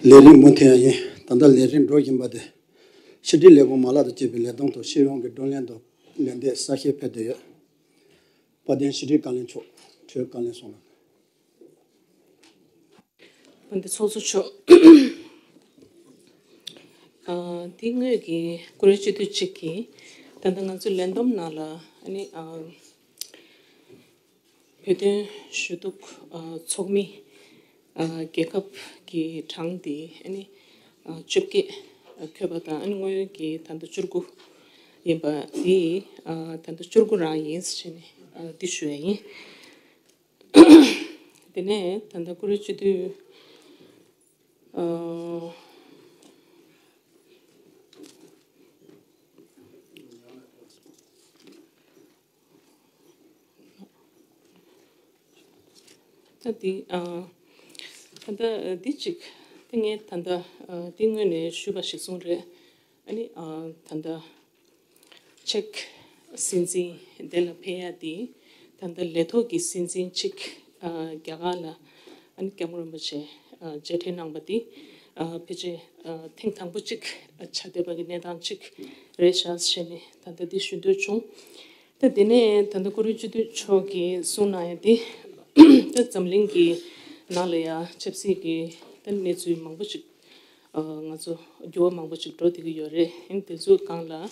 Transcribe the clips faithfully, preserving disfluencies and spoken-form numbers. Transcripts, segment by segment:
ལས་རིམ་མུ་མཐུད་ཡ་ཡིན། ད་ལྟ་ལས་རིམ་འགྲོ་བཞིན་པ་དེ། ཕྱི་དྲིལ་ལས་ཁུངས་མ་ལག་དང་བཅས་པའི་ལས་བསྡོམས་དང་སྤྱི་ཡོངས་ཀྱི་བགྲོ་གླེང་དང་ལན་འདེབས་གསལ་བཤད་ཕེབས་བསྡད་ཡོད། དཔལ་ལྡན་ཕྱི་དྲིལ་བཀའ་བློན་མཆོག་གྲོས་བཀའ་ལན་གསུང་རོགས། དཔལ་ལྡན་ཚོགས་གཙོ་མཆོག་ཨ། དེ་སྔོན་གྱི་ཀུ་རེ་སྤྱི་འཐུས་གཅིག་གིས་ད་ལྟ་ང་ཚོའི་ལས་བསྡོམས་ནང་ལ་ཨ་ནི་ཨ། བོད་དོན་ཞུ་གཏུག་ཨ། ཚོགས་མི་ཨ། རྒྱལ་ཁབ་ཀྱི་གྲངས་དེ་ཨ་ནི་ཨ། བཅོ་བརྒྱད་འཁོད་པ་དང་ཨ་ནི་སྔོན་གྱི་ད་ལྟ་བཅུ་དགུ་ཡིན་པ་དེ་ཨ། ད་ལྟ་བཅུ་དགུ་རང་ཡིན་ཟེར་ནས་ཨ། འདི་ཞུ་ཡ་ཡིན། དེ་ནས་ད་ལྟ་ཀུ་རེ་སྤྱི་འཐུས་ཨ། ད་འདི་ཨ། ད་ལྟ་འདི་གཅིག་དེ་ངས་ད་ལྟ་ཨ། འདི་སྔོན་ནས་ཞུས་པ་ཞིག་གསུངས་རེད། ཨ་ནི་ཨ། ད་ལྟ་ཅེཀ་སྲིད་འཛིན་དེ་ལ་ཕེབས་ཡ་དེ་ད་ལྟ་ལས་ཐོག་གི་སྲིད་འཛིན་གཅིག་ཨ། རྒྱ་གར་ལ་ཨ་ནི་སྐྱབས་མགོན་རིན་པོ་ཆེ་ཨ། མཇལ་འཕྲད་གནང་པ་དེ་ཨ། ཕལ་ཆེར་ཨ། ཐེངས་དང་པོ་གཅིག་ཨ། ཆགས་བསྡད་པ་གི་གནས་སྟངས་གཅིག་རེད་ཤག་ཟེར་ནས་ད་ལྟ་འདི་ཞུ་འདོད་བྱུང་། ད་དེ་ནས་ད་ལྟ་ཀུ་རེ་སྤྱི་འཐུས་མཆོག་གིས་གསུངས་གནང་ཡ་དེ་ད་འཛམ་གླིང་གི་ནང་ལ་ཡ་ཆབ་སྲིད་ཀྱི་ད་གནས་ཚུལ་མང་པོ་ཅིག་ཨ། ང་ཚོ་འགྱུར་བ་མང་པོ་ཅིག་འགྲོ་བསྡད་ཀྱི་ཡོད་རེད། ཨ་ནི་དེ་ཚོའི་སྒང་ལ་ཨ།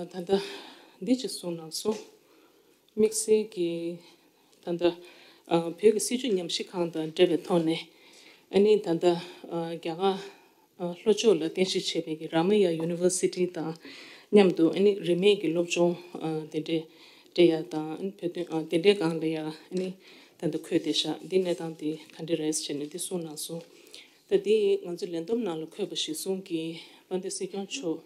ད་ལྟ་འདི་ཅིག་གསུངས་གནང་སོང་། དམིགས་བསལ་གྱིས་ད་ལྟ་ཨ། བོད་ཀྱི་སྲིད་བྱུས་ཉམས་ཞིབ་ཁང་དང་འབྲེལ་བའི་ཐོག་ནས་ཨ་ནི་ད་ལྟ་ཨ། རྒྱ་གར་ཨ། ལྷོ་ཕྱོགས་ལ་རྟེན་གཞི་བྱས་པའི་གི་རཱ་མ་ཡ་ཡུ་ནི་ཝར་སི་ཊི་དང་མཉམ་དུ་ཨ་ནི་རིན་མེད་ཀྱི་སློབ་སྦྱོང་ཨ། དེ་འདྲས་སྤྲད་ཡ་དང་ཨ་ནི་བོད་དོན་ཨ། དེ་འདྲའི་སྒང་ལ་ཡ་ཨ་ནི་ད་ལྟ་འཁོད་བསྡད་ཤག་འདི་གནས་སྟངས་དེ་ག་འདྲ་རེད་ཟེར་ནས་འདི་གསུངས་གནང་སོང་། ད་འདི་ང་ཚོ་ལས་བསྡོམས་ནང་ལ་འཁོད་པ་གཞིར་བཟུང་གིས་དཔལ་ལྡན་སྲིད་སྐྱོང་མཆོག་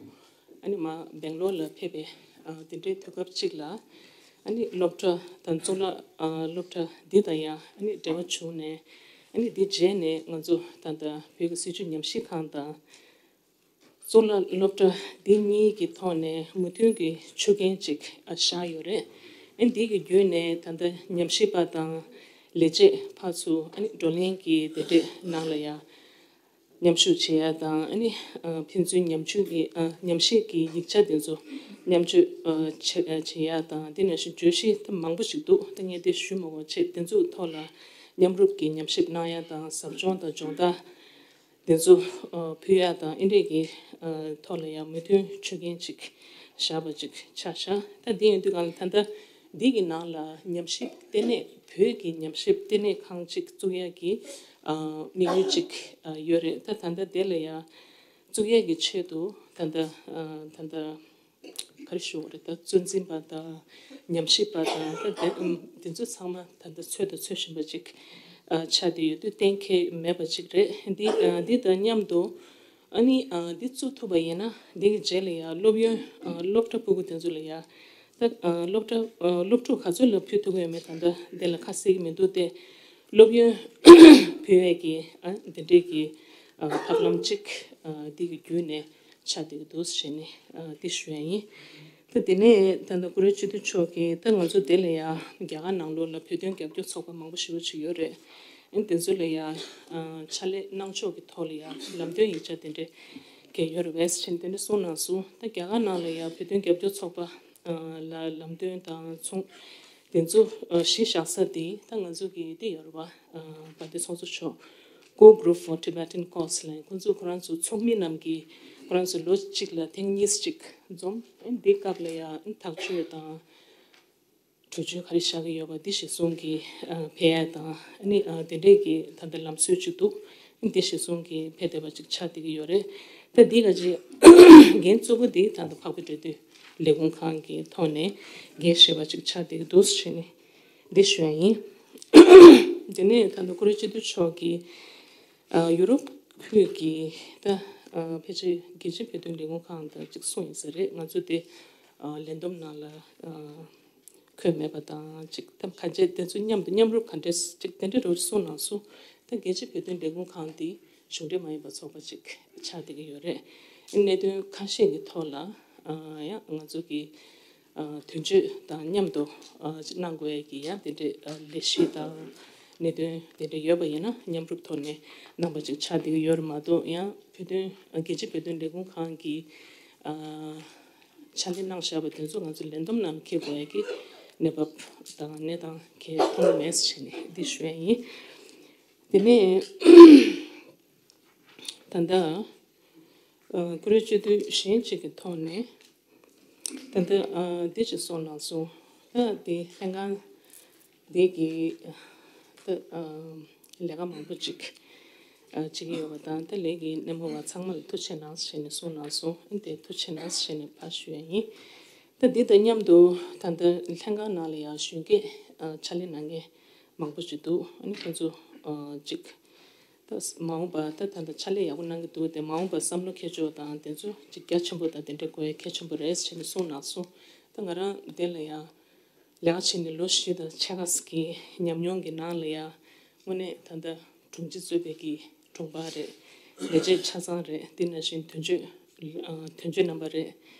ཨ་ནི་མར་སྦེང་ལོར་ལ་ཕེབས་པའི་ཨ། དེ་འདྲའི་དུས་སྐབས་གཅིག་ལ་ཨ་ནི་སློབ་གྲྭ་དང་གཙུག་ལག་ཨ། སློབ་གྲྭ་འདི་དང་ཡང་ཨ་ནི་འབྲེལ་བ་བྱུང་ནས་ཨ་ནི་འདི་རྗེས་ནས་ང་ཚོ་ད་ལྟ་བོད་ཀྱི་སྲིད་བྱུས་ཉམས་ཞིབ་ཁང་དང་གཙུག་ལག་སློབ་གྲྭ་འདི་གཉིས་ཀྱི་ཐོག་ནས་མོས་མཐུན་གྱི་ཆོད་ཁན་ཅིག་ཨ། བཞག་ཡོད་རེད། ཨ་ནི་འདི་གི་བརྒྱུད་ནས་ད་ལྟ་ཉམས་ཞིབ་པ་དང་ལས་བྱེད་ཕར་ཚུར་ཨ་ནི་བགྲོ་གླེང་གི་དེ་འདྲའི་ནང་ལ་ཡང་མཉམ་ཞུགས་བྱེད་ཡ་དང་ཨ་ནི་ཨ། ཕན་ཚུན་ཉམས་ཞིབ་ཀྱི་ཨ། ཉམས་ཞིབ་ཀྱི་ཡིག་ཆ་དེ་ཚོ་མཉམ་སྤྱོད་ཨ། བྱེད་ཨ། བྱེད་ཡ་དང་དེ་ནང་བཞིན་བརྗོད་གཞི་ད་མང་པོ་ཞིག་འདུག་ད་ངས་དེ་ཞུ་མ་དགོས་བྱས་དེ་ཚོའི་ཐོག་ལ་མཉམ་རུབ་ཀྱི་ཉམས་ཞིབ་གནང་ཡ་དང་ཟབ་སྦྱོང་དང་སྦྱོང་བརྡར་དེ་ཚོ་ཨ། ཕུལ་ཡ་དང་ཨེ་འདྲས་ཀྱི་ཨ། ཐོག་ལ་ཡང་མོས་མཐུན་ཆོད་ཁན་ཅིག་བཞག་པ་ཅིག་ཆགས་ཤག་ད་དེ་ཡིན་དུས་གང་ལ་ད་ལྟ་འདི་གི་ནང་ལ་ཉམས་ཞིབ་ལྟེ་གནས་བོད་ཀྱི་ཉམས་ཞིབ་ལྟེ་གནས་ཁང་ཅིག་བཙུགས་ཡ་གི་ཨ། དམིགས་ཡུལ་ཅིག་ཨ། ཡོད་རེད། ད་ད་ལྟ་དེ་ལ་ཡང་བཙུགས་ཡ་གི་ཆེད་དུ་ད་ལྟ་ཨ། ད་ལྟ་ག་རེ་ཞུ་དགོས་རེད། ད་གཙོ་འཛིན་པ་དང་ཉམས་ཞིབ་པ་དང་ད་དེ་ཨམ། དེ་ཚོ་ཚང་མ་ད་ལྟ་འཚོལ་དང་འཚོལ་བཞིན་པ་ཅིག་ཨ། ཆགས་བསྡད་ཡོད་དུས་གཏན་འཁེལ་མེད་པ་ཅིག་རེད། འདི་ཨ། འདི་དང་མཉམ་དུ་ཨ་ནི་ཨ། འདི་བཙུགས་ཐུབ་པ་ཡིན་ན་འདི་གི་རྗེས་ལ་ཡང་སློབ་ཡོན་ཨ། སློབ་གྲྭ་ཕྲུ་གུ་དེ་ཚོ་ལ་ཡང་ད་ཨ། སློབ་གྲྭ་ཨ། སློབ་ཕྲུག་ག་ཚོད་ལ་ཕུལ་ཐུབ་ཀྱི་ཡོད་མེད་ད་ལྟ་འདི་ལ་ཁ་གསལ་གྱི་མི་འདུག་སྟེ། སློབ་ཡོན་ཕུལ་བའི་གི་ཨ། འདི་འདྲའི་གི་ཨ། ཐབས་ལམ་ཅིག་ཨ། འདི་གི་བརྒྱུད་ནས་ཆགས་བསྡད་ཀྱི་འདུག་ཟེར་ནས་ཨ། འདི་ཞུ་ཡ་ཡིན། ད་དེ་ནས་ད་ལྟ་ཀུ་རེ་སྤྱི་འཐུས་མཆོག་གིས་ད་ང་ཚོ་དེ་ལ་ཡང་རྒྱ་གར་ནང་ལོགས་ལ་བོད་དོན་རྒྱབ་སྐྱོར་ཚོགས་པ་མང་པོ་ཞེ་པོ་ཅིག་ཡོད་རེད། ཨ་ནི་དེ་ཚོ་ལ་ཡང་ཨ། ཕྱག་ལས་གནང་ཕྱོགས་ཀྱི་ཐོག་ལ་ཡང་ལམ་སྟོན་ཡིག་ཆ་དེ་འདྲ་གལ་ཡོད་རེད་པས་ཟེར་དེ་འདྲ་གསུངས་གནང་སོང་། ད་རྒྱ་གར་ནང་ལ་ཡང་བོད་དོན་རྒྱབ་སྐྱོར་ཚོགས་པ་ཨ། ལ་ལམ་སྟོན་དང་མཚུངས་དེ་ཚོ་ཨ། གཞི་བཞག་ས་དེ་ད་ང་ཚོ་གི་དེ་ཡོད་རེད་པ། ཨ། དཔལ་ལྡན་ཚོགས་གཙོ་མཆོག Core Group for Tibetan Cause ལ་ཁོང་ཚོ་ཁོ་རང་ཚོ་ཚོགས་མི་རྣམས་ཀྱིས་ཁོ་རང་ཚོ་ལོ་གཅིག་ལ་ཐེངས་གཉིས་ཅིག་འཛོམས། ཨ་ནི་འདི་སྐབས་ལ་ཡང་ཐག་གཅོད་དང་གྲོས་ཆོད་ག་རེ་བཞག་གི་ཡོད་པ་འདི་གཞིར་བཟུང་གིས་ཨ། ཕེབས་ཡ་དང་ཨ་ནི་ཨ། དེ་འདྲས་ཀྱི་ད་ལྟ་ལམ་སྲོལ་ཅིག་འདུག་འདི་གཞིར་བཟུང་གིས་ཕེབས་བསྡད་པ་ཅིག་ཆགས་བསྡད་ཀྱི་ཡོད་རེད། ད་འདི་ག་ཅིག་འགན་གཙོ་བོ་འདི་ད་ལྟ་འཕགས་པའི་འབྲེལ་མཐུད་ལས་ཁུངས་ཁང་གི་ཐོག་ནས་འགན་བཞེས་པ་ཅིག་ཆགས་བསྡད་ཀྱི་འདུག་ཟེར་ནས་འདི་ཞུ་ཡ་ཡིན། དེ་ནས་ད་ལྟ་ཀུ་རེ་སྤྱི་འཐུས་མཆོག་གིས་ཨ། ཡུ་རོབ་ཁུལ་གྱི་ད་ཨ། ཕལ་ཆེར་རྒྱལ་སྤྱིའི་བོད་དོན་ལས་ཁུངས་ཁང་དང་ཅིག་གསུངས་ཡིན་ས་རེད། ང་ཚོ་དེ་ཨ། ལས་བསྡོམས་ནང་ལ་ཨ། འཁོད་མེད་པ་དང་ཅིག་ད་ག་འཇེ་དེ་ཚོ་མཉམ་དུ་མཉམ་རུབ་ག་འདྲས་ཅིག་དེ་འདྲ་རོགས་གསུངས་གནང་སོང་། ད་རྒྱལ་སྤྱིའི་བོད་དོན་ལས་ཁུངས་ཁང་འདི་གཞུང་འབྲེལ་མ་ཡིན་པ་ཚོགས་པ་ཅིག་ཆགས་བསྡད་ཀྱི་ཡོད་རེད། གནད་དོན་ཁ་ཤས་ཀྱི་ཐོག་ལ་ཨ། ཡང་ང་ཚོ་གི་ཨ། དོན་གཅོད་དང་མཉམ་དུ་ཨ། གནང་དགོས་ཀྱི་ཡང་དེ་འདྲའི་ཨ། ལས་གཞི་དང་ གནད་དོན་དེ་འདྲ་ཡོད་པ་ཡིན་ན་མཉམ་རུབ་ཐོག་ནས་གནང་པ་ཅིག་ཆགས་བསྡད་ཀྱི་ཡོད་རེད་མ་གཏོགས། ཡང་བོད་དོན་རྒྱལ་སྤྱིའི་བོད་དོན་ལས་ཁུངས་ཁང་གིས་ཨ་ཕྱག་ལས་གནང་བཞག་པ་དེ་ཚོ་ང་ཚོ་ལས་བསྡོམས་ནང་འཁྱེར་དགོས་ཡ་གི་གནས་བབ་དང་གནས་སྟངས་གང་ཡང་མཐོང་གི་མེད་ཟེར་ནས་འདི་ཞུ་ཡ་ཡིན། དེ་ནས་ད་ལྟ་ཨ་བཀུར་འོས་སྤྱི་འཐུས་གཞན་གཅིག་གི་ཐོག་ནས་ད་ལྟ་ཨ་འདི་ཅིག་གསུངས་གནང་སོང་། ད་འདི་ལྷན་ཁང་འདི་གི་ད་ཨ་ལས་ཀ་མང་པོ་ཅིག་ཨ་བྱེད་ཀྱི་ཡོད་པ་དང་། ད་ལས་ཀྱི་སྣེ་མོ་བ་ཚང་མ་ལ་ཐུགས་རྗེ་གནང་ཟེར་ནས་གསུངས་གནང་སོང་། ཨ་འདི་ཐུགས་རྗེ་གནང་ཟེར་ནས་ཕར་ཞུ་ཡ་ཡིན། ད་འདི་དང་མཉམ་དུ་ད་ལྟ་ལྷན་ཁང་ནང་ལ་ཡང་གཞོན་སྐྱེས་ཨ་ཕྱག་ལས་གནང་མཁན་མང་པོ་ཅིག་འདུག་ཨ་ནི་ཁོང་ཚོ་ཨ་ཅིག་ད་མ་འོངས་པ་ད་ད་ལྟ་ཕྱག་ལས་ཡག་པོ་གནང་གི་འདུག་དེ་མ་འོངས་པ་བསམ་བློ་འཁྱེར་ཕྱོགས་དང་དེ་ཚོ་ཅིག་རྒྱ་ཆེན་པོ་དང་དེ་འདྲ་དགོས་ཡ་གལ་ཆེན་པོ་རེད་ཟེར་ནས་གསུངས་གནང་སོང་། ད་ང་རང་དེ་ལ་ཡང་ལས་ཀ་བྱས་ནས་ལོ་བཞི་དང་ཕྱེད་ཀ་གི་ཉམས་མྱོང་གི་ནང་ལ་ཡང་དངོས་གནས་ད་ལྟ་དྲུང་ཆེ་གཙོས་པའི་གི་དྲུང་འཕར་རེད། ལས་བྱེད་ཆ་ཚང་རེད། དེ་ནང་བཞིན་དོན་གཅོད་ཨ་དོན་གཅོད་རྣམ་པ་རེད།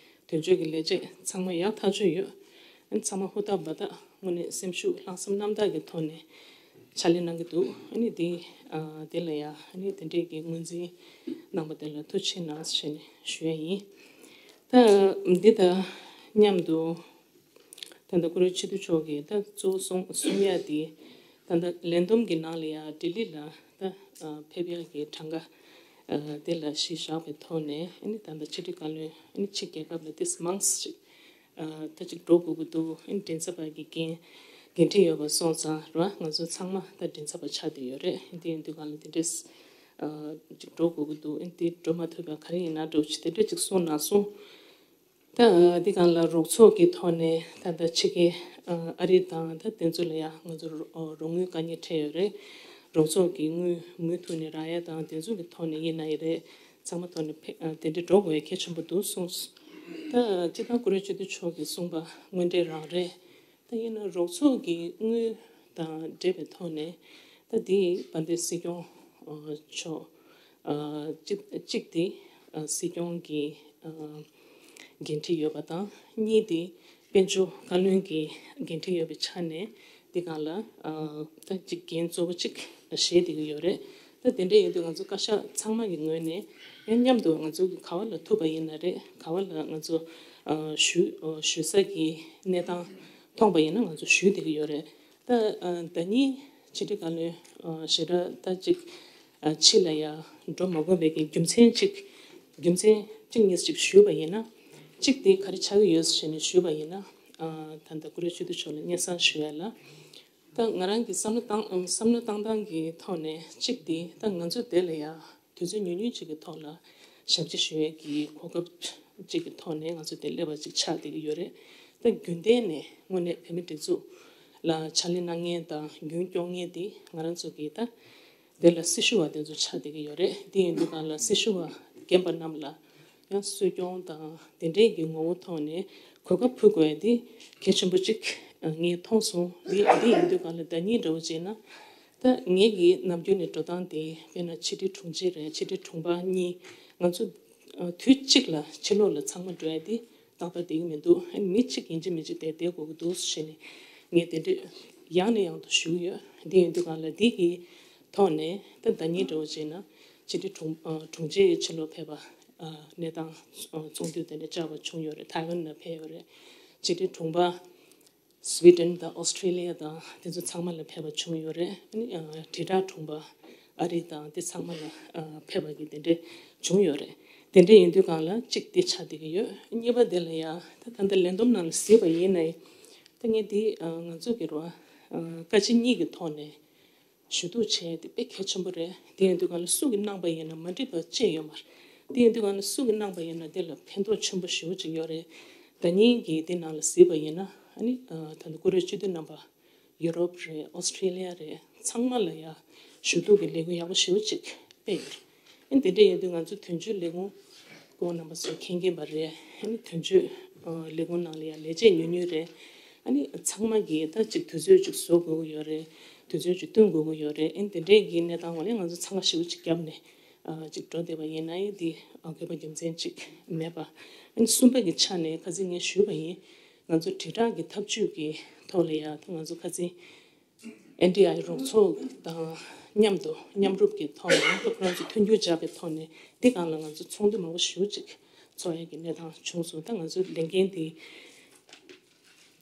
དོན་གཅོད་ཀྱི་ལས་བྱེད་ཚང་མ་ཡག་ཐག་ཆོད་ཡོད། ཨ་ནི་ཚང་མ་ཧུར་ཐག་འབད་ཐག་དངོས་གནས་སེམས་ཤུགས་ལྷག་བསམ་རྣམ་དག་གི་ཐོག་ནས་ཕྱག་ལས་གནང་གི་འདུག་ཨ་ནི་དེ་ཨ་དེ་ལ་ཡང་ཨ་ནི་དེ་འདྲས་ཀྱི་ངོས་འཛིན་གནང་པ་དེ་ལ་ཐུགས་རྗེ་གནང་ཞེས་ནས་ཞུ་ཡ་ཡིན། ད་འདི་དང་མཉམ་དུ་ད་ལྟ་བཀུར་འོས་སྤྱི་འཐུས་མཆོག་གིས་ད་གཙོ་བོ་གསུང་གསུང་ཡ་དེ་ད་ལྟ་ལས་བསྡོམས་ཀྱི་ནང་ལ་ཡང་ལྡི་ལི་ལ་ད་ཕེབས་ཡ་གི་གྲངས་ཀ་དེ་ལ་གཞི་བཞག་པའི་ཐོག་ནས། ཨ་ནི་ད་ལྟ་ཕྱི་དྲིལ་བཀའ་བློན་ཨ་ནི་ཕྱི་རྒྱལ་ཁབ་ལ་ཏིས་མང་ཙམ་ཅིག་ཨ་ད་ཅིག་འགྲོ་དགོས་ཀྱི་འདུག་ཨ་ནི་མགྲིན་ཚབ་པ་གི་འགན་འགན་འཁྲི་ཡོད་པ་སོང་ཙང་ར་ང་ཚོ་ཚང་མ་ད་མགྲིན་ཚབ་པ་ཆགས་བསྡད་ཡོད་རེད། དེ་ཡིན་དུས་གང་ལ་དེ་འདྲས་ཨ་ཅིག་འགྲོ་དགོས་ཀྱི་འདུག་ཨ་ནི་དེ་འགྲོ་མ་ཐུབ་པ་ག་རེ་ཡིན་ན་འགྲོ་ཅིག་དེ་འདྲས་ཅིག་གསུངས་གནང་སོང་། ད་འདི་གང་ལ་རོགས་ཚོགས་ཀྱི་ཐོག་ནས་ད་ལྟ་ཕྱི་རྒྱལ་ཨ་རི་དང་ད་དེ་ཚོ་ལ་ཡང་ང་ཚོ་རོགས་དངུལ་དཀའ་ངལ་འཕྲད་ཡོད་རེད། རོགས་ཚོགས་ཀྱི་དངུལ་མུ་མཐུད་ནས་རག་ཡ་དང་དེ་ཚོ་གི་ཐོག་ནས་ཡིན་ན་ཡིན་རེད། ཚང་མ་ཐོག་ནས་ཕེ་ཨ་དེ་འདྲ་འགྲོ་དགོས་ཡ་གལ་ཆེན་པོ་འདུག་གསུངས། ད་སྤྱི་བཏང་བཀུར་འོས་སྤྱི་འཐུས་མཆོག་གིས་གསུངས་པ་དངོས་འབྲེལ་རང་རེད། ད་ཡིན་ན་རོགས་ཚོགས་ཀྱི་དངུལ་དང་འབྲེལ་བའི་ཐོག་ནས་ད་འདི་བན་དེ་སྲིད་སྐྱོང་ཨ་མཆོག་ཨ་གཅིག་གཅིག་དེ་ཨ་སྲིད་སྐྱོང་གི་ཨ་འགན་འཁྲི་ཡོད་པ་དང་། གཉིས་དེ་དཔལ་འབྱོར་བཀའ་བློན་གྱི་འགན་འཁྲི་ཡོད་པའི་ཆ་ནས་འདི་གང་ལ་ཨ་ད་གཅིག་འགན་གཙོ་བོ་གཅིག་བཞེས་བསྡད་ཀྱི་ཡོད་རེད། ད་དེ་འདྲ་ཡིན་དུས་ང་ཚོ་བཀའ་ཤག་ཚང་མ་གི་ངོས་ནས་ཡང་མཉམ་དུ་ང་ཚོ་གི་ག་བ་ལ་ཐུབ་པ་ཡིན་ན་རེད། ག་བ་ལ་ང་ཚོ་ཨ་ཞུ་ཨ་ཞུ་ས་གི་གནས་སྟངས་མཐོང་པ་ཡིན་ན་ང་ཚོ་ཞུ་བསྡད་ཀྱི་ཡོད་རེད། ད་ཨ་ཟླ་ཉིན་ཕྱི་དྲིལ་བཀའ་བློན་ཨ་ཞེ་དྲག་ད་ཅིག་ཨ་ཕྱི་ལ་ཡ་འགྲོ་མ་དགོས་པའི་གི་རྒྱུ་མཚན་ཅིག་རྒྱུ་མཚན་གཅིག་གཉིས་ཅིག་ཞུས་པ་ཡིན་ན། གཅིག་དེ་ག་རེ་ཆགས་ཀྱི་ཡོད་ཟེར་ནས་ཞུས་པ་ཡིན་ན། ཨ་ད་ལྟ་བཀུར་འོས་སྤྱི་འཐུས་མཆོག་ལ་སྙན་སེང་ཞུ་ཡ་ལ། ད་ང་རང་གི་བསམ་བློ་བཏང་ཨམ་བསམ་བློ་བཏང་སྟངས་ཀྱི་ཐོག་ནས་གཅིག་དེ་ད་ང་ཚོ་དེ་ལ་ཡ་དུས་ཚོད་ཉུང་ཉུང་ཅིག་གི་ཐོག་ལ་ཞབས་ཕྱི་ཞུ་ཡས་ཀྱི་གོ་སྐབས་ཅིག་གི་ཐོག་ནས་ང་ཚོ་དེ་སླེབས་པ་ཅིག་ཆགས་བསྡད་ཀྱི་ཡོད་རེད། ད་རྒྱུན་གཏན་ནས་དངོས་གནས་བོད་མི་སྒྲིག་འཛུགས་ལ་ཕྱག་ལས་གནང་མཁན་དང་རྒྱུན་སྐྱོང་མཁན་དེ་ང་རང་ཚོ་གི་ད་དེ་ལ་སྲི་ཞུ་བ་དེ་ཚོ་ཆགས་བསྡད་ཀྱི་ཡོད་རེད། དེ་ཡིན་དུས་གང་ལ་སྲི་ཞུ་བ་རྒན་པ་རྣམས་ལ་ཡང་གསོ་སྐྱོང་དང་དེ་འདྲའི་གི་ངོ་བོ་ཐོག་ནས་གོ་སྐབས་ཕུལ་དགོས་ཡ་དེ་གལ་ཆེན་པོ་གཅིག་ངས་མཐོང་སོང་། དེ་དེ་ཡིན་དུས་གང་ལ་ཟླ་ཉིན་འདྲ་བོ་བྱས་ན། ད་ངེད་ཀྱི་ནམ་རྒྱུན་ནས་འགྲོ་སྟངས་དེ་དཔེར་ན་ཕྱི་དྲིལ་དྲུང་ཆེ་རེད། ཕྱི་དྲིལ་དྲུང་འཕར་གཉིས་ང་ཚོ་ཨ་དུས་གཅིག་ལ་ཕྱི་ལོགས་ལ་ཚང་མ་འགྲོ་ཡ་དེ་ཏག་ཏག་བསྡད་ཀྱི་མི་འདུག་ཨ་ནི་མི་གཅིག་ཡིན་གཅིག་མིན་གཅིག་དེ་བསྡད་དགོས་ཀྱི་འདུག་ཟེར་ནས་ངས་དེ་འདྲས་ཡང་ནས་ཡང་དུ་ཞུ་གི་ཡོད། དེ་ཡིན་དུས་གང་ལ་འདི་གི་ཐོག་ནས་ད་ཟླ་ཉིན་འདྲ་བོ་བྱས་ན་ཕྱི་དྲིལ་དྲུང་ཨ་དྲུང་ཆེ་ཕྱི་ལོགས་ཕེབས་པ་ཨ་གནས་སྟངས་ཨ་ཚོགས་འདུ་དེ་འདྲ་བཅར་བ་བྱུང་ཡོད་རེད། ཐའེ་ཝན་ལ་ཕེབས་ཡོད་རེད། ཕྱི་དྲིལ་དྲུང་འཕར་སི་ཝི་ཌེན་དང་ཨོ་སི་ཁྲེ་ལི་ཡ་དང་དེ་ཚོ་ཚང་མ་ལ་ཕེབས་པ་བྱུང་ཡོད་རེད། ཨ་ནི་ཨ་དྲིལ་བསྒྲགས་དྲུང་འཕར་ཨ་རི་དང་དེ་ཚང་མ་ལ་ཨ་ཕེབས་པ་གི་དེ་འདྲས་བྱུང་ཡོད་རེད། དེ་འདྲས་ཡིན་དུས་གང་ལ་གཅིག་དེ་ཆགས་བསྡད་ཀྱི་ཡོད། གཉིས་པ་དེ་ལ་ཡ་ད་ད་ལྟ་ལས་བསྡོམས་ནང་ལ་གཟིགས་པ་ཡིན་ན། ད་ངས་འདི་ཨ་ང་ཚོ་གི་རོ་ཨ་བཀའ་སྤྱི་གཉིས་ཀྱི་ཐོག་ནས་ཞུ་གཏུག་བྱས་ཏེ་དཔེ་གལ་ཆེན་པོ་རེད། དེ་ཡིན་དུས་གང་ལ་སུ་གིས་གནང་པ་ཡིན་ན་མ་འགྲིག་པ་ཅི་ཡོད་མ་རེད། དེ་ཡིན་དུས་གང་ལ་སུ་གིས་གནང་པ་ཡིན་ན་དེ་ལ་ཕན་ཐོགས་ཆེན་པོ་ཞེ་པོ་ཅིག་ཡོད་རེད། ཟླ་ཉིན་གྱི་དེ་ནང་ལ་གཟིགས་པ་ཡིན་ན་ཨ་ནི་ཨ་ད་ལྟ་བཀུར་འོས་སྤྱི་འཐུས་རྣམ་པ་ཡུ་རོབ་རེད། ཨོ་སི་ཁྲེ་ལི་ཡ་རེད། ཚང་མ་ལ་ཡ་ཞུ་གཏུག་གི་ལས་འགུལ་ཡག་པོ་ཞེ་པོ་ཅིག་སྤེལ་ཡོད་རེད། ཨ་ནི་དེ་འདྲ་ཡིན་དུས་ང་ཚོ་དོན་གཅོད་ལས་ཁུངས་སྐོར་རྣམ་པ་ཚོས་མཁྱེན་མཁྱེན་པ་རེད། ཨ་ནི་དོན་གཅོད་ཨ་ལས་ཁུངས་ནང་ལ་ཡ་ལས་བྱེད་ཉུང་ཉུང་རེད། ཨ་ནི་ཚང་མ་གིས་ད་ཅིག་དུས་ཚོད་ཅིག་བཟོ་དགོས་ཀྱི་ཡོད་རེད། དུས་ཚོད་ཅིག་བསྟུན་དགོས་ཀྱི་ཡོད་རེད། ཨ་ནི་དེ་འདྲའི་གི་གནས་སྟངས་འོག་ནས་ང་ཚོ་འཚང་ཁ་ཞེ་པོ་ཅིག་བརྒྱབ་ནས་ཨ་ཅིག་འགྲོ་བསྡད་པ་ཡིན་ན། ཨ་དེ་ཨ་དགོས་པ་རྒྱུ་མཚན་ཅིག་མེད་པ། ཨ་ནི་གསུམ་པ་གི་ཆ་ནས་ཁ་སང་ངས་ཞུས་པ་ཡིན། ང་ཚོ་དྲིལ་བསྒྲགས་ཀྱི་ཐབས་ཇུས་ཀྱི་ཐོག་ལ་ཡ་ད་ང་ཚོ་ཁ་སང་ ཨེན་ཌི་ཨའི་རོགས་ཚོགས་དང་མཉམ་དུ་མཉམ་རུབ་ཀྱི་ཐོག་ནས་ཁོ་རང་ཚོ་མཐུན་འགྱུར་སྦྱར་བའི་ཐོག་ནས་འདི་སྒང་ལ་ང་ཚོ་ཚོགས་འདུ་མང་པོ་ཞེ་པོ་ཅིག་ཚོགས་ཡས་ཀྱི་གནས་སྟངས་བྱུང་སོང་། ད་ང་ཚོའི་ལས་འགན་འདི་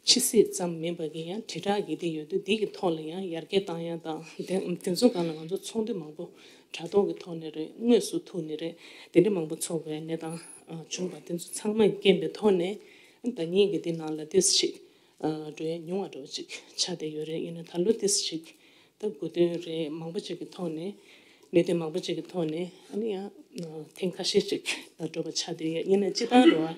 ཕྱི་སྲིད་ཙམ་མིན་པ་གི་ཡང་དྲིལ་བསྒྲགས་ཀྱི་འདི་ཡོད་དུས་འདི་གི་ཐོག་ལ་ཡང་ཡར་རྒྱས་བཏང་ཡ་དང་དེ་དེ་ཚོ་སྒང་ལ་ང་ཚོ་ཚོགས་འདུ་མང་པོ་དྲ་ཐོག་གི་ཐོག་ནས་རེད། དངོས་སུ་ཐུག་ནས་རེད། དེ་འདྲ་མང་པོ་ཚོགས་པའི་གནས་སྟངས་བྱུང་བ་དེ་ཚོ་ཚང་མ་རྐྱེན་པའི་ཐོག་ནས་ཟླ་ཉིན་གྱི་འདི་ནང་ལ་ཏོག་ཙམ་ཅིག་འགྲོ་ཡ་ཉུང་བ་འདྲ་བོ་ཅིག་ཆགས་བསྡད་ཡོད་རེད། ཡིན་ན་ད་ལོ་ཏོག་ཙམ་ཅིག་ད་དགོས་དོན་རེད། མང་པོ་ཅིག་གི་ཐོག་ནས་ལས་དོན་མང་པོ་ཅིག་གི་ཐོག་ནས་ཨ་ནི་ཡང་ཐེངས་ཁ་ཤས་ཅིག་འགྲོ་བ་ཆགས་བསྡད་ཡོད། ཡིན་ན་སྤྱིར་བཏང་རེད་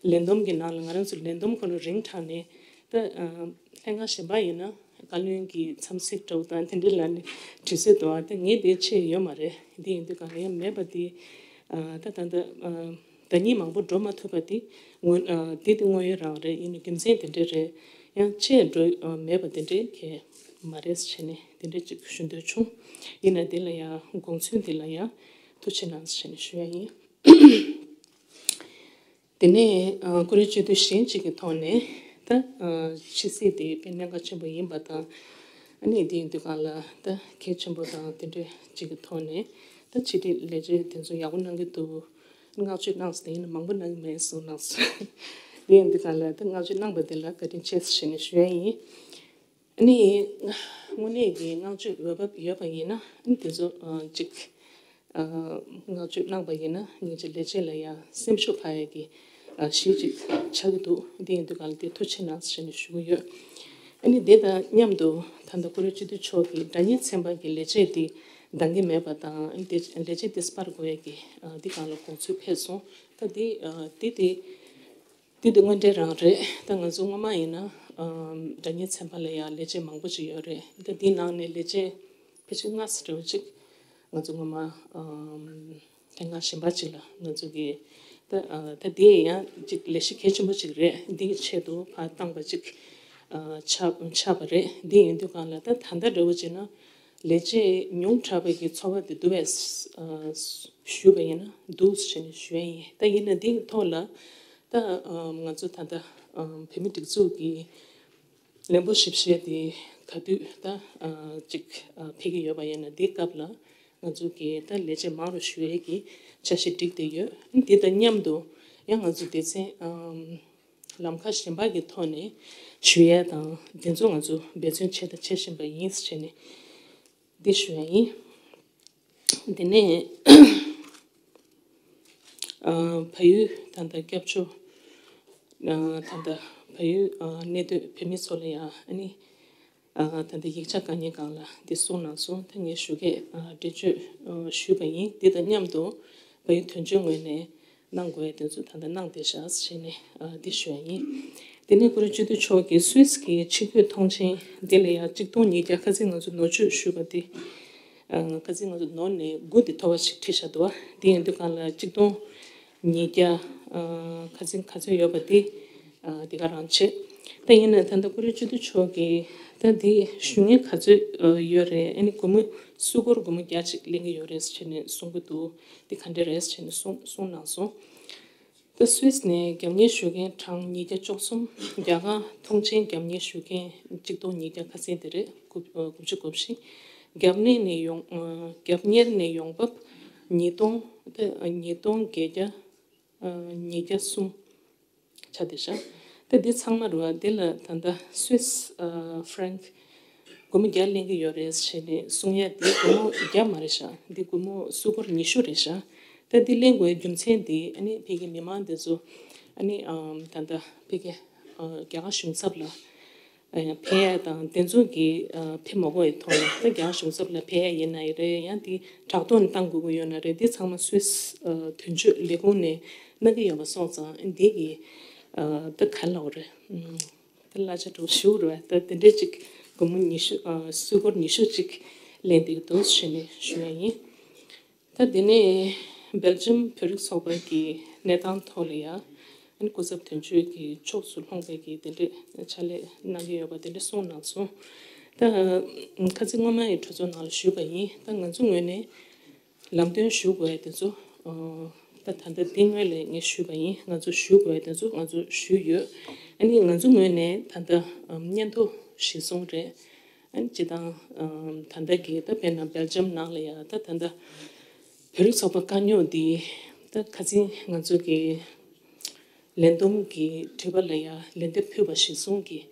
བ། ལས་བསྡོམས་ཀྱི་ནང་ལ་ང་རང་ཚོ་ལས་བསྡོམས་ཁོ་རང་རིང་དྲགས་ནས་ད་ལྷན་ཁང་གཞན་པ་ཡིན་ན་བཀའ་བློན་གྱི་འཚམས་གཟིགས་འདྲ་བོ་དང་དེ་འདྲ་ལ་ནི་དུས་ཚོད་འདུག་བ། ད་ངས་དེ་ཆེད་ཡོད་མ་རེད། འདི་ཡིན་དུས་གང་ལ་ཡང་མེད་པ་དེ་ད་ད་ད། ཟླ་ཉིན་མང་པོ་འགྲོ་མ་ཐུབ་པ་དེ་དངོས་ཨ་དེ་དེ་དངོས་ཡོད་རང་རེད། ཡིན་ནའི་རྒྱུ་མཚན་དེ་འདྲ་རེད། ཡང་ཆེས་འགྲོ་ཨ་མེད་པ་དེ་འདྲ་གང་མ་རེད་ཟེར་བྱས་ནས་དེ་འདྲ་ཅིག་ཞུ་འདོད་བྱུང་། ཡིན་ན་དེ་ལ་ཡང་དགོངས་ཚུལ་དེ་ལ་ཡང་ཐུགས་རྗེ་གནང་ཟེར་བྱས་ནས་ཞུ་ཡ་ཡིན། དེ་ནས་ཨ་ཀུ་རེ་སྤྱི་འཐུས་གཞན་གཅིག་གི་ཐོག་ནས་ད་ཨ་ཕྱི་སྲིད་དེ་དཔེ་གནད་འགག་ཆེན་པོ་ཡིན་པ་དང་། ཨ་ནི་དེ་ཡིན་དུས་གང་ལ་ད་གལ་ཆེན་པོ་དང་དེ་འདྲ་གཅིག་གི་ཐོག་ནས་ད་ཕྱི་དྲིལ་ལས་བྱེད་དེ་ཚོ་ཡག་པོ་གནང་གི་འདུག་བསྔགས་བརྗོད་གནང་སོང་། དེ་ཡིན་ན་མང་པོ་གནང་གི་མེད་གསུངས་གནང་སོང་། དེ་ཡིན་དུས་གང་ལ་ད་བསྔགས་བརྗོད་གནང་པ་དེ་ལ་བཀའ་དྲིན་ཆེ་ཟེར་བྱས་ནས་ཞུ་ཡ་ཡིན། ཨ་ནི་དངོས་གནས་ཀྱི་བསྔགས་བརྗོད་འོས་བབ་ཡོད་པ་ཡིན་ན་ཨ་ནི་དེ་ཚོ་ཨ་གཅིག་ཨ་བསྔགས་བརྗོད་གནང་པ་ཡིན་ན་སྙིང་རྗེ་ལས་བྱེད་ལ་ཡང་སེམས་ཤུགས་འཕར་ཡ་གི་ཨ་གཞི་གཅིག་ཆགས་ཀྱི་འདུག་དེ་ཡིན་དུས་གང་ལ་དེ་ཐུགས་རྗེ་གནང་ཟེར་ནས་ཞུ་གི་ཡོད། ཨ་ནི་དེ་དང་མཉམ་དུ་ད་ལྟ་ཀུ་རེ་སྤྱི་འཐུས་མཆོག་གིས་སྒྲ་སྙན་ཚན་པ་གི་ལས་བྱེད་དེ་འདང་གི་མེད་པ་དང་ཨ་ནི་དེ་ལས་བྱེད་དེ་སྤར་དགོས་ཡ་གི་ཨ་དེ་སྒང་ལ་དགོངས་ཚུལ་ཕེབས་སོང་། ད་དེ་ཨ་དེ་དེ། དེ་དེ་དངོས་འབྲེལ་རང་རེད། ད་ང་ཚོ་སྔོན་མ་ཡིན་ན་ཨམ་སྒྲ་སྙན་ཚན་པ་ལ་ཡང་ལས་བྱེད་མང་པོ་ཅིག་ཡོད་རེད། ད་དེའི་ནང་ནས་ལས་བྱེད་ཕལ་ཆེར་ལྔ་ཙམ་འདྲ་བོ་ཅིག་ང་ཚོ་སྔོན་མ་ཨམ་ལྷན་ཁང་གཞན་པ་ཅིག་ལ་ང་ཚོ་གི་ད་ཨ་ད་དེ་ཡང་ཅིག་ལས་གཞི་གལ་ཆེན་པོ་ཅིག་རེད། འདི་གི་ཆེད་དུ་ཕར་བཏང་པ་ཅིག་ཨ་ཆགས་ཆགས་པ་རེད། འདི་ཡིན་དུས་གང་ལ་ད་ད་ལྟ་འདྲ་བོ་བྱས་ན་ལས་བྱེད་ཉུང་དྲགས་པའི་གི་ཚོར་བ་དེ་འདུག་པས་ཨ་ཞུས་པ་ཡིན་ན་འདུག་ཟེར་ནས་ཞུ་ཡ་ཡིན། ད་ཡིན་ན་འདི་གི་ཐོག་ལ། ད་ཨམ་ང་ཚོ་ད་ལྟ་ཨམ་བོད་མི་སྒྲིག་འཛུགས་ཀྱི་ལས་འགུལ་ཞིབ་བཤེར་དེ་ག་དུས་ད་ཨ་ཅིག་ཨ་ཕེབས་ཀྱི་ཡོད་པ་ཡིན་ན་འདིའི་སྐབས་ལ་ང་ཚོ་གི་ད་ལས་བྱེད་མང་རུ་ཞུ་ཡས་ཀྱི་འཆར་གཞི་བསྒྲིགས་བསྡད་ཡོད། འདི་དང་མཉམ་དུ་ཡང་ང་ཚོ་སྡེ་ཚན་ཨམ་ལམ་ཁ་གཞན་པ་གི་ཐོག་ནས་ཞུ་ཡས་དང་དེ་ཚོ་ང་ཚོ་འབད་བརྩོན་བྱས་དང་བྱེད་བཞིན་པ་ཡིན་ཟེར་བྱས་ནས་འདི་ཞུ་ཡས་ཡིན། དེ་ནས་ཨ་བལ་ཡུལ་ད་ལྟ་སྐྱབས་བཅོལ་ཨ་ད་ལྟ་བལ་ཡུལ་ཨ་གནས་སྡོད་བོད་མི་ཚོ་ལ་ཡང་ཨ་ནི་ཨ་ད་ལྟ་ཡིག་ཆ་དཀའ་ངལ་སྒང་ལ་འདི་གསུངས་གནང་སོང་། ད་ངས་ཞུ་གས་ཨ་འགྲེལ་བརྗོད་ཨ་ཞུས་པ་ཡིན། འདི་དང་མཉམ་དུ་བལ་ཡུལ་དོན་གཅོད་ངོས་ནས་གནང་དགོས་ཡ་དེ་ཚོ་ད་ལྟ་གནང་བསྡད་བཞག་ཟེར་ནས་ཨ་འདི་ཞུ་ཡ་ཡིན། དེ་ནས་ཀུ་རེ་སྤྱི་འཐུས་མཆོག་གིས་སུད་སི་གི་ཕྱི་སྐྱོད་ཐོངས་མཆན་འདི་ལ་ཡང་གཅིག་སྟོང་ཉིས་བརྒྱ་ཁ་སང་ང་ཚོ་ནོར་བཅོས་ཞུས་པ་དེ། ཨ་ཁ་སང་ང་ཚོ་ནོར་ནས་དགུ་དེ་མཐོ་བ་ཞིག་བྲིས་བཞག་འདུག་བ། དེ་ཡིན་དུས་གང་ལ་གཅིག་སྟོང་ཉིས་བརྒྱ་ཨ་ཁ་སང་ག་ཚོད་ཡོད་པ་དེ་ཨ་དེ་ག་རང་བྱེད། ད་ཡིན་ན་ད་ལྟ་ཀུ་རེ་སྤྱི་འཐུས་མཆོག་གིས་ད་དེ་ཞུ་མཁན་ག་ཚོད་ཨ་ཡོད་རེད། ཨ་ནི་སྒོར་མོ་སུ་སྒོར་སྒོར་མོ་བརྒྱ་ཅིག་ལེན་གྱི་ཡོད་རེད་ཟེར་ནས་གསུང་གི་འདུག་དེ་ག་འདྲ་རེད་ཟེར་ནས་གསུང་གསུང་གནང་སོང་། ད་སུད་སི་ནས་རྒྱབ་གཉེར་ཞུ་མཁན་གྲངས་ཉིས་བརྒྱ་བཅུ་གསུམ། རྒྱ་གར་ཐོངས་མཆན་རྒྱབ་གཉེར་ཞུ་མཁན་གཅིག་སྟོང་ཉིས་བརྒྱ་ཁ་སང་དེ་རེད། དགུ་ཨ་དགུ་བཅུ་གོ་བཞི། རྒྱབ་གཉེར་ནས་ཡོང་ཨ་རྒྱབ་གཉེར་ནས་ཡོང་འབབ་ཉིས་སྟོང་ད་ཉིས་སྟོང་བརྒྱད་བརྒྱ་ཨ་ཉིས་བརྒྱ་གསུམ་ཆགས་བསྡད་ཤག་ད་འདི་ཚང་མ་རུ་བ་འདི་ལ་ད་ལྟ་སུད་སི་ཨ་ཧྥ་རན་སྒོར་མོ་བརྒྱ་ལེན་གྱི་ཡོད་རེད་ཟེར་ནས་གསུང་ཡ་དེ་སྒོར་མོ་བརྒྱ་མ་རེད་ཤག་འདི་སྒོར་མོ་སུ་སྒོར་ཉི་ཤུ་རེད་ཤག་ད་འདི་ལེན་དགོས་རྒྱུ་མཚན་དེ་ཨ་ནི་ཕ་གི་མི་མང་དེ་ཚོ་ཨ་ནི་ཨམ་ད་ལྟ་ཕ་གི་ཨ་རྒྱ་གར་གཞུང་ཚབ་ལ་ཨ་ཕེབས་ཡ་དང་དེ་ཚོ་གི་ཨ་ཕེབས་མ་དགོས་ཡའི་ཐོག་ནས་ད་རྒྱ་གར་གཞུང་ཚབ་ལ་ཕེབས་ཡ་ཡིན་ན་ཡི་རེད། ཡང་དེ་དྲག་ཐོག་ནས་བཏང་དགོས་ཀྱི་ཡོད་ན་རེད། འདི་ཚང་མ་སུད་སི་ཨ་དོན་གཅོད་ལས་ཁུངས་ནས་གནང་གི་ཡོད་པ་སོང་ཙང་འདི་གི་ཨ་ད་ག་ལབ་རེད། ཨམ། ད་གླ་ཆ་འགྲོ་ཞུ་རུ་བ་ད་དེ་འདྲས་ཅིག་སྒོར་མོ་ཉི་ཤུ་ཨ་སུ་སྒོར་ཉི་ཤུ་ཅིག་ལེན་བསྡད་ཀྱི་འདུག་ཞུས་ནས་ཞུ་ཡ་ཡིན། ད་དེ་ནས་སྦེལ་ཇམ་བོད་རིགས་ཚོགས་པ་གི་གནས་སྟངས་ཐོག་ལ་ཡ་ཨ་ནི་སྐུ་ཚབ་དོན་གཅོད་ཀྱི་ཕྱོགས་སུ་ལྷུང་བའི་གི་དེ་འདྲས་ཕྱག་ལས་གནང་གི་ཡོད་པ་དེ་འདྲས་གསུངས་གནང་སོང་། ད་ཁ་སང་སྔོན་མ་ཡི་གྲོས་ཚོགས་ནང་ལ་ཞུས་པ་ཡིན། ད་ང་ཚོ་ངོས་ནས་ལམ་སྟོན་ཞུ་དགོས་ཡ་དེ་ཚོ་ཨ་ད་ད་ལྟ་འདི་སྔོན་ལ་ངས་ཞུས་པ་ཡིན། ང་ཚོ་ཞུ་དགོས་ཡ་དེ་ཚོ་ང་ཚོ་ཞུས་ཡོད། ཨ་ནི་ང་ཚོ་ངོས་ནས་ད་ལྟ་ཨམ་སྙན་ཐོ་གཞིར་བཟུང་རེད། ཨ་ནི་སྤྱིར་བཏང་ཨམ་ད་ལྟ་གི་ད་དཔེར་ན་སྦེལ་ཇམ་ནང་ལ་ཡ་ད་ད་ལྟ་བོད་རིགས་ཚོགས་པ་དཀའ་རྙོག་འདི་ད་ཁ་སང་ང་ཚོ་གི་ལས་བསྡོམས་ཀྱི་དྲི་བ་ལ་ཡ་ལན་འདེབས་ཕུལ་བ་གཞིར་བཟུང་གིས་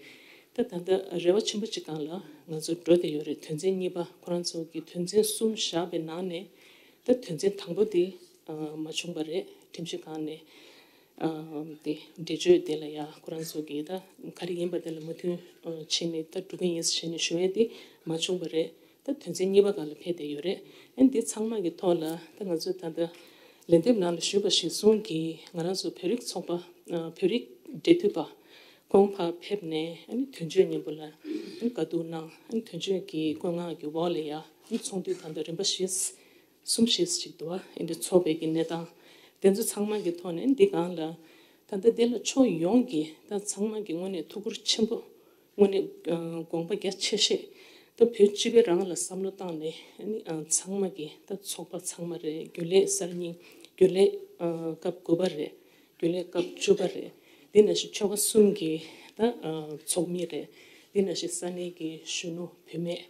ད་ད་ལྟ་རེ་བ་ཆེན་པོ་ཅིག་སྒང་ལ་ང་ཚོ་འགྲོ་བསྡད་ཡོད་རེད། དོན་ཚན་གཉིས་པ་ཁོ་རང་ཚོ་གི་དོན་ཚན་གསུམ་བཞག་པའི་ནང་ནས་ད་དོན་ཚན་དང་པོ་དེ་ཨ་མ་བྱུང་བ་རེད། ཁྲིམས་ཞིབ་ཁང་ནས་ཨ་དེ་འགྲེལ་བརྗོད་དེ་ལ་ཡ་ཁོ་རང་ཚོ་གི་ད་ག་རེ་ཡིན་པ་དེ་ལ་མོས་མཐུན་ཨ་བྱས་ནས་ད་འགྲོ་གི་ཡིན་ཟེར་ནས་ཞུ་ཡས་དེ་མ་བྱུང་བ་རེད། ད་དོན་ཚན་གཉིས་པ་སྒང་ལ་ཕེབས་བསྡད་ཡོད་རེད། ཨ་ནི་འདི་ཚང་མ་གི་ཐོག་ལ་ད་ང་ཚོས་ད་ལྟ་ལན་འདེབས་ནང་ལ་ཞུས་པ་གཞིར་བཟུང་གིས་ང་རང་ཚོ་བོད་རིགས་ཚོགས་པ་ཨ་བོད་རིགས་འབྲེལ་མཐུད་པ་ཁོང་ཕར་ཕེབས་ནས་ཨ་ནི་དོན་གཅོད་མཉམ་པོ་ལ་ཨ་ནི་བཀའ་བསྡུར་གནང་། ཨ་ནི་དོན་གཅོད་ཀྱི་བཀོད་མངགས་ཀྱི་འོག་ལ་ཡ་ཨ་ནི་ཚོགས་འདུ་ད་ལྟ་རིམ་པ་བཞི་གསུམ་བཞི་ཅིག་འདུག་བ། ཨ་ནི་ཚོགས་པའི་གི་གནས་སྟངས་དེ་ཚོ་ཚང་མ་གི་ཐོག་ནས་འདི་སྒང་ལ་ད་ལྟ་འདི་ལ་ཕྱོགས་ཡོངས་ཀྱི་ད་ཚང་མ་གི་དངོས་གནས་ཐུགས་ཁུར་ཆེན་པོ། དངོས་གནས་ཨ་དགོངས་པ་རྒྱ་ཆེ་བཞེས། ད་བོད་སྤྱི་པའི་རང་ལ་བསམ་བློ་བཏང་ནས་ཨ་ནི་ཨ་ཚང་མ་གི་ད་ཚོགས་པ་ཚང་མ་རེད། རྒྱུན་ལས་གསར་རྙིང་། རྒྱུན་ལས་ཨ་སྐབས་དགུ་པ་རེད། རྒྱུན་ལས་སྐབས་བཅུ་པ་རེད། དེ་ནང་བཞིན་ཆོལ་ཁ་གསུམ་གི་ད་ཨ་ཚོགས་མི་རེད། དེ་ནང་བཞིན་ས་གནས་ཀྱི་གཞོན་ནུ་བུད་མེད།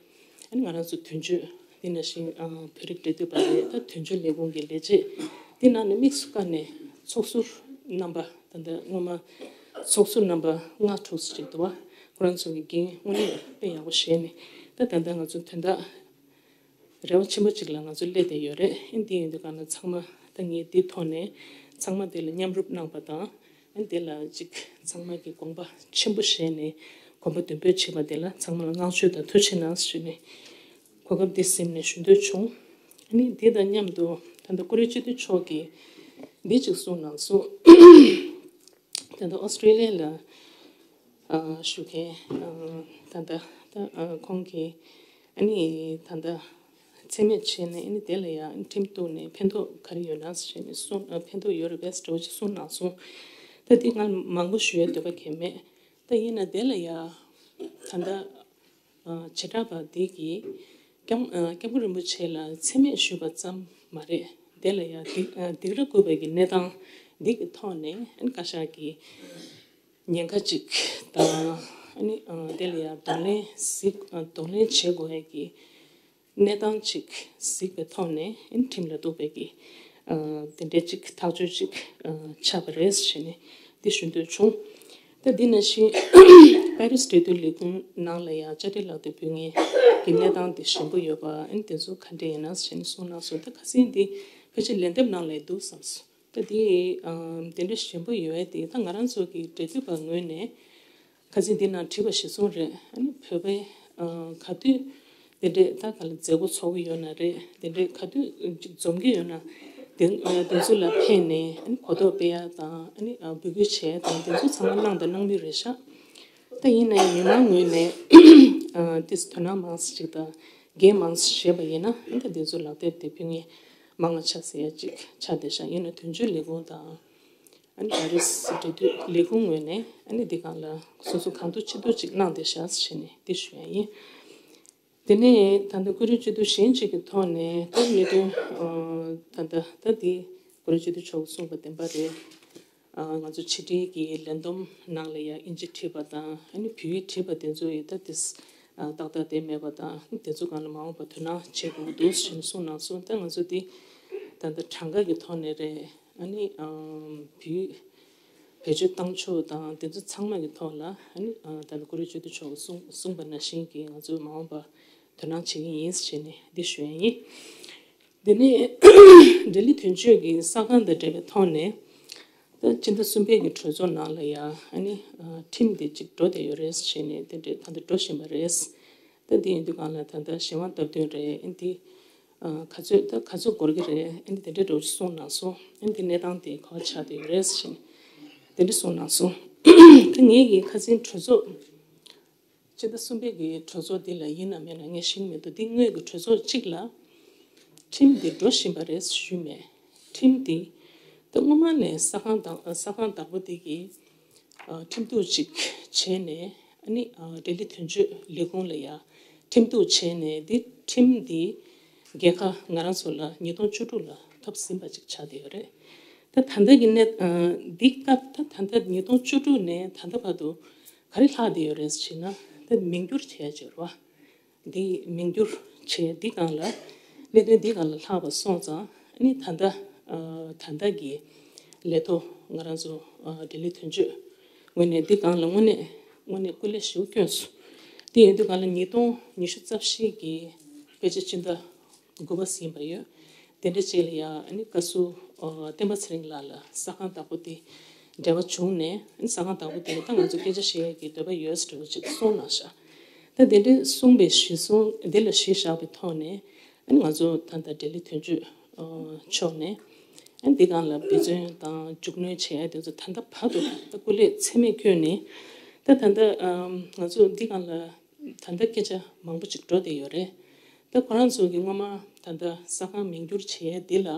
ཨ་ནི་ང་རང་ཚོ་དོན་གཅོད། དེ་ནང་བཞིན་ཨ་བོད་རིགས་འབྲེལ་མཐུད་པ་རེད། ད་དོན་གཅོད་ལས་ཁུངས་ཀྱི་ལས་བྱེད། དེ་ནང་ནས་དམིགས་སུ་བཀར་ནས་ཚོགས་ཟུར་རྣམ་པ་ད་ལྟ་སྔོན་མ་ཚོགས་ཟུར་རྣམ་པ་ལྔ་དྲུག་ཅིག་འདུག་བ། ཁོ་རང་ཚོ་གི་འགན་དངོས་གནས་དཔེ་ཡག་པོ་བཞེས་ནས་ད་ད་ལྟ་ང་ཚོ་དོན་དག་རེ་བ་ཆེན་པོ་ཅིག་ལ་ང་ཚོ་སླེབས་བསྡད་ཡོད་རེད། ཨ་ནི་དེ་ཡིན་དུས་གང་ལ་ཚང་མ་ད་ངས་འདི་ཐོག་ནས་ཚང་མ་དེ་ལ་མཉམ་རུབ་གནང་པ་དང་། ཨ་ནི་དེ་ལ་ཅིག་ཚང་མ་གི་དགོངས་པ་ཆེན་པོ་བཞེས་ནས་དགོངས་པ་འདུན་སྤེལ་བྱས་པ་དེ་ལ་ཚང་མ་ལ་བསྔགས་བརྗོད་དང་ཐུགས་རྗེ་གནང་ཞུས་ནས་གོ་སྐབས་འདི་ཟིན་ནས་ཞུ་འདོད་བྱུང་། ཨ་ནི་དེ་དང་མཉམ་དུ་ད་ལྟ་ཀུ་རེ་སྤྱི་འཐུས་མཆོག་གིས་འདི་ཅིག་གསུངས་གནང་སོང་། ད་ལྟ་ཨོ་སི་ཀྲི་ལི་ཡ་ལ་ཨ་བཞུགས་མཁན་ཨ་ད་ལྟ་ད་ཨ་ཁོང་གིས་ཨ་ནི་ད་ལྟ་མཚན་སྨད་བྱས་ནས་ཨ་ནི་དེ་ལ་ཡང་ཁྲིམས་གཏུགས་ནས་ཕན་ཐོགས་ག་རེ་ཡོད་ན་ཟེར་ནས་གསུངས། ཨ་ཕན་ཐོགས་ཡོད་རེད་པས་འདྲ་བོ་ཅིག་གསུངས་གནང་སོང་། ད་འདི་ང་མང་པོ་ཞུ་ཡ་འདོད་པ་གང་མེད། ད་ཡིན་ན་དེ་ལ་ཡང་ད་ལྟ་ཨ་བྱེ་བྲག་པ་འདི་གིས་སྐྱབས་ཨ་སྐྱབས་མགོན་རིན་པོ་ཆེ་ལ་མཚན་སྨད་ཞུས་པ་ཙམ་མ་རེད། དེ་ལ་ཡང་སྡིགས་ཨ་སྡིགས་ར་བསྐུལ་བའི་གི་གནས་སྟངས་འདི་གི་ཐོག་ནས་ཨ་ནི་བཀའ་ཤག་གིས་ཉེན་ཁ་ཅིག་དང་། ཨ་ནི་ཨ་དེ་ལ་ཡང་གདོང་ལེན་གཟིགས་ཨ་གདོང་ལེན་བྱེད་དགོས་ཡས་ཀྱི་གནས་སྟངས་ཅིག་གཟིགས་པའི་ཐོག་ནས་ཨ་ནི་ཁྲིམས་ལ་གཏུགས་པའི་གི་ཨ་དེ་འདྲའི་ཅིག་ཐག་གཅོད་ཅིག་ཨ་ཆགས་པ་རེད་ཟེར་ནས་འདི་ཞུ་འདོད་བྱུང་། ད་འདི་ནང་བཞིན་པེ་རིས་འབྲེལ་མཐུད་ལས་ཁུངས་ནང་ལ་ཡང་དཔྱ་ཁྲལ་ལག་དེབ་འབུལ་མཁན་གྱི་གནས་སྟངས་དེ་ཞན་པོ་ཡོད་པ། ཨ་ནི་དེ་ཚོ་ག་འདྲ་ཡིན་ན་ཟེར་ནས་གསུངས་གནང་སོང་། ད་ཁ་སང་འདི་ཕལ་ཆེར་ལན་འདེབས་ནང་ལ་འདུག་བསམ་སོང་། ད་དེ་ཨམ་དེ་འདྲ་ཞན་པོ་ཡོད་དེ་ད་ང་རང་ཚོ་གི་འབྲེལ་མཐུད་པ་ངོས་ནས་ཁ་སང་འདི་ནང་བྲིས་པ་གཞིར་བཟུང་རེད། ཨ་ནི་བོད་པའི་ཨ་ག་དུས་དེ་འདྲས་ད་ག་ལ་མཛད་སྒོ་ཚོགས་ཀྱི་ཡོད་ན་རེད། དེ་འདྲས་ག་དུས་ཅིག་འཛོམས་ཀྱི་ཡོད་ན་དེ་ཨ་དེ་ཚོ་ལ་ཕེབས་ནས་ཨ་ནི་གོ་རྟོགས་སྤེལ་ཡ་དང་ཨ་ནི་ཨ་འབོད་སྐུལ་བྱེད་ཡ་དང་དེ་ཚོ་ཚང་མ་གནང་དང་གནང་མུས་རེད་ཤག་ད་ཡིན་ན་ཡང་མི་མང་ངོས་ནས་ཨ་ཏིས་དོ་སྣང་མང་ཙམ་ཅིག་དང་འགན་མང་ཙམ་བཞེས་པ་ཡིན་ན་ཨ་ནི་ད་དེ་ཚོ་ལག་དེབ་དེ་ཕུལ་མཁན་མང་བ་ཆགས་ཟེར་ཡ་ཅིག་ཆགས་བསྡད་ཤག་ཡིན་ན་དོན་གཅོད་ལས་ཁུངས་དང་། ཨ་ནི་ད་རེས་འབྲེལ་མཐུད་ལས་ཁུངས་ངོས་ནས་ཨ་ནི་འདི་སྒང་ལ་སོ་སོ་གང་ཐུབ་ཅི་ཐུབ་ཅིག་གནང་བསྡད་ཤག་ཟེར་ནས་འདི་ཞུ་ཡ་ཡིན། དེ་ནས་ད་ལྟ་ཀུ་རེ་སྤྱི་འཐུས་གཞན་ཅིག་གི་ཐོག་ནས་ད་གནད་དོན་ཨ་ད་ལྟ་ད་འདི་ཀུ་རེ་སྤྱི་འཐུས་མཆོག་གིས་གསུངས་པ་བདེན་པ་རེད། ཨ་ང་ཚོ་ཕྱི་དྲིལ་གྱི་ལས་བསྡོམས་ནང་ལ་ཡང་ཨིན་ཇི་བྲིས་པ་དང་ཨ་ནི་བོད་ཡིག་བྲིས་པ་དེ་ཚོ་ཡི་ད་དེ་ཨ་ཏག་ཏག་བསྡད་མེད་པ་དང་དེ་ཚོ་སྒང་ལ་མ་འོངས་པ་དོ་སྣང་བྱེད་དགོས་འདུག་ཟེར་ནས་གསུངས་གནང་སོང་། ད་ང་ཚོ་འདི་ད་ལྟ་གྲངས་ཀ་གི་ཐོག་ནས་རེད། ཨ་ནི་ཨམ་བོད་བེད་སྤྱོད་བཏང་ཕྱོགས་དང་དེ་ཚོ་ཚང་མ་གི་ཐོག་ལ་ཨ་ནི་ཨ་ད་ལྟ་ཀུ་རེ་སྤྱི་འཐུས་མཆོག་གིས་གསུངས་གསུངས་པ་ནང་བཞིན་གྱི་ང་ཚོ་མ་འོངས་པ་དོ་སྣང་བྱེད་ཀྱི་ཡིན་ཟེར་ནས་འདི་ཞུ་ཡ་ཡིན། དེ་ནས་ལྡི་ལི་དོན་གཅོད་ཀྱི་ས་ཁང་དང་འབྲེལ་བའི་ཐོག་ནས་ད་སྤྱི་ཟླ་གསུམ་པའི་གི་གྲོས་ཚོགས་ནང་ལ་ཡ་ཨ་ནི་ཨ་ཁྲིམས་དེ་གཅིག་འགྲོ་བསྡད་ཡོད་རེད་ཟེར་ནས་དེ་འདྲས་ད་ལྟ་འགྲོ་བཞིན་པ་རེད། ད་དེ་ཡིན་དུས་སྒང་ལ་ད་ལྟ་གཞན་དབང་སྟབས་བསྟུན་རེད། ཨ་ནི་དེ་ཨ་ག་ཚོད་ད་ག་ཚོད་འགོར་གྱི་རེད། ཨ་ནི་དེ་འདྲའི་འགྲོ་གསུངས་གནང་སོང་། ཨ་ནི་དེ་གནས་སྟངས་དེ་ག་པར་ཆགས་བསྡད་ཡོད་རེད་ཟེར་ནས་དེ་འདྲ་གསུངས་གནང་སོང་། ད་ངེད་ཀྱི་ཁ་སང་གྲོས་ཚོགས་སྤྱི་ཟླ་གསུམ་པའི་གི་གྲོས་ཚོགས་འདི་ལ་ཡིན་ན་མིན་ན་ངས་ཤེས་ཀྱི་མི་འདུག་འདི་སྔོན་གྱི་གྲོས་ཚོགས་གཅིག་ལ་ཁྲིམས་འདི་འགྲོ་བཞིན་པ་རེད་ཞུས་མེད། ཁྲིམས་འདི་ད་སྔོན་མ་ནས་ས་ཁང་དང་ས་ཁང་བདག་པོ་འདི་གིས་ཨ་ཁྲིམས་གཏུག་ཅིག་བྱས་ནས་ཨ་ནི་ཨ་ལྡི་ལི་དོན་གཅོད་ལས་ཁུངས་ལ་ཡ་ཁྲིམས་གཏུག་བྱས་ནས་འདི་ཁྲིམས་འདི་རྒྱལ་ཁ་ང་རང་ཚོ་ལ་ཉིས་སྟོང་བཅུ་དྲུག་ལ་ཐོབ་ཟིན་པ་ཅིག་ཆགས་བསྡད་ཡོད་རེད། ད་ད་ལྟ་གི་གནས་ཨ་འདི་སྐབས་ད་ད་ལྟ་ཉིས་སྟོང་བཅུ་དྲུག་ནས་ད་ལྟ་བར་དུ་ག་རེ་ལྷག་བསྡད་ཡོད་རེད་ཟེར་ན་ད་མིང་བསྒྱུར་བྱས་ཡ་ཅིག་རེད་བ། འདི་མིང་བསྒྱུར་བྱས་འདི་སྒང་ལ་གནད་དོན་འདི་སྒང་ལ་ལྷག་པ་སོང་ཙང་ཨ་ནི་ད་ལྟ་ཨ་ད་ལྟ་གི་ལས་ཐོག་ང་རང་ཚོ་ཨ་ལྡི་ལི་དོན་གཅོད་ངོས་ནས་འདི་སྒང་ལ་དངོས་གནས་དངོས་གནས་སྐུ་ལས་ཞེ་པོ་བསྐྱོན་སོང་། དེ་ཡིན་དུས་སྒང་ལ་ཉིས་སྟོང་ཉི་ཤུ་རྩ་བཞི་གི་དཔེ་ཆ་སྤྱི་ཟླ་དགུ་པ་ཟིན་པ་ཡོད། དེ་འདྲ་ཅིག་ལ་ཡང་ཨ་ནི་བཀའ་ཟུར་ཨ་བསྟན་པ་ཚེ་རིང་ལགས་ལ་ས་ཁང་བདག་པོ་དེ་འབྲེལ་བ་བྱུང་ནས་ཨ་ནི་ས་ཁང་བདག་པོ་དེ་ལ་ད་ང་ཚོ་སྐད་ཆ་བཤད་ཡས་ཀྱི་འདོད་པ་ཡོད་ཟེར་བ་ཅིག་གསུངས་གནང་ཤག་ད་དེ་འདྲའི་གསུངས་པའི་གཞི་བཟུང་འདི་ལ་གཞི་བཞག་པའི་ཐོག་ནས་ཨ་ནི་ང་ཚོ་ད་ལྟ་ལྡི་ལི་དོན་གཅོད་ཨ་ཕྱོགས་ནས་ཨ་ནི་འདི་སྒང་ལ་འབད་བརྩོན་དང་རྒྱུགས་སྣོན་བྱེད་ཡ་དེ་ཚོ་ད་ལྟ་བར་དུ་ད་སྐུ་ལས་ཚད་མེད་བསྐྱོན་ནས་ད་ད་ལྟ་ཨ་ང་ཚོ་འདི་སྒང་ལ། ད་ལྟ་སྐད་ཆ་མང་པོ་ཅིག་འགྲོ་བསྡད་ཡོད་རེད། ད་ཁོ་རང་ཚོ་གིས་སྔོན་མ་ད་ལྟ་ས་ཁང་མིང་བསྒྱུར་བྱེད་ཡས་འདི་ལ་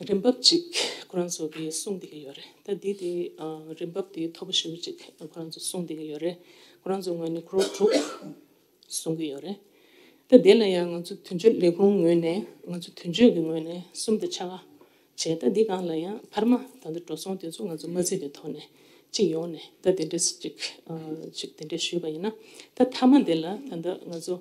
རིན་འབབ་ཅིག་ཁོ་རང་ཚོ་གིས་གསུངས་བསྡད་ཀྱི་ཡོད་རེད། ད་འདི་དེ་ཨ་རིན་འབབ་དེ་མཐོ་པོ་ཞེ་པོ་ཅིག་ཁོ་རང་ཚོ་གསུངས་བསྡད་ཀྱི་ཡོད་རེད། ཁོ་རང་ཚོ་ངོས་ནས་ཀྲོར་དྲུག་གསུང་གི་ཡོད་རེད། ད་དེ་ལ་ཡང་ང་ཚོ་དོན་གཅོད་ལས་ཁུངས་ངོས་ནས་ང་ཚོ་དོན་གཅོད་ཀྱི་ངོས་ནས་གསུམ་དང་ཕྱེད་ཀ་བྱས། ད་འདི་སྒང་ལ་ཡང་འཕར་མ་ད་ལྟ་འགྲོ་སོང་དེ་ཚོ་ང་ཚོ་མ་བརྩིས་པའི་ཐོག་ནས་གཅིག་ཡོང་ནས་ད་དེ་འདྲས་གཅིག་ཨ་གཅིག་དེ་འདྲས་ཞུས་པ་ཡིན་ན། ད་མཐའ་མ་དེ་ལ་ད་ལྟ་ང་ཚོ་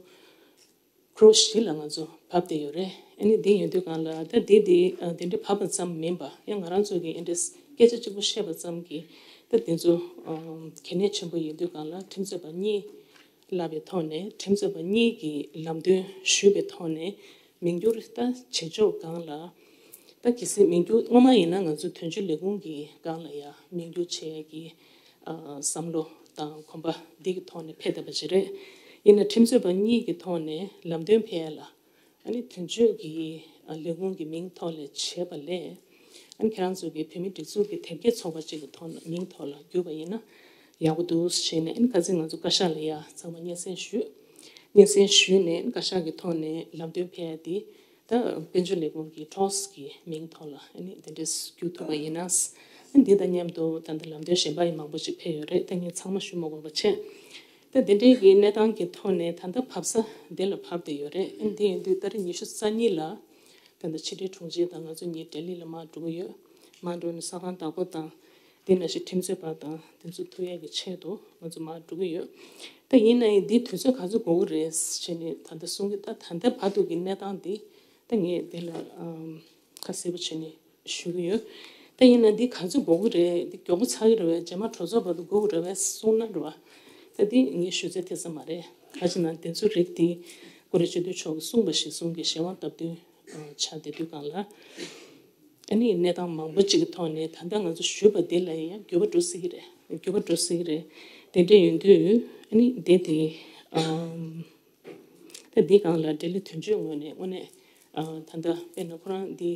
ཀྲོར་བཞི་ལ་ང་ཚོ་བབས་བསྡད་ཡོད་རེད། ཨ་ནི་འདི་ཡིན་དུས་སྒང་ལ་ད་འདི་དེ་ཨ་དེ་འདྲས་བབས་པ་ཙམ་མིན་པ་ཡང་ང་རང་ཚོ་གིས་ཨ་འདྲས་སྐད་ཆ་གཅིག་པོ་བཤད་པ་ཙམ་གྱིས་ད་དེ་ཚོ་ཨ་གལ་གནད་ཆེན་པོ་ཡིན་དུས་སྒང་ལ་ཁྲིམས་རྩོད་པ་གཉིས་བསླབ་པའི་ཐོག་ནས་ཁྲིམས་རྩོད་པ་གཉིས་ཀྱིས་ལམ་སྟོན་ཞུས་པའི་ཐོག་ནས་མིང་བསྒྱུར་ད་བྱེད་ཕྱོགས་སྒང་ལ་ད་གལ་སྲིད་མིང་བསྒྱུར་སྔོན་མ་ཡིན་ན་ང་ཚོ་དོན་གཅོད་ལས་ཁུངས་ཀྱི་སྒང་ལ་ཡ་མིང་བསྒྱུར་བྱེད་ཡས་ཀྱི་ཨ་བསམ་བློ་དང་གོམ་པ་འདི་གི་ཐོག་ནས་ཕེབས་བསྡད་པ་ཅིག་རེད། ཡིན་ན་ཁྲིམས་རྩོད་པ་གཉིས་ཀྱི་ཐོག་ནས་ལམ་སྟོན་ཕེབས་ཡས་ལ་ཨ་ནི་དོན་གཅོད་ཀྱི་ཨ་ལས་ཁུངས་ཀྱི་མིང་ཐོག་ལས་བྱས་པ་ལས། ཨ་ནི་ཁྱེད་རང་ཚོ་གི་བོད་མིའི་སྒྲིག་འཛུགས་ཀྱི་དེབ་སྐྱེལ་ཚོགས་པ་གཅིག་གི་ཐོག་ནས་མིང་ཐོག་ལ་བསྒྱུར་བ་ཡིན་ན་ཡག་པོ་འདུག་ཟེར་ནས། ཨ་ནི་ཁ་སང་ང་ཚོ་བཀའ་ཤག་ལ་ཡ་ཚང་མ་སྙན་སེང་ཞུས། སྙན་སེང་ཞུས་ནས་བཀའ་ཤག་གི་ཐོག་ནས་ལམ་སྟོན་ཕེབས་ཡ་དེ་ད་དཔལ་འབྱོར་ལས་ཁུངས་ཀྱི་ཀྲོར་གྱི་མིང་ཐོག་ལ་ཨ་ནི་དེ་འདྲས་བསྒྱུར་ཐུབ་པ་ཡིན་ན། ཨ་ནི་འདི་དང་མཉམ་དུ་ད་ལྟ་ལམ་སྟོན་གཞན་པ་ཡང་མང་པོ་ཅིག་ཕེབས་ཡོད་རེད། ད་ངས་ཚང་མ་ཞུ་མ་དགོས་པ་བྱས། ད་དེ་འདྲའི་གི་གནས་སྟངས་ཀྱི་ཐོག་ནས་ད་ལྟ་བབས་ས་འདི་ལ་བབས་བསྡད་ཡོད་རེད། ཨ་ནི་འདི་ཡིན་དུས་ཏ་རིག་ཉི་ཤུ་རྩ་གཉིས་ལ། ད་ལྟ་ཕྱི་དྲིལ་དྲུང་ཆེ་དང་ང་ཚོ་གཉིས་ལྡི་ལི་ལ་མར་འགྲོ་གི་ཡོད། མར་འགྲོ་ནས་ས་ཁང་བདག་པོ་དང་། དེ་ནང་བཞིན་ཁྲིམས་རྩོད་པ་དང་དེ་ཚོ་ཐུག་ཡས་ཀྱི་ཆེད་དུ་ང་ཚོ་མར་འགྲོ་གི་ཡོད། ད་ཡིན་ན་ཡང་འདི་དུས་ཚོད་ག་ཚོད་འགོར་གི་རེད་ཟེར་ནས་ད་ལྟ་གསུང་གི། ད་ད་ལྟ་བར་དུ་གི་གནས་སྟངས་འདི་ད་ངས་འདི་ལ་ཨམ་ཁ་གསལ་པོ་བྱས་ནས་ཞུ་གི་ཡོད། ད་ཡིན་ན་འདི་ག་ཚོད་འགོར་གི་རེད། འདི་མགྱོགས་པོ་ཚར་གི་རེད་པས། རྗེས་མ་གྲོས་ཚོགས་བར་དུ་འགོར་གི་རེད་པས་གསུངས་ན་རེད་པ། ད་འདི་ངས་ཞུ་ཚད་དེ་ཙམ་མ་རེད། ག་ཅི་ན་དེ་ཚོ་རིགས་འདི་ཀུ་རེ་སྤྱི་འཐུས་མཆོག་གིས་གསུངས་པ་གཞིར་བཟུང་གི་གཞན་དབང་སྟབས་བསྟུན་ཆགས་བསྡད་དུས་སྒང་ལ། ཨ་ནི་གནས་སྟངས་མང་པོ་ཅིག་གི་ཐོག་ནས་ད་ལྟ་ང་ཚོ་ཞུས་པ་དེ་ལ་ཡང་འགྱུར་བ་འགྲོ་སྲིད་ཀྱི་རེད། འགྱུར་བ་འགྲོ་སྲིད་ཀྱི་རེད། དེ་འདྲ་ཡིན་དུས་ཨ་ནི་དེ་དེ་ཨམ། ད་འདི་སྒང་ལ་ལྡི་ལི་དོན་གཅོད་ངོས་ནས་དངོས་གནས་ཨ་ད་ལྟ་དཔེར་ན་ཁོ་རང་འདི་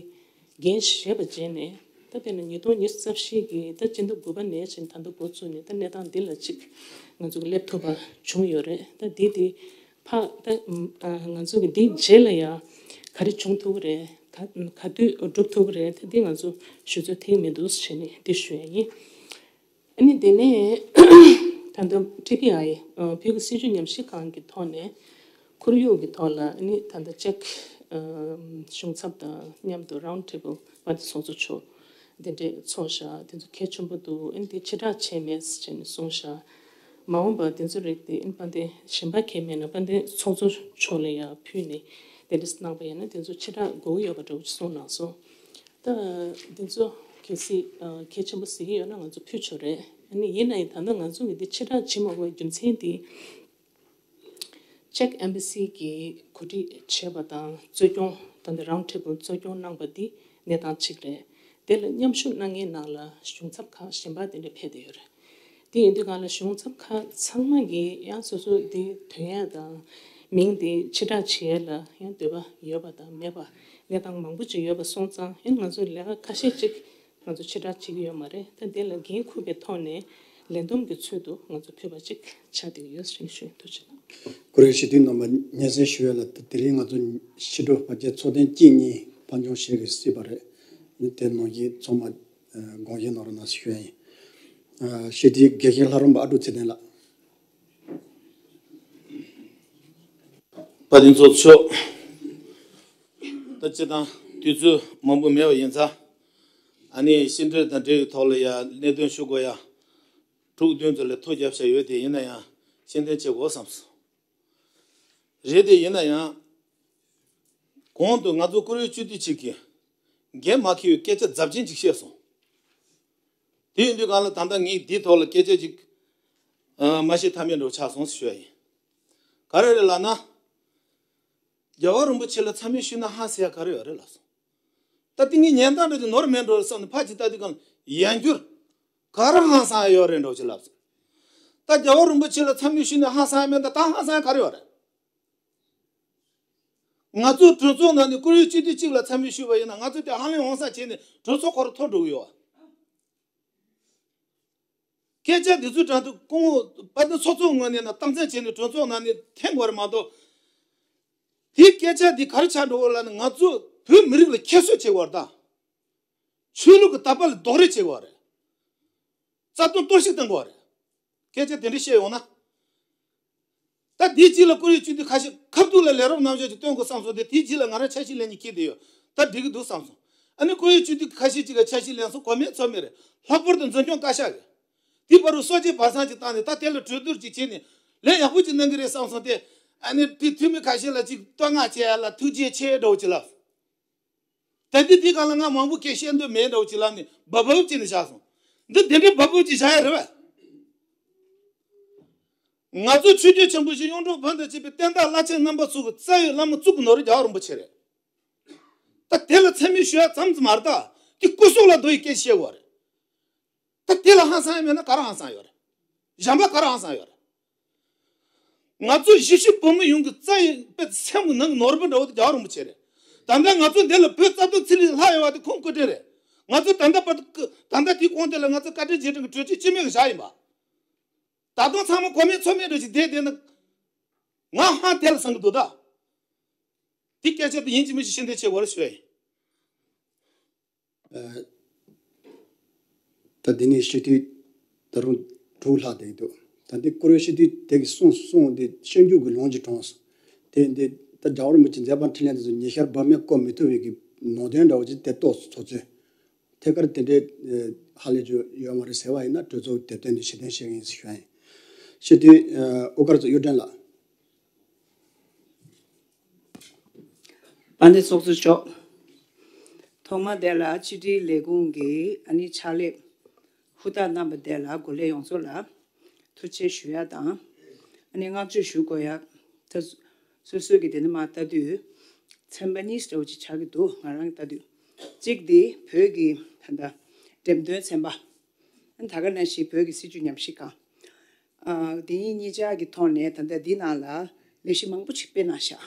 འགན་བཞེས་པ་བྱས་ནས་ད་དཔེར་ན་ཉིས་སྟོང་ཉི་ཤུ་རྩ་བཞི་གི་ད་སྤྱི་ཟླ་དགུ་པ་ནས་བྱས་ནས་ད་ལྟ་འགོ་བཙུགས་ནས་ད་གནས་སྟངས་འདི་ལ་ཅིག་ང་ཚོ་གི་སླེབས་ཐུབ་པ་བྱུང་ཡོད་རེད། ད་འདི་དེ། ཕ་ད་ཨ་ང་ཚོ་གི་འདིའི་རྗེས་ལ་ཡང་ག་རེ་བྱུང་ཐུབ་ཀྱི་རེད། ག་ག་དུས་སྒྲུབ་ཐུབ་ཀྱི་རེད། ད་འདི་ང་ཚོ་ཞུ་ཚོད་ཐིག་མི་འདུག་ཟེར་ནས་འདི་ཞུ་ཡ་ཡིན། ཨ་ནི་དེ་ནས་ད་ལྟ་ཊི་པི་ཨའི་ཨ་བོད་ཀྱི་སྲིད་བྱུས་ཉམས་ཞིབ་ཁང་གི་ཐོག་ནས་ཁོར་ཡུག་གི་ཐོག་ལ་ཨ་ནི་ད་ལྟ་ཅེཀ་ཨ་གཞུང་ཚབ་དང་མཉམ་དུ་རའུན་ཌི་ཊེ་བལ་དཔལ་ལྡན་ཚོགས་གཙོ་མཆོག་འདི་འདྲས་ཚོགས་བཞག་དེ་ཚོ་གལ་ཆེན་པོ་འདུག་ཨ་ནི་དེ་ཕྱིར་བསྒྲགས་བྱས་མེད་ཟེར་ནས་གསུངས་བཞག་མ་འོངས་པར་དེ་ཚོ་རིགས་དེ་ཨིན་དཔལ་ལྡན་གཞན་པ་གལ་མེད་ན་དཔལ་ལྡན་ཚོགས་གཙོ་མཆོག་ལ་ཡང་ཕུལ་ནས་དེ་འདྲ་གནང་པ་ཡིན་ན་དེ་ཚོ་ཕྱིར་བསྒྲགས་དགོས་ཀྱི་ཡོད་པ་འདྲ་བོ་ཅིག་གསུངས་གནང་སོང་། ད་དེ་ཚོ་གལ་སྲིད་ཨ་གལ་ཆེན་པོ་གཟིགས་ཀྱི་ཡོད་ན་ང་ཚོ་ཕུལ་ཆོག་རེད། ཨ་ནི་ཡིན་ན་ཡང་ད་ལྟ་ང་ཚོ་གི་དེ་ཕྱིར་བསྒྲགས་བྱེད་མ་དགོས་པའི་རྒྱུ་མཚན་དེ། ཅེཀ་ཨེམ་བྷ་སི་གིས་གོ་སྒྲིག་བྱས་པ་དང་གཙོ་སྐྱོང་ད་ལྟ་རའུན་ཌི་ཊེ་བལ་གཙོ་སྐྱོང་གནང་པ་འདི་གནས་སྟངས་གཅིག་རེད། དེ་ལ་མཉམ་ཞུགས་གནང་མཁན་ནང་ལ་གཞུང་ཚབ་ཁག་གཞན་པ་དེ་འདྲ་ཕེབས་བསྡད་ཡོད་རེད། དེ་ཡིན་དུས་སྒང་ལ་གཞུང་ཚབ་ཁག་ཚང་མ་གིས་ཡང་སོ་སོ་དེ་ཐོན་ཡ་དང་མིང་དེ་ཕྱིར་བསྒྲགས་བྱེད་ཡ་ལ་ཡང་འདོད་པ་ཡོད་པ་དང་མེད་པ་གནས་སྟངས་མང་པོ་ཅིག་ཡོད་པ་སོང་ཙང་ཡང་ང་ཚོ་ལས་ཀ་ཁ་ཤས་ཅིག་ང་ཚོ་ཕྱིར་བསྒྲགས་བྱེད་ཀྱི་ཡོད་མ་རེད། ད་དེ་ལ་འགན་འཁུར་བའི་ཐོག་ནས་ལས་བསྡོམས་ཀྱི་ཚུལ་དུ་ང་ཚོ་ཕུལ་བ་ཅིག་ཆགས་བསྡད་ཡོད་ཟེར་ཞུ། ཐུགས་རྗེ་ཆེ། ཀུ་རེ་སྤྱི་འཐུས་རྣམ་པ་སྙན་སེང་ཞུ་ཡ་ལ། དེ་དེ་རིང་ང་ཚོ་ཕྱི་དྲོ་ཕལ་ཆེར་ཚོགས་ཐེངས་གཅིག་གཉིས་ཕར་འགྱངས་བྱེད་དགོས་སྲིད་པ་རེད། དེ་ནང་བཞིན་ཚང་མ་དགོངས་བཞེས་གནང་རོགས་གནང་ཞུ་ཡ་ཡིན། ཞེ་དྲིན་དགེ་བཤེས་ལྷ་རམས་པ་ཨ་ཀྲུག་ཚེ་བརྟན་ལགས། དཔལ་ལྡན་ཚོགས་གཙོ་མཆོག་ད་སྤྱིར་བཏང་དུས་ཚོད་མང་པོ་མེད་པ་ཡིན་ཙང་། ཨ་ནི་ཕྱི་འབྲེལ་དང་འབྲེལ་བའི་ཐོག་ལ་ཡ་གནད་དོན་ཞུ་དགོས་ཡ་དྲུག་བདུན་ཙམ་ལ་ཐུགས་རྒྱབ་བཞག་ཡོད། དེ་ཡིན་ན་ཡང་ཕྱིར་འཐེན་བྱེད་དགོས་བསམ་སོང་། རེད་དེ་ཡིན་ན་ཡང་། གོང་དུ་ང་ཚོ་བཀུར་འོས་སྤྱི་འཐུས་གཅིག་གིས་འགན་མ་འཁྱེར་བའི་སྐད་ཆ་རྫབ་ཆེན་ཅིག་བཤད་སོང་། དེ་ཡིན་དུས་གང་ལ་ད་ལྟ་ངས་འདིའི་ཐོག་ལ་སྐད་ཆ་ཅིག་ཨ། མ་བཤད་ཐབས་མེད་འགྲོ་ཆགས་སོང་ཞུ་ཡ་ཡིན། ག་རེ་རེད་ལབ་ན། རྒྱལ་བ་རིན་པོ་ཆེ་ལ་མཚན་སྨད་ཞུས་ན་ཧང་སང་ཡ་ག་རེ་ཡོད་རེད་ལབ་སོང་། ད་དེ་ངས་ཉན་སྟངས་འདྲ་ཅིག་ནོར་མེད་འགྲོ་བསམ་ནས་ཕར་ཅིག་ལྟ་དུས་གང་ལ་ཡང་བསྐྱར། ག་རེ་ཧང་སང་ཡ་ཡོད་རེད་འགྲོ་ཅིག་ལབ་སོང་། ད་རྒྱལ་བ་རིན་པོ་ཆེ་ལ་མཚན་སྨད་ཞུས་ན་ཧང་སང་ཡ་མེད་ད་ད་ཧང་སང་ཡ་ག་རེ་ཡོད་རེད། ང་ཚོ་གྲོས་ཚོགས་ནང་ནས་བཀུར་འོས་སྤྱི་འཐུས་གཅིག་ལ་མཚན་སྨད་ཞུས་པ་ཡིན་ན་ང་ཚོ་དེ་ཧ་ལས་འོང་ས་བྱས་ནས་གྲོས་ཚོགས་ཁོ་རང་འཐོར་འགྲོ་གི་ཡོད། སྐད་ཆ་འདི་ཚོའི་དྲང་དུ་སྐུ་ངོ་དཔལ་ལྡན་ཚོགས་གཙོ་ངོས་ནས་ན་སྟངས་འཛིན་བྱས་ནས་གྲོས་ཚོགས་ནང་ནས་འཐེན་དགོས་རེད་མ་གཏོགས། དེའི་སྐད་ཆ་འདི་ག་རེ་ཆགས་འགྲོ་གི་ལབ་ན་ང་ཚོ་བོད་མི་རིགས་ལ་ཁྱད་གསོད་བྱེད་དགོས་རེད་ད། ཆོས་ལུགས་ཀྱི་དད་པ་ལ་རྡོག་རོལ་བྱེད་དགོས་རེད། རྩ་དོན་གཏོར་བཤིག་གཏོང་དགོས་རེད། སྐད་ཆ་དེ་འདྲ་བཤད་ཡོང་ན། ད་དེའི་རྗེས་ལ་བཀུར་འོས་སྤྱི་འཐུས་ཁ་ཤས་ཁ་ཐུག་ལ་ལས་རོགས་རྣམ་གཞག་ཅིག་སྟོན་དགོས་བསམ་སོང་། དེ་དེའི་རྗེས་ལ་ང་རང་འཆར་གཞི་ལེན་གྱི་ཁྱེད་དེ་ཡོད། ད་འགྲིག་གི་འདུག་བསམ་སོང་། ཨ་ནི་བཀུར་འོས་སྤྱི་འཐུས་ཁ་ཤས་ཅིག་ག་འཆར་གཞི་ལེན་སོང་། གོ་མེད་ཚོར་མེད་རེད། ལྷག་པར་དུ་འཛིན་སྐྱོང་བཀའ་ཤག་གི། དེའི་བར་དུ་སྲོག་གཅོད་བར་སང་ཅིག་བཏང་ནས་ད་དེ་ལ་གྲོས་བསྡུར་ཅིག་བྱས་ནས་ལས་ཡག་པོ་ཅིག་གནང་གི་རེད་བསམ་སོང་སྟེ། ཨ་ནི་དེ་འཐུས་མི་ཁ་ཤས་ལ་ཅིག་བསྟོད་བསྔགས་བྱས་ཡ་ལ་ཐུགས་རྗེ་ཆེ་འདྲ་བོ་ཅིག་ལབ། ད་འདི་འདི་སྒང་ལ་ང་མང་པོ་སྐད་བཤད་འདོད་མེད་འདྲ་བོ་ཅིག་ལབ་ནས་སྦ་སྦ་བྱས་ནས་བཞག་སོང་། འདི་དེ་འདྲའི་སྦ་སྦ་ཅིག་བཞག་ཡ་རེད་བས། ང་ཚོ་ཆོས་བརྒྱུད་ཆེན་པོ་ཞིག་གཡུང་དྲུང་བོན་དང་བཅས་པའི་བསྟན་བདག་བླ་ཆེན་རྣམ་པ་ཚོ་གི་རྩ་བའི་བླ་མ་གཙུག་གི་ནོར་བུ་རྒྱལ་བ་རིན་པོ་ཆེ་རེད། ད་དེ་ལ་མཚན་སྨད་ཞུ་ཡ་ཙམ་ཙམ་མ་རེད་ད། དེ་སྐུ་སྲོག་ལ་བསྡོ་ཡི་སྐད་ཆ་བཤད་དགོས་རེད། ད་དེ་ལ་ཧང་སང་ཡ་མེད་ན་ག་རེ་ཧང་སང་ཡོད་རེད། གཞན་པ་ག་རེ་ཧང་སང་ཡོད་རེད། ང་ཚོ་གཞིས་བྱེས་བོད་མི་ཡོངས་ཀྱི་རྩ་ཡི་དཔེ་སེམས་ཀྱི་ནང་གི་ནོར་བུ་འདྲ་བོ་དེ་རྒྱལ་བ་རིན་པོ་ཆེ་རེད། ད་ལྟ་ང་ཚོ་འདི་ལ་བོད་རྩ་དོན་ཚེ་རིང་ལྷག་ཡོད་པ་དེ་ཁོང་སྐུ་དྲིན་རེད། ང་ཚོ་ད་ལྟ་བར་དུ་ད་ལྟ་དེའི་གོང་དེ་ལ་ང་ཚོ་བཀའ་དྲིན་རྗེས་དྲན་གྱི་གྲོས་ཆོད་སྤྱི་མོས་ཀྱི་བཞག་ཡིན་པ། ད་དུང་ཚང་མ་གོ་མེད་ཚོར་མེད་འདྲ་ཞིག་བསྡད་བསྡད་ན། ང་ཧང་དེ་ལ་སང་གི་འདུག་ད། དེ་སྐད་ཆ་དེ་ཡིན་གཅིག་མིན་གཅིག་ཤེས་འདོད་བྱེད་དགོས་རེད་ཞུ་ཡ་ཡིན། ཨ། ད་འདི་ནས་སྤྱི་འཐུས་ད་རུང་དྲུག་ལྷག་བསྡད་འདུག་ད་འདི་བཀུར་འོས་སྤྱི་འཐུས་དེ་གི་གསུང་གསུང་འདི་སྤྱོད་འཇུག་གི་ལུང་ཅིག་དྲངས་སོང་། དེ་འདི་ད་རྒྱལ་བ་རིན་པོ་ཆེ་མཛད་པ་འཕྲིན་ལས་དེ་ཚོ་ཉི་ཤར་བབ་མེད་བཀོད་མི་ཐུབ་པའི་གི་ནང་དོན་འདྲ་བོ་ཅིག་དེ་རྟོགས་སོང་ཚོད་ཚོད། ཐད་ཀར་དེ་འདྲའི་ཧ་ལས་རྒྱུ་ཡོད་མ་རེད་ཟེར་བ་ཡིན་ན་གྲོས་ཚོགས་དེབ་སྟོན་དེ་ཕྱིར་འཐེན་བྱེད་ཀྱི་ཡིན་ཟེར་ཞུ་ཡ་ཡིན། སྤྱི་འཐུས་ཨ་དབུ་དཀར་གཙུག་གཡུ་སྒྲོན་ལགས། དཔལ་ལྡན་ཚོགས་གཙོ་མཆོག་ཐོག་མ་དེ་ལ་ཕྱི་དྲིལ་ལས་ཁུངས་ཀྱི་ཨ་ནི་ཕྱག་ལས་ཧུར་ཐག་གནང་བ་དེ་ལ་འགོ་ལས་ཡོངས་རྫོགས་ལ་ཐུགས་རྗེ་ཆེ་ཞུ་ཡ་དང་། ཨ་ནི་བསྔགས་བརྗོད་ཞུ་དགོས་ཡ་ད་སོ་སོའི་གི་དེ་ནི་མ་ལྟ་དུས་ཚན་པ་གཉིས་འདྲ་བོ་ཅིག་ཆགས་ཀྱི་འདུག་ང་རང་གི་ལྟ་དུས་གཅིག་དེ་བོད་ཀྱི་ད་ལྟ་འགྲེམས་སྟོན་ཚན་པ། ད་ག་ནང་བཞིན་བོད་ཀྱི་སྲིད་བྱུས་ཉམས་ཞིབ་ཁང་། ཨ། དེ་གཉིས་གཉིས་ཆ་གི་ཐོག་ནས་ད་ལྟ་འདི་ནང་ལ་ལས་གཞི་མང་པོ་ཞིག་སྤེལ་གནང་ཤག་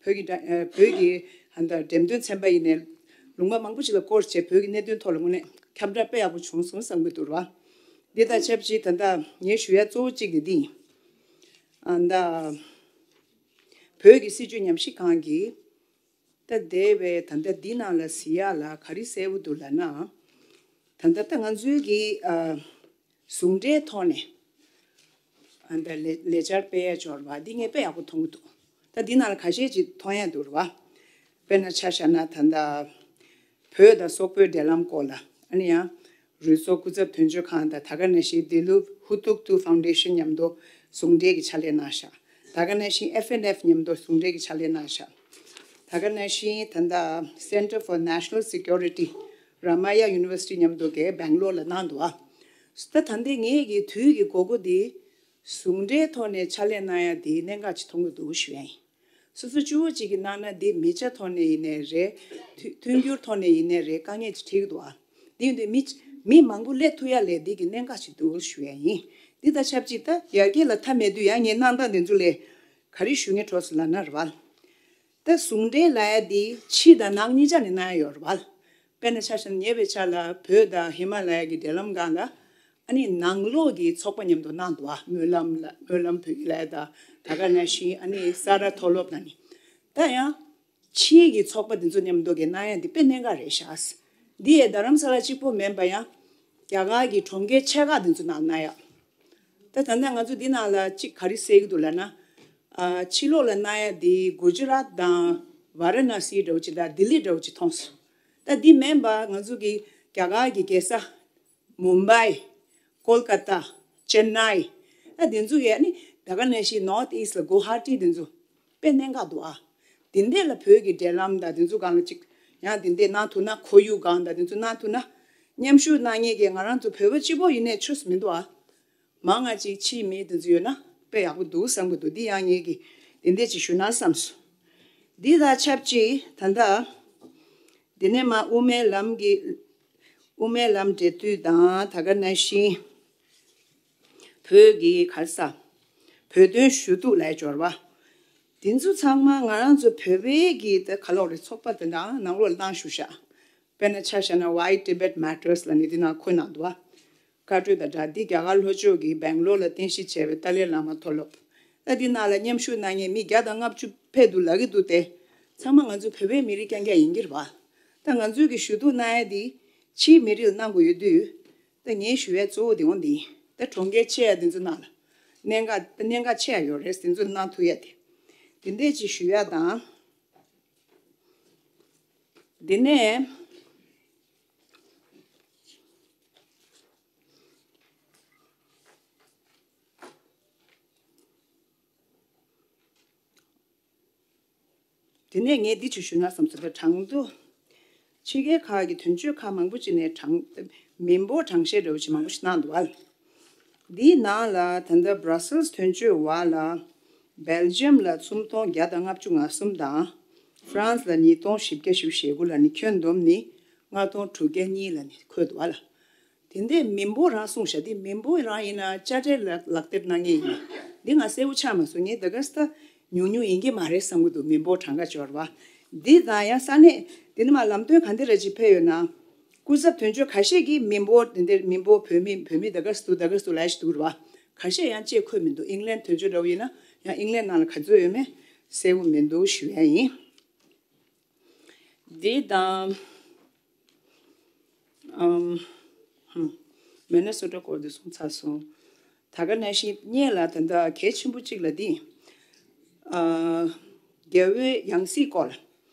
བོད་ཀྱི་འདྲ་ཨ། བོད་ཀྱི་ད་ལྟ་འགྲེམས་སྟོན་ཚན་པ་ཡིན་ནའི་ལུང་པ་མང་པོ་ཞིག་ལ་སྐོར་བྱས་བོད་ཀྱི་གནད་དོན་ཐོག་ལ་དངོས་གནས་ཁྱབ་བསྒྲགས་དཔེ་ཡག་པོ་བྱུང་སོང་བསམ་གྱི་འདུག་ར། འདི་དང་ཆབས་ཅིག་ད་ལྟ་ངས་ཞུ་ཡ་གཙོ་བོ་གཅིག་དེ་འདི་ཡིན། ཨ། ད་བོད་ཀྱི་སྲིད་བྱུས་ཉམས་ཞིབ་ཁང་གིས། ད་དེ་བས་ད་ལྟ་འདི་ནང་ལ་གཟིགས་ཡག་ལ་ག་རེ་གསལ་པོ་འདུག་ལབ་ན། ད་ལྟ་ད་ང་ཚོའི་གི་ཨ། ཟུང་འབྲེལ་ཐོག་ནས་ཨ། ད་ལས་ལས་འཆར་སྤེལ་ཡ་འབྱོར་བ་འདི་ངས་དཔེ་ཡག་པོ་མཐོང་གི་འདུག་ད་འདི་ནང་ལ་ཁ་ཤས་ཅིག་མཐོང་ཡ་འདུག་ར་བ། དཔེར་ན་ཆ་བཞག་ན་ད་ལྟ་བོད་དང་སོག་པོའི་འབྲེལ་ལམ་སྐོར་ལ་ཨ་ནི་ཡང་རུས་སོག་སྐུ་ཚབ་དོན་གཅོད་ཁང་དང་ད་ག་ནང་བཞིན་དེ་ལུ་ཧུ་ཐུག་ཐུ་ཕའུན་ཌེ་ཤན་མཉམ་དུ་ཟུང་འབྲེལ་གྱི་ཕྱག་ལས་གནང་ཤག་ད་ག་ནང་བཞིན་ཨེཕ་ཨེན་ཨེཕ་མཉམ་དུ་ཟུང་འབྲེལ་གྱི་ཕྱག་ལས་གནང་ཤག་ད་ག་ནང་བཞིན་ད་ལྟ་Center for National Security Ramaiah University མཉམ་དུ་གི་སྦེང་ལོར་ལ་གནང་འདུག་ཨ། ད་ད་ལྟའི་ངེད་ཀྱི་དུས་ཀྱི་དགོས་མཁོ་འདི་ཟུང་འབྲེལ་ཐོག་ནས་ཕྱག་ལས་གནང་ཡ་འདི་གནད་འགག་ཅིག་མཐོང་གི་འདུག་ཞུ་ཡ་ཡིན། སོ་སོ་གཅིག་པོ་གཅིག་གིས་གནང་ན་འདི་མི་ཆ་ཐོག་ནས་ཡིན་ནའི་རེད། མཐུན་མཐུན་འགྱུར་ཐོག་ནས་ཡིན་ནའི་རེད། དཀའ་ངལ་ཅིག་འཕྲད་ཀྱི་འདུག་ཨ། འདི་ཡིན་དུས་མི་མི་མང་པོ་སླེབས་ཐུབ་ཡ་ལས་འདི་གི་གནད་འགག་ཅིག་འདུག་ཞུ་ཡ་ཡིན། འདི་དང་ཆབས་ཅིག་ད་ཡར་རྒྱས་ལ་མཐའ་མེད་དུས་ཡང་ངས་གནང་སྟངས་འདི་ཚོ་ལས་ག་རེ་ཞུ་ངེས་འགྲོ་སོང་ལབ་ན་རེད་བ། ད་ཟུང་འབྲེལ་ལབ་ཡ་འདི་ཕྱི་དང་ནང་གཉིས་ཆ་ནས་གནང་ཡ་ཡོད་རེད་བ། དཔེར་ན་ཆ་བཞག་ན་ཉེ་བའི་ཆར་ལ་བོད་དང་ཧི་མ་ལ་ཡ་གི་འབྲེལ་ལམ་སྒང་ལ་ཨ་ནི་ནང་ལོགས་ཀྱི་ཚོགས་པ་མཉམ་དུ་གནང་འདུག་ཨ། སྨོན་ལམ་ལ་སྨོན་ལམ་བོད་ཀྱི་ལ་ཡ་དང་ད་ག་ནང་བཞིན་ཨ་ནི་ས་རཱ་མཐོ་སློབ་ནང་ནས་ད་ཡང་ཕྱིའི་གི་ཚོགས་པ་འདི་ཚོ་མཉམ་དུ་གི་གནང་ཡ་འདི་དཔེ་གནད་འགག་རེད་ཤག་འདི་ཡང་རྡ་རམ་ས་ལ་གཅིག་པོ་མིན་པ་ཡང་རྒྱ་གར་གྱི་གྲོང་ཁྱེར་ཆེ་ཁག་འདི་ཚོ་ནང་གནང་ཡ། ད་ད་ལྟ་ང་ཚོ་འདི་ནང་ལ་གཅིག་ག་རེ་གསལ་གྱི་འདུག་ལབ་ན། ཨ། ཕྱི་ལོགས་ལ་གནང་ཡ་འདི་གུ་ཇི་རཱཏ་དང་ཝ་ར་ཎ་སི་འདྲ་བོ་ཅིག་དང་ལྡི་ལི་འདྲ་བོ་ཅིག་མཐོང་སོང་། ད་འདི་མིན་པ་ང་ཚོ་གི་རྒྱ་གར་གྱི་རྒྱལ་ས་མུམ་བྷའི། ཀོལ་ཀ་ཏ། ཅེན་ནའི། ད་འདི་ཚོ་གི་ཨ་ནི་ད་ག་ནང་བཞིན་ནོར་ཐི་ཨིསྟ་ལ་གུ་ཝ་ཧ་ཏི་འདི་ཚོ། དཔེ་གནད་འགག་འདུག་ཨ། དེ་འདྲས་ལ་བོད་ཀྱི་འབྲེལ་ལམ་དང་དེ་ཚོ་སྒང་ལ་ཅིག་ཡང་དེ་འདྲས་གནང་ཐུབ་ན། ཁོར་ཡུག་སྒང་དང་དེ་ཚོ་གནང་ཐུབ་ན། མཉམ་ཞུགས་གནང་མཁན་གྱི་ང་རང་ཚོ་བོད་པ་གཅིག་པོ་ཡིན་ནའི་ཆོས་སུ་མི་འདུག་ཨ། མང་ང་ཅིག་ཕྱིའི་མི་དེ་ཚོ་ཡོད་ན་དཔེ་ཡག་པོ་འདུག་བསམ་གྱི་འདུག་འདི་ཡང་ངེད་ཀྱིས་དེ་འདྲས་ཅིག་ཞུ་ན་བསམས་སོང་། འདི་དང་ཆབས་ཅིག་ད་ལྟ་འདི་ནས་མར་དབུ་མའི་ལམ་གྱི་དབུ་མའི་ལམ་འབྲེལ་མཐུད་དང་། ད་ག་ནང་བཞིན་བོད་ཀྱི་ག་རེ་ཟ། བོད་དོན་ཞུ་གཏུག་ལ་འབྱོར་བ། དེ་ཚོ་ཚང་མ་ང་རང་ཚོ་བོད་པའི་གི་ད་ག་ལོག་རེད། ཚོགས་པ་དེ་འདྲ་ནང་ལོགས་ལ་བཏང་བཞག་ཤག་དཔེར་ན་ཆ་བཞག་ན་Why Tibet Matters ལབ་ནས་འདི་ནང་འཁོད་གནང་འདུག་བ། བཀའ་འཁྲོལ་དང་སྦྲགས་འདི་རྒྱ་གར་ལྷོ་ཕྱོགས་ཀྱི་སྦེང་ལོར་ལ་རྟེན་གཞི་བྱས་པའི་ཏཱ་ལའི་བླ་མ་མཐོ་སློབ། ད་འདི་ནང་ལ་མཉམ་ཞུགས་གནང་མཁན་མི་བརྒྱ་དང་ལྔ་བཅུ་ཕེབས་འདུག་ལབ་ཀྱི་འདུག་སྟེ། ཚང་མ་ང་ཚོ་བོད་པའི་མི་རིགས་རྐྱང་རྐྱང་ཡིན་གྱི་རེད་བ། ད་ང་ཚོའི་གི་ཞུ་གཏུག་གནང་ཡ་འདི་ཕྱིའི་མི་རིགས་ལ་གནང་དགོས་ཡོད་དུས། ད་ངའི་ཞུ་ཡ་གཙོ་བོ་དེ་འོ་འདི་ཡིན། ད་གྲོང་ཁྱེར་ཆེ་ཡ་དེ་ཚོ་ནང་ལ་གནད་འགག་ད་གནད་འགག་ཆེ་ཡ་ཡོད་རེད། དེ་ཚོ་གནང་ཐུབ་ཡ་དེ། དེ་འདྲས་ཅིག་ཞུ་ཡ་དང་། དེ་ནས་དེ་ནས་ངས་འདི་ཅིག་ཞུ་ན་བསམ་སོང་། ད་གྲངས་ཐོ། ཕྱི་རྒྱལ་ཁག་གི་དོན་གཅོད་ཁག་མང་པོ་ཅིག་ནས་གྲངས་མི་འབོར་གྲངས་བཤེར་འདྲ་བོ་ཅིག་མང་པོ་ཞིག་གནང་འདུག་བ། འདིའི་ནང་ལ་ད་ལྟ་Brussels དོན་གཅོད་འོག་ལ་Belgium ལ་སུམ་སྟོང་བརྒྱ་དང་ལྔ་བཅུ་ང་གསུམ་དང་། France ལ་ཉིས་སྟོང་བཞི་བརྒྱ་བཞི་བཅུ་ཞེ་དགུ་ལ་ནི་ཁྱོན་བསྡོམས་ནི་ལྔ་སྟོང་དྲུག་བརྒྱ་གཉིས་ལ་ནི་འཁོད་འདུག་བ་ལ། དེ་འདྲའི་མི་འབོར་རང་གསུངས་ཤག་དེ་མི་འབོར་རང་ཡིན་ན་དཔྱ་ཁྲལ་ལག་ལག་དེབ་གནང་མཁན་ཡིན་ན། འདི་ང་གསལ་པོ་ཆགས་མ་སོང་། ངས་ད་ག་ས་ད་ཉུང་ཉུང་ཡིན་གྱི་མ་རེད་བསམ་གྱི་འདུག་མི་འབོར་གྲངས་ཀ་འབྱོར་བ། འདི་དང་ཡང་ས་གནས་འདི་ནས་མར་ལམ་སྟོན་ག་འདྲ་ར་ཅིག་ཕེབས་ཡོད་ན། སྐུ་ཚབ་དོན་གཅོད་ཁ་ཤས་ཀྱིས་མི་འབོར་འདི་འདིར་མི་འབོར་བོད་མི་བོད་མི་ད་ག་ས་འདུག་ད་ག་ས་འདུག་ལབ་ཞིག་འདུག་ར་བ། ཁ་ཤས་ཡང་ཅིག་འཁོད་མི་འདུག་ཨིང་ལན་དོན་གཅོད་འདྲ་བོ་ཡིན་ན་ཡང་ཨིང་ལན་ནང་ལ་ག་ཚོད་ཡོད་མེད་གསལ་པོ་མི་འདུག་ཞུ་ཡ་ཡིན། འདི་དང་། ཨམ། ཧུམ། མི་ནི་སོ་ཊ་སྐོར་འདི་གསུངས་ཚར་སོང་། ད་ག་ནང་བཞིན་སྔོན་ལ་ད་ལྟ་གལ་ཆེན་པོ་གཅིག་ལ་འདི། ཨ། རྒྱལ་བའི་ཡང་སྲིད་སྐོར་ལ།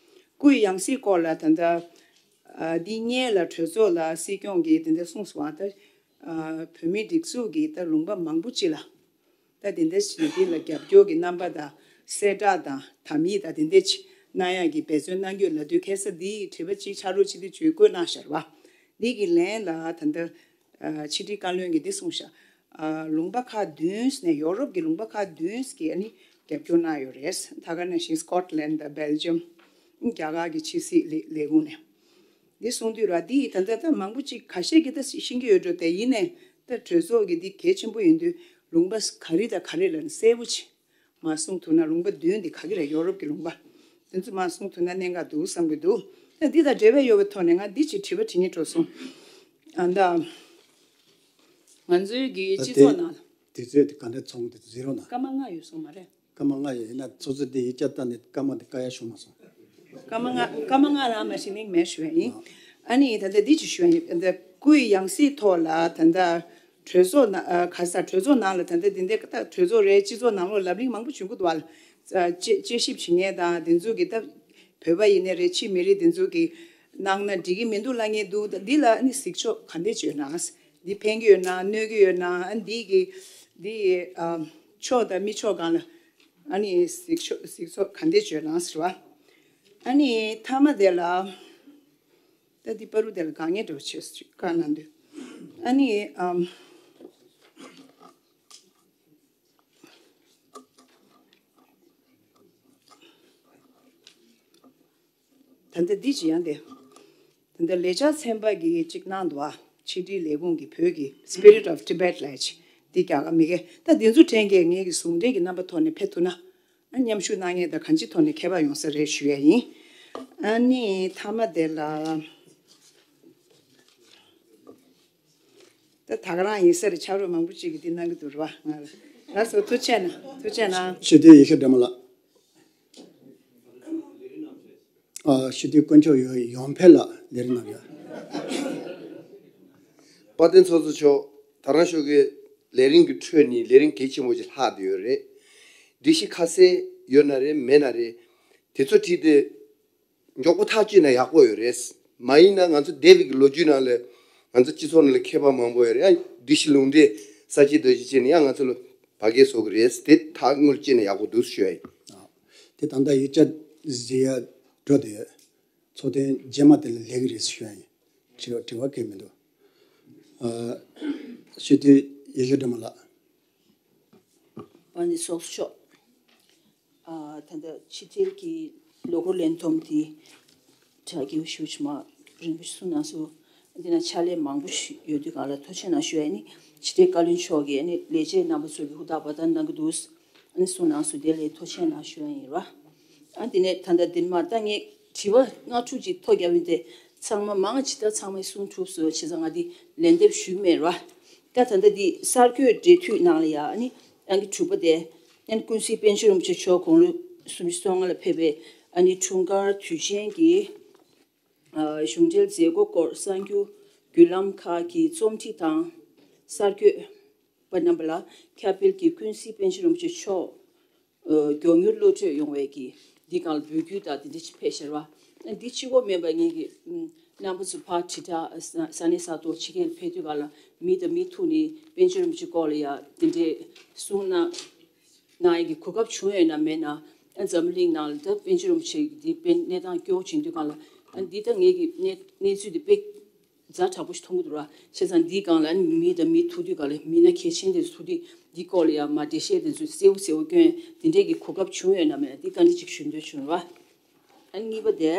སྐུའི་ཡང་སྲིད་སྐོར་ལ་ད་ལྟ། ཨ། འདི་སྔོན་ལ་གྲོས་ཚོགས་ལ་སྲིད་སྐྱོང་གིས་དེ་འདྲ་གསུངས་སོང་བ། ད། ཨ། བོད་མིའི་སྒྲིག་འཛུགས་ཀྱི་ད་ལུང་པ་མང་པོ་ཅིག་ལ། ད་དེ་འདྲ་ཞིག་འདི་ལ་རྒྱབ་སྐྱོར་གྱི་རྣམ་པ་དང་གསལ་བསྒྲགས་དང་དམ་ཡིག་དང་དེ་འདྲ་ཅིག་གནང་ཡག་གི་འབད་བརྩོན་གནང་རྒྱུ་ལབ་དུས། ཁ་སང་འདི་དྲི་བ་གཅིག་ཕྱག་རོགས་ཅིག་འདི་བརྗོད་བཀོད་གནང་ཤར་བ། འདི་གི་ལན་ལ་ད་ལྟ་ཕྱི་དྲིལ་བཀའ་བློན་གྱིས་འདི་གསུངས་ཤག་ལུང་པ་ཁག་བདུན་ནས། ཡོ་རོབ་ཀྱི་ལུང་པ་ཁག་བདུན་གྱིས་ཨ་ནི་རྒྱབ་སྐྱོར་གནང་ཡོད་རེད། ད་ག་ནང་བཞིན་སྐོཊ་ལན་དང་སྦེལ་ཇམ། རྒྱ་གར་གྱི་ཕྱི་སྲིད་ལས་ལས་ཁུངས་ནས། འདི་གསུང་དུས་ར། འདི་ད་ལྟ་ད་མང་པོ་ཅིག་ཁ་ཤས་ཀྱིས་ད་ཤེས་ཀྱི་ཡོད་འགྲོ། དེ་ཡིན་ནའི་ད་གྲོས་ཚོགས་ཀྱི་འདི་གལ་ཆེན་པོ་ཡིན་དུས་ལུང་པ་ག་རེ་དང་ག་རེ་ལབ་ནས་གསལ་པོ་ཅིག་མ་གསུང་ཐུབ་ན། ལུང་པ་བདུན་འདི་ག་གི་རེད། ཡོ་རོབ་ཀྱི་ལུང་པ་འདི་ཚོ་མ་གསུང་ཐུབ་ན་གནད་འགག་འདུག་བསམ་གྱི་འདུག་ད་འདི་དང་འབྲེལ་བ་ཡོད་པའི་ཐོག་ནས་ང་འདི་ཅིག་དྲི་བ་དྲི་སྙིང་བྲོ་སོང་། ཨ། ད་ང་ཚོའི་གི་སྤྱི་ཚོགས་ནང་ལ། དུས་ཚོད་དེ་ག་འདྲ་ཚོང་དེ་ཟེར་རོགས་གནང་། སྐར་མ་ལྔ་ཡོད་སོང་མ་རེད། སྐར་མ་ལྔ་ཡོད། ཡིན་ན་ཚོགས་གཙོ་དེ་ཡིག་ཆ་བལྟས་ནས་སྐར་མ་དེ་བཀག་ཡ་བྱུང་མ་སོང་། སྐར་མ་ལྔ། སྐར་མ་ལྔ་རང་མ་ཤེས་ནས་མེད་ཞུ་བ་ཡིན། ཨ་ནི་ད་ལྟ་འདི་ཅིག་ཞུ་བ་ཡིན། ད་ལྟ་སྐུའི་ཡང་སྲིད་ཐོག་ལ་ད་ལྟ་གྲོས་ཚོགས་ནང་། ཨ། ག་ས་གྲོས་ཚོགས་ནང་ལ་ད་ལྟ་འདི་འདྲ་ད་གྲོས་ཚོགས་རེད། སྤྱི་ཚོགས་ནང་ལོགས་ལབ་གླེང་མང་པོ་བྱུང་གི་འདུག་བ་ལ། དཔྱད་དཔྱད་ཞིབ་བྱེད་མཁན་དང་དེ་ཚོ་གི་ད་བོད་པ་ཡིན་ནའི་རེད། ཕྱི་མི་རིགས་དེ་ཚོ་གི་གནང་ན་འགྲིག་གི་མི་འདུག་ལབ་མཁན་འདུག་ད་འདི་ལ་ཨ་ནི་གཟིགས་ཕྱོགས་ག་འདྲ་ཅིག་ཡོད་ན། འདི་ཕན་གྱི་ཡོད་ན་གནོད་ཀྱི་ཡོད་ན། ཨ། འདི་གི་འདི་ཨ་ཆོག་དང་མི་ཆོག་སྒང་ལ་ཨ་ནི་གཟིགས་ཕྱོགས་གཟིགས་ཕྱོགས་ག་འདྲ་ཅིག་ཡོད་ན་ཟེར་བ། ཨ་ནི་མཐའ་མ་དེ་ལ། ད་འདི་པ་རུ་དེ་ལ་དཀའ་ངལ་འདྲ་བོ་བྱས་སོང་། བཀའ་གནང་དུས་ཨ་ནི་ཨམ། ད་ལྟ་འདི་ཅི་ཡང་དེ། ད་ལྟ་ལས་འཆར་ཚན་པ་གིས་ཅིག་གནང་འདུག་ཨ། ཕྱི་དྲིལ་ལས་ཁུངས་ཀྱི་བོད་ཀྱི་Spirit of Tibet ལབ་ཅིག་འདི་རྒྱ་གར་མི་སྒེར། ད་འདི་ཚོ་ཕྲན་གྱིས་ངེད་ཀྱི་ཟུང་འབྲེལ་གྱི་རྣམ་པ་ཐོག་ནས་ཕེབས་ཐུབ་ན། ཨ། མཉམ་ཞུགས་གནང་མཁན་དང་གང་ཅིའི་ཐོག་ནས་ཁྱད་པར་ཡོང་ས་རེད་ཞུ་ཡ་ཡིན། ཨ་ནི་མཐའ་མ་དེ་ལ། ད་ད་ག་རང་ཡིན་ས་རེད། ཕྱག་རོགས་མང་པོ་ཅིག་གིས་འདི་གནང་གི་འདུག་རེད་བ། ང་ལ་ལགས་སོ། ཐུགས་རྗེ་གནང་། ཐུགས་རྗེ་གནང་། སྤྱི་འཐུས་ཡེ་ཤེས་སྒྲོལ་མ་ལགས། ཨ། སྤྱི་འཐུས་དཀོན་མཆོག་ཡོ་ཡོང་འཕེལ་ལགས་ལས་རིམ་གནང་ཡོད། དཔལ་ལྡན་ཚོགས་གཙོ་མཆོག་ད་རང་ཤོག་གི་ལས་རིམ་གྱི་ཁྲོད་ནས་ལས་རིམ་གལ་ཆེན་པོ་ཅིག་ལྷག་བསྡད་ཡོད་རེད། སྒྲིག་གཞི་ཁ་གསལ་ཡོད་ན་རེད། མེད་ན་རེད། དེ་ཚོ་བྲིས་ཏེ་མགྱོགས་པོ་ཐག་གཅོད་ན་ཡག་པོ་ཡོད་རེད། མ་ཡིན་ན་ང་ཚོ་འདས་པའི་གི་ལོ་རྒྱུས་ནང་ལ་ང་ཚོ་སྤྱི་ཚོགས་ནང་ལ་མཁས་པ་མང་པོ་ཡོད་རེད། ཡང་སྒྲིག་གཞི་ལུང་འདྲེན་ས་བཅད་རྡོ་རྗེ་བཅས་ནས་ཡང་ང་ཚོ་ལ་བར་བརྒལ་བཟོ་གི་རེད། དེ་ཐག་ངོ་བཅད་ན་ཡག་པོ་འདུག་ཞུ་ཡ་ཡིན། དེ་ད་ལྟ་ཡིག་ཆ་གཟིགས་ཡ་འགྲོ་དེ་ཚོགས་ཐེངས་རྗེས་མ་དེ་ལ་ལས་ཀྱི་རེད་ཞུ་ཡ་ཡིན། དྲི་བ་དྲི་བ་གལ་མི་འདུག་ཨ། སྤྱི་འཐུས་ཡེ་ཤེས་སྒྲོལ་མ་ལགས། དཔལ་ལྡན་ཚོགས་གཙོ་མཆོག་ཨ། ད་ལྟ་ཕྱི་དྲིལ་གྱི་ལོ་འཁོར་ལས་བསྡོམས་དེ་དྲ་རྒྱའི་ཞུ་ཕྱི་མ་རིན་པོ་ཆེ་གསུང་གནང་སོང་། འདི་ན་ཕྱག་ལས་མང་པོ་ཞིག་ཡོད་དུས་གང་ལ་ཐུགས་རྗེ་གནང་ཞུ་ཡ་ནི་ཕྱི་དྲིལ་བཀའ་བློན་མཆོག་གིས་ནི་ལས་བྱེད་རྣམ་པ་ཚོ་གི་ཧུར་ཐག་འབད་ཐག་གནང་གི་འདུག་ཨ་ནི་གསུང་གནང་སོང་། དེ་ལས་ཐུགས་རྗེ་གནང་ཞུ་ཡ་ཡིན་ར། ཨ་དེ་ནས་ད་ལྟ་འདིར་མ་ད་ངས་དྲི་བ་ལྔ་དྲུག་ཅིག་ཐོ་རྒྱབ་ཡིན་ཏེ་ཚང་མ་མང་ཇི་ལྟར་ཚང་མས་གསུང་ཐུབ་སོང་བྱས་ཙང་ང་འདི་ལན་འདེབས་ཞུ་གི་མེད་ར། ད་ད་ལྟ་འདི་གསར་འགོད་འབྲེལ་མཐུད་ནང་ལ་ཡ་ཨ་ནི་ཨ་ནི་དྲུག་པ་དེ་ཨ་ནི་ཀུན་གཟིགས་པཎ་ཆེན་རིན་པོ་ཆེ་མཆོག་དགུང་ལོ་སུམ་ཅུ་སོ་ལྔ་ལ་ཕེབས་པའི་ཨ་ནི་འཁྲུངས་སྐར་དུས་ཆེན་གྱི་ཨ་གཞུང་འབྲེལ་མཛད་སྒོ་སྐོར་གསར་འགྱུར་བརྒྱུད་ལམ་ཁག་གི་རྩོམ་སྒྲིག་དང་གསར་འགོད་པ་རྣམ་པ་ལ་ཁྱབ་སྤེལ་གྱིས་ཀུན་གཟིགས་པཎ་ཆེན་རིན་པོ་ཆེ་མཆོག་ཨ་མགྱོགས་མྱུར་གློད་གྲོལ་ཡོང་བའི་གི་འདི་གང་ལ་འབོད་སྐུལ་དང་དེ་འདྲ་ཅིག་ཕེབས་ཤར་བ། འདི་གཅིག་པོ་མིན་པ་ངེད་ཀྱི་ཨ་རྣམ་པ་ཚོ་ཕར་དྲིལ་བསྒྲགས་ས་ས་གནས་ས་ཐོག་ཕྱི་རྒྱལ་ཕེབས་དུས་གང་ལ་མི་དང་མི་ཐུག་ནས་པཎ་ཆེན་རིན་པོ་ཆེ་སྐོར་ལ་ཡ་དེ་འདྲའི་གསུང་གནང་གནང་ཡ་གི་གོ་སྐབས་བྱུང་ཡོད་ན་མེད་ན། ཨ་འཛམ་བུ་གླིང་ནང་ལ་ད་པཎ་ཆེན་རིན་པོ་ཆེ་གི་འདི་དཔེ་གནས་སྟངས་སྐྱོ་བོ་ཕྱིན་དུས་གང་ལ་ཨ་འདི་ད་ངེད་ཀྱི་གནས་གནས་ཚུལ་འདི་དཔེ་ཛ་དྲག་པོ་ཞིག་མཐོང་གི་འདུག་ར། བྱས་ཙང་འདིའི་སྒང་ལ་ཨ་ནི་མི་དང་མི་ཐུག་དུས་སྒང་ལ་མི་སྣ་གལ་ཆེན་དེ་ཚོ་ཐུག་དུས་འདིའི་སྐོར་ལ་ཡང་མ་འགྲེལ་བཤད་དེ་ཚོ་གསལ་པོ་གསལ་པོ་སྐྱོན་དེ་འདྲས་ཀྱི་གོ་སྐབས་བྱུང་ཡོད་ན་མེད་ན་འདི་བཀའ་འདྲི་གཅིག་ཞུ་འདོད་བྱུང་ར། ཨ་ནི་གཉིས་པ་དེ་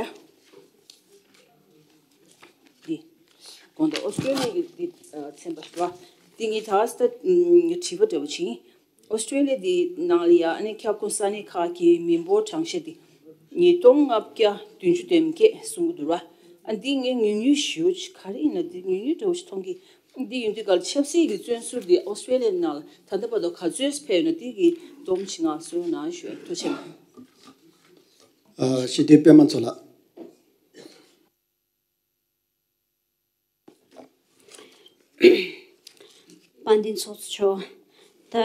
འདི་དགོངས་དག་ཨོ་སི་ཀྲོ་ལི་ཡ་གི་འདི་ཚན་པ་ཞིག་ར། འདི་ངས་ད་ལྟ་དྲི་བ་འདྲ་པོ་ཅིག་ཨོ་སི་ཀྲོ་ལི་ཡ་འདི་ནང་ལ་ཡ་ཨ་ནི་ཁྱབ་ཁོངས་ས་གནས་ཁག་གི་མི་འབོར་གྲངས་བཤེར་འདི་ཉིས་སྟོང་ལྔ་བརྒྱ་བདུན་ཅུ་དོན་བརྒྱད་གསུང་གི་འདུག་ར། ཨ་འདི་ངས་ཉུང་ཉུང་ཞུ་ག་རེ་ཡིན་ན་འདི་ཉུང་ཉུང་འདྲ་བོ་ཞིག་མཐོང་གི་འདི་ཡིན་དུས་ག་ལ་ཆབ་སྲིད་ཀྱི་བཙོན་ཟུར་འདི་ཨོ་སི་ཀྲོ་ལི་ཡ་ནང་ལ་ད་ལྟ་བར་དུ་ག་ཚོད་ཕེབས་ཡོད་ན་འདི་གི་སྡོམ་ཆེ་ང་གསོལ་གནང་ཞུ་ཐུགས་རྗེ་ཆེ། ཨ་སྤྱི་འཐུས་པད་མ་མཚོ་ལགས། དཔལ་ལྡན་ཚོགས་གཙོ་མཆོག་ད་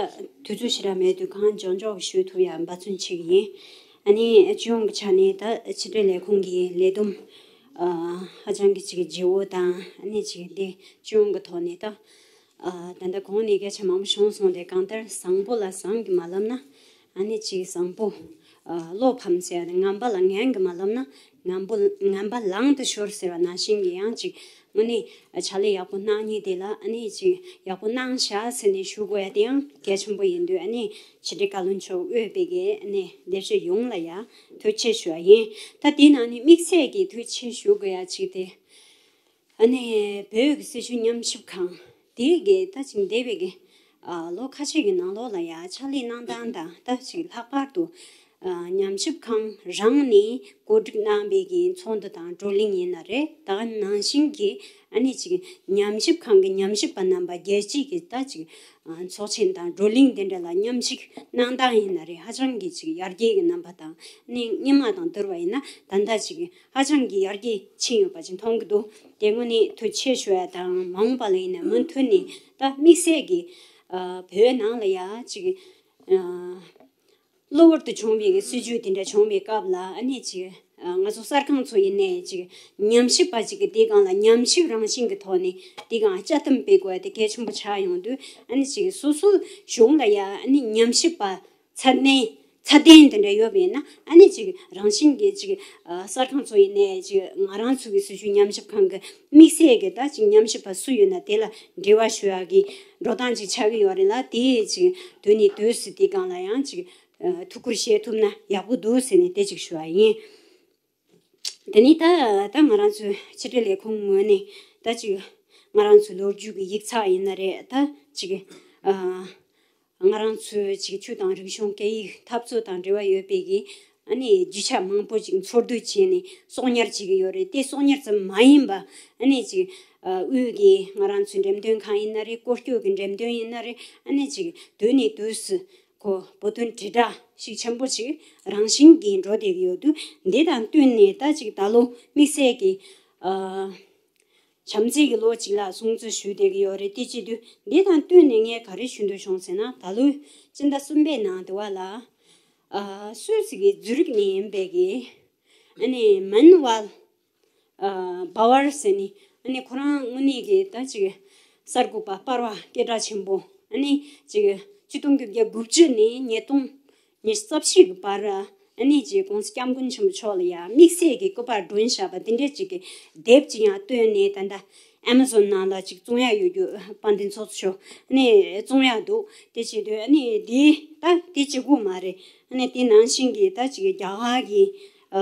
དུས་ཚོད་ཞེ་དྲག་མེད་དུས་གང་མགྱོགས་མགྱོགས་ཞུ་ཐུབ་ཡ་འབད་བརྩོན་བྱེད་ཀྱི་ཡིན། ཨ་ནི་སྤྱི་ཡོངས་ཀྱི་ཆ་ནས་ད་ཕྱི་དྲིལ་ལས་ཁུངས་ཀྱི་ལས་བསྡོམས་ཨ་ཧ་ཅང་གི་ཅིག་ལྗིད་པོ་དང་ཨ་ནི་ཅིག་འདི་སྤྱི་ཡོངས་ཀྱི་ཐོག་ནས་ད་ཨ་ད་ལྟ་གོང་ནས་སྐད་ཆ་མང་པོ་བྱུང་སོང་སྟེ། གང་ལྟར་བཟང་པོ་ལ་བཟང་གི་མ་ལབ་ན་ཨ་ནི་ཅིག་བཟང་པོ་ཨ་བློ་ཕམ་ཟེར་ཡ་དེ་ངན་པ་ལ་ངན་གི་མ་ལབ་ན་ངན་པོ་ངན་པ་ལང་དུ་ཤོར་ཟེར་བ་ནང་བཞིན་གྱི་ཡང་ཅིག་དངོས་གནས་ཕྱག་ལས་ཡག་པོ་གནང་མཁན་དེ་ལ་ཨ་ནི་ཅིག་ཡག་པོ་གནང་བཞག་ཟེར་ནས་ཞུ་དགོས་ཡ་དེ་ཡང་གལ་ཆེན་པོ་ཡིན་དུས། ཨ་ནི་ཕྱི་དྲིལ་བཀའ་བློན་མཆོག་དབུས་པའི་གི་ཨ་ནི་ལས་བྱེད་ཡོངས་ལ་ཡ་ཐུགས་རྗེ་ཆེ་ཞུ་བ་ཡིན། ད་དེ་ནང་ནས་དམིགས་བསལ་གྱི་ཐུགས་རྗེ་ཆེ་ཞུ་དགོས་ཡ་ཅིག་དེ། ཨ་ནི་བོད་ཀྱི་སྲི་ཞུ་ཉམས་ཞིབ་ཁང་དེ་གི་ད་ཅིག་འདས་པའི་གི་ཨ་ལོ་ཁ་ཤས་ཀྱི་ནང་ལོགས་ལ་ཡ་ཕྱག་ལས་གནང་སྟངས་དང་ད་ཅིག་ལྷག་པར་དུ་ཨ་ཉམས་ཞིབ་ཁང་རང་ནས་གོ་སྒྲིག་གནང་བའི་གི་ཚོགས་འདུ་དང་བགྲོ་གླེང་ཡིན་ན་རེད། ད་ག་ནང་བཞིན་གྱི་ཨ་ནི་ཅིག་ཉམས་ཞིབ་ཁང་གི་ཉམས་ཞིབ་པ་རྣམ་པ་རྒྱལ་སྤྱིའི་གི་ད་ཅིག་ཨ་ཚོགས་ཆེན་དང་བགྲོ་གླེང་དེ་འདྲ་ལ་མཉམ་ཞུགས་གནང་སྟངས་ཡིན་ན་རེད། ཧ་ཅང་གི་ཅིག་ཡར་རྒྱས་ཀྱི་རྣམ་པ་དང་ཨ་ནི་སྔོན་མ་དང་བསྡུར་བ་ཡིན་ན་ད་ལྟ་ཅིག་ཧ་ཅང་གི་ཡར་རྒྱས་ཕྱིན་ཡོད་པ་ཅིག་མཐོང་གི་འདུག་དེ་དངོས་གནས་ཐུགས་རྗེ་ཆེ་ཞུ་ཡ་དང་། མ་འོངས་པ་ལ་ཡིན་ན་མུ་མཐུད་ནས་ད་དམིགས་བསལ་གྱི་ཨ་བོད་ནང་ལ་ཡ་ཅིག་ཨ་གློ་བུར་དུ་བྱུང་བའི་གི་སྲིད་བྱུས་དེ་འདྲ་བྱུང་བའི་སྐབས་ལ་ཨ་ནི་ཅིག་ཨ་ང་ཚོ་གསར་ཁང་ཚོ་ཡིན་ནའི་ཅིག་ཉམས་ཞིབ་པ་ཅིག་གི་དེ་སྒང་ལ་ཉམས་ཞིབ་རང་བཞིན་གྱི་ཐོག་ནས་དེ་སྒང་བཅའ་སྡོམ་སྤེལ་དགོས་ཡ་དེ་གལ་ཆེན་པོ་ཆགས་ཡོང་དུས། ཨ་ནི་ཅིག་སོ་སོའི་གཞུང་ལ་ཡ་ཨ་ནི་ཉམས་ཞིབ་པ་ཚད་ལྡན་ཚད་ལྡན་དེ་འདྲ་ཡོད་པ་ཡིན་ན། ཨ་ནི་ཅིག་རང་བཞིན་གྱིས་ཅིག་ཨ་གསར་ཁང་ཚོ་ཡིན་ནའི་ཅིག་ང་རང་ཚོ་གི་སྲི་ཞུ་ཉམས་ཞིབ་ཁང་གི་དམིགས་བསལ་གྱི་ད་ཅིག་ཉམས་ཞིབ་པ་སུ་ཡོད་ན་དེ་ལ་འབྲེལ་བ་ཞུ་ཡག་གི་འགྲོ་སྟངས་ཅིག་ཆགས་ཀྱི་ཡོད་རེད་ལ། དེ་ཅིག་དུས་ནས་དུས་སུ་དེ་སྒང་ལ་ཡང་ཅིག་ཨ་ཐུགས་ཁུར་བཞེས་ཐུབ་ན་ཡག་པོ་འདུག་ཟེར་ནས་དེ་ཅིག་ཞུ་བ་ཡིན། དེ་ནས་ད་ད་ང་རང་ཚོའི་ཕྱི་དྲིལ་ལས་ཁུངས་ངོས་ནས་ད་ཅིག་ང་རང་ཚོའི་ལོ་རྒྱུས་ཀྱི་ཡིག་ཚགས་ཡིན་ན་རེད། ད་ཅིག་ཨ་ང་རང་ཚོའི་ཅིག་ཆོས་དང་རིག་གཞུང་སྐད་ཡིག་འཐབ་རྩོད་དང་འབྲེལ་བ་ཡོད་པའི་གི་ཨ་ནི་རྒྱུ་ཆ་མང་པོ་ཅིག་འཚོལ་སྡུད་བྱས་ནས་གསོག་ཉར་བྱེད་ཀྱི་ཡོད་རེད། དེ་གསོག་ཉར་ཙམ་མ་ཡིན་པ་ཨ་ནི་ཅིག་ཨ་དབུས་ཀྱི་ང་རང་ཚོའི་འགྲེམས་སྟོན་ཁང་ཡིན་ན་རེད། སྐོར་སྐྱོད་ཀྱི་འགྲེམས་སྟོན་ཡིན་ན་རེད། ཨ་ནི་ཅིག་དུས་ནས་དུས་སུ་ཁོ་བོད་དོན་དྲིལ་བསྒྲགས་ཤུགས་ཆེན་པོ་ཅིག་རང་བཞིན་གྱིས་འགྲོ་བསྡད་ཀྱི་ཡོད་དུས། འདི་དང་བསྟུན་ནས་ད་ཅིག་ད་ལོ་དམིགས་བསལ་གྱི་ཨ་བྱམས་བརྩེ་གི་ལོ་ཅིག་ལ་སྲུང་བརྩི་ཞུས་བསྡད་ཀྱི་ཡོད་རེད། དེ་བྱེད་དུས་འདི་དང་བསྟུན་ནས་ངས་ག་རེ་ཞུ་འདོད་བྱུང་ཟེར་ན། ད་ལོའི་སྤྱི་ཟླ་གསུམ་པའི་ནང་དེ་བ་ལ་ཨ་སུད་སི་གི་ཛུ་རིག་ནས་ཡིན་པའི་གི་ཨ་ནི་མན་ཝལ་ཨ་བྷ་ཝར་ཟེར་ནི་ཨ་ནི་ཁོ་རང་དངོས་གནས་ཀྱི་ད་ཅིག་གསར་འགོད་པ་སྤར་བ་སྐད་གྲགས་ཆེན་པོ། ཨ་ནི་ཅིག་ཆིག་སྟོང་དགུ་བརྒྱ་དགུ་བཅུ་ནས་ཉིས་སྟོང་ཉི་ཤུ་རྩ་བཞི་གི་བར་ ཨ་ནི་ཅིག་༸གོང་ས་སྐྱབས་མགོན་ཆེན་པོ་མཆོག་ལ་ཡང་དམིགས་བསལ་གྱི་སྐུ་པར་སྒྲོན་བཞག་པ་དེ་འདྲས་ཅིག་གི་དེབ་ཅིག་ཡང་བཏོན་ནས། ད་ལྟ་ཨེ་མ་ཟོན་ནང་ལ་ཅིག་བཙོང་ཡ་ཡོད་རྒྱུ་དཔལ་ལྡན་ཚོགས་གཙོ་མཆོག་ཨ་ནི་བཙོང་ཡ་འདུག་དེ་བྱེད་དུས་ཨ་ནི་དེ་ད་དེ་གཅིག་པུ་མ་རེད། ཨ་ནི་དེ་ནང་བཞིན་གྱི་ད་ཅིག་རྒྱ་གར་གྱི་ཨ་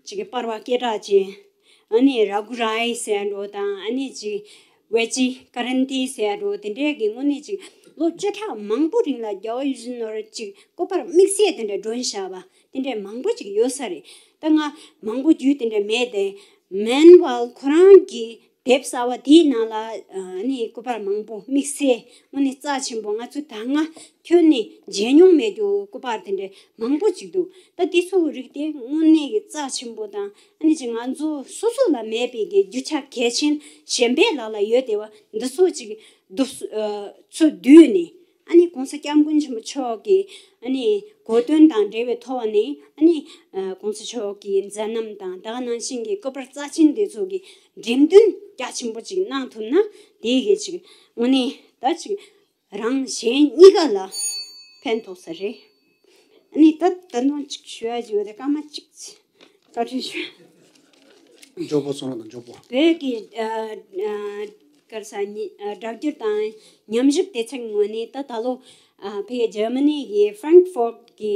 ཅིག་གི་པར་བ་སྐད་གྲགས་ཅན། ཨ་ནི་ར་གུ་རའི་ཟེར་འགྲོ་དང་། ཨ་ནི་ཅིག་ཝེ་ཅི་ཀ་རན་ཏི་ཟེར་འགྲོ། དེ་འདྲའི་གི་དངོས་གནས་ཅིག་ལོ་བཅུ་ཕྲག་མང་པོ་རིང་ལ་རྒྱལ་བ་ཡིད་བཞིན་ནོར་བུ་ཅིག་སྐུ་པར་དམིགས་བསལ་དེ་འདྲ་སྒྲོན་བཞག་པ་དེ་འདྲའི་མང་པོ་ཅིག་ཡོད་ས་རེད། ད་ང་མང་པོ་རྒྱུས་དེ་འདྲ་མེད་དེ། མེན་ཝལ་ཁོ་རང་གི་དེབ་གསར་བ་དེའི་ནང་ལ་ཨ་ནི་སྐུ་པར་མང་པོ་དམིགས་བསལ་དངོས་གནས་རྩ་ཆེན་པོ། ང་ཚོས་ད་སྔ་ཁྱོན་ནས་མཇལ་མྱོང་མེད་རྒྱུ་སྐུ་པར་དེ་འདྲ་མང་པོ་ཅིག་འདུག་ད་དེ་ཚོའི་རིགས་དེ་དངོས་གནས་ཀྱི་རྩ་ཆེན་པོ་དང་། ཨ་ནི་ཅིག་ང་ཚོ་སོ་སོ་ལ་མེད་པའི་གི་རྒྱུ་ཆ་གལ་ཆེན་གཞན་པའི་ལག་ལ་ཡོད་བསྡད་པ་འདི་ཚོ་ཅིག་བསྡུ་ཚུར་བསྡུས་ནས། ཨ་ནི་༸གོང་ས་༸སྐྱབས་མགོན་ཆེན་པོ་མཆོག་གི་ཨ་ནི་གོ་སྟོན་དང་འབྲེལ་བའི་ཐོག་ནས། ཨ་ནི་༸གོང་ས་མཆོག་གི་མཛད་རྣམ་དང་། ད་ག་ནང་བཞིན་གྱི་སྐུ་པར་རྩ་ཆེན་དེ་ཚོ་གི་འགྲེམས་སྟོན་རྒྱ་ཆེན་པོ་ཅིག་གནང་ཐུབ་ན། དེ་གི་ཅིག་དངོས་གནས་ད་ཅིག་རང་གཞན་གཉིས་ཀ་ལ་ཕན་ཐོགས་ས་རེད། ཨ་ནི་ད་ད་དུང་ཅིག་ཞུ་ཡ་ཅིག་ཡོད་དེ། སྐར་མ་གཅིག་བཀའ་དྲིན་ཞུ། མགྱོགས་པོ་སོང་ར་དང་མགྱོགས་པོ། བོད་ཀྱི་ཨ་ཨ་ག་རེ་ཟེར་ཉི་ཨ་སྒྲ་བསྒྱུར་དང་ཉམས་ཞིབ་སྡེ་ཚན་ངོས་ནས། ད་ད་ལོ་ཨ་ཕ་གི་འཇར་མ་ནི་གི་ཧྥ་རེང་ཧྥོར་གྱི་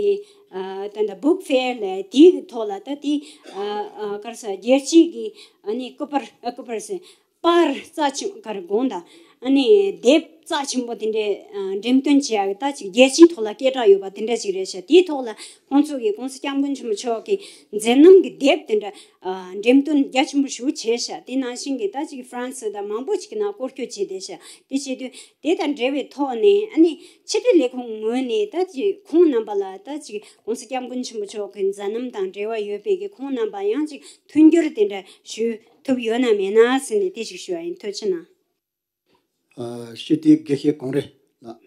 ཨ་ད་ད་བུག་ཕེར་ལས་དེའི་ཐོག་ལ། ད་དེ་ཨ་ཨ་ག་རེ་ཟེར་རྒྱལ་སྤྱིའི་གི་ཨ་ནི་སྐུ་པར་ཨ་སྐུ་པར་ཟེར། པར་རྩ་ཆེན་ག་རེ་དགོངས་དག་ཨ་ནི་དེབ་རྩ་ཆེན་པོ་དེ་འདྲའི་ཨ་འགྲེམས་སྟོན་བྱེད་ཡག་གི་ད་ཅིག་རྒྱལ་སྤྱིའི་ཐོག་ལ་སྐད་གྲགས་ཡོད་པ་དེ་འདྲ་ཅིག་རེད་ཤག་དེའི་ཐོག་ལ་ཁོང་ཚོ་གིས་༸གོང་ས་༸སྐྱབས་མགོན་ཆེན་པོ་མཆོག་གི་མཛད་རྣམ་གྱི་དེབ་དེ་འདྲ་ཨ་འགྲེམས་སྟོན་རྒྱ་ཆེན་པོ་ཞེ་པོ་བྱས་ཤག་དེ་ནང་བཞིན་གྱི་ད་ཅིག་ཧྥ་རན་སི་དང་མང་པོ་ཅིག་གི་ནང་སྐོར་སྐྱོད་བྱས་བསྡད་ཤག་དེ་བྱེད་དུས་དེ་དང་འབྲེལ་བའི་ཐོག་ནས། ཨ་ནི་ཕྱི་དྲིལ་ལས་ཁུངས་ངོས་ནས་ད་ཅིག་ཁོང་རྣམ་པ་ལ་ད་ཅིག་༸གོང་ས་༸སྐྱབས་མགོན་ཆེན་པོ་མཆོག་གི་མཛད་རྣམ་དང་འབྲེལ་བ་ཡོད་པའི་གི་ཁོང་རྣམ་པ་ཡང་ཅིག་མཐུན་འགྱུར་དེ་འདྲ་ཞུ་ཐུབ་ཡོད་ན་མེད་ན་ཟེར་ནས་དེ་ཞིག་ཞུ་བ་ཡིན། ཐུགས་རྗེ་གནང་། ཨ་སྤྱི་འཐུས་དགེ་བཤེས་གངས་རི་ལགས།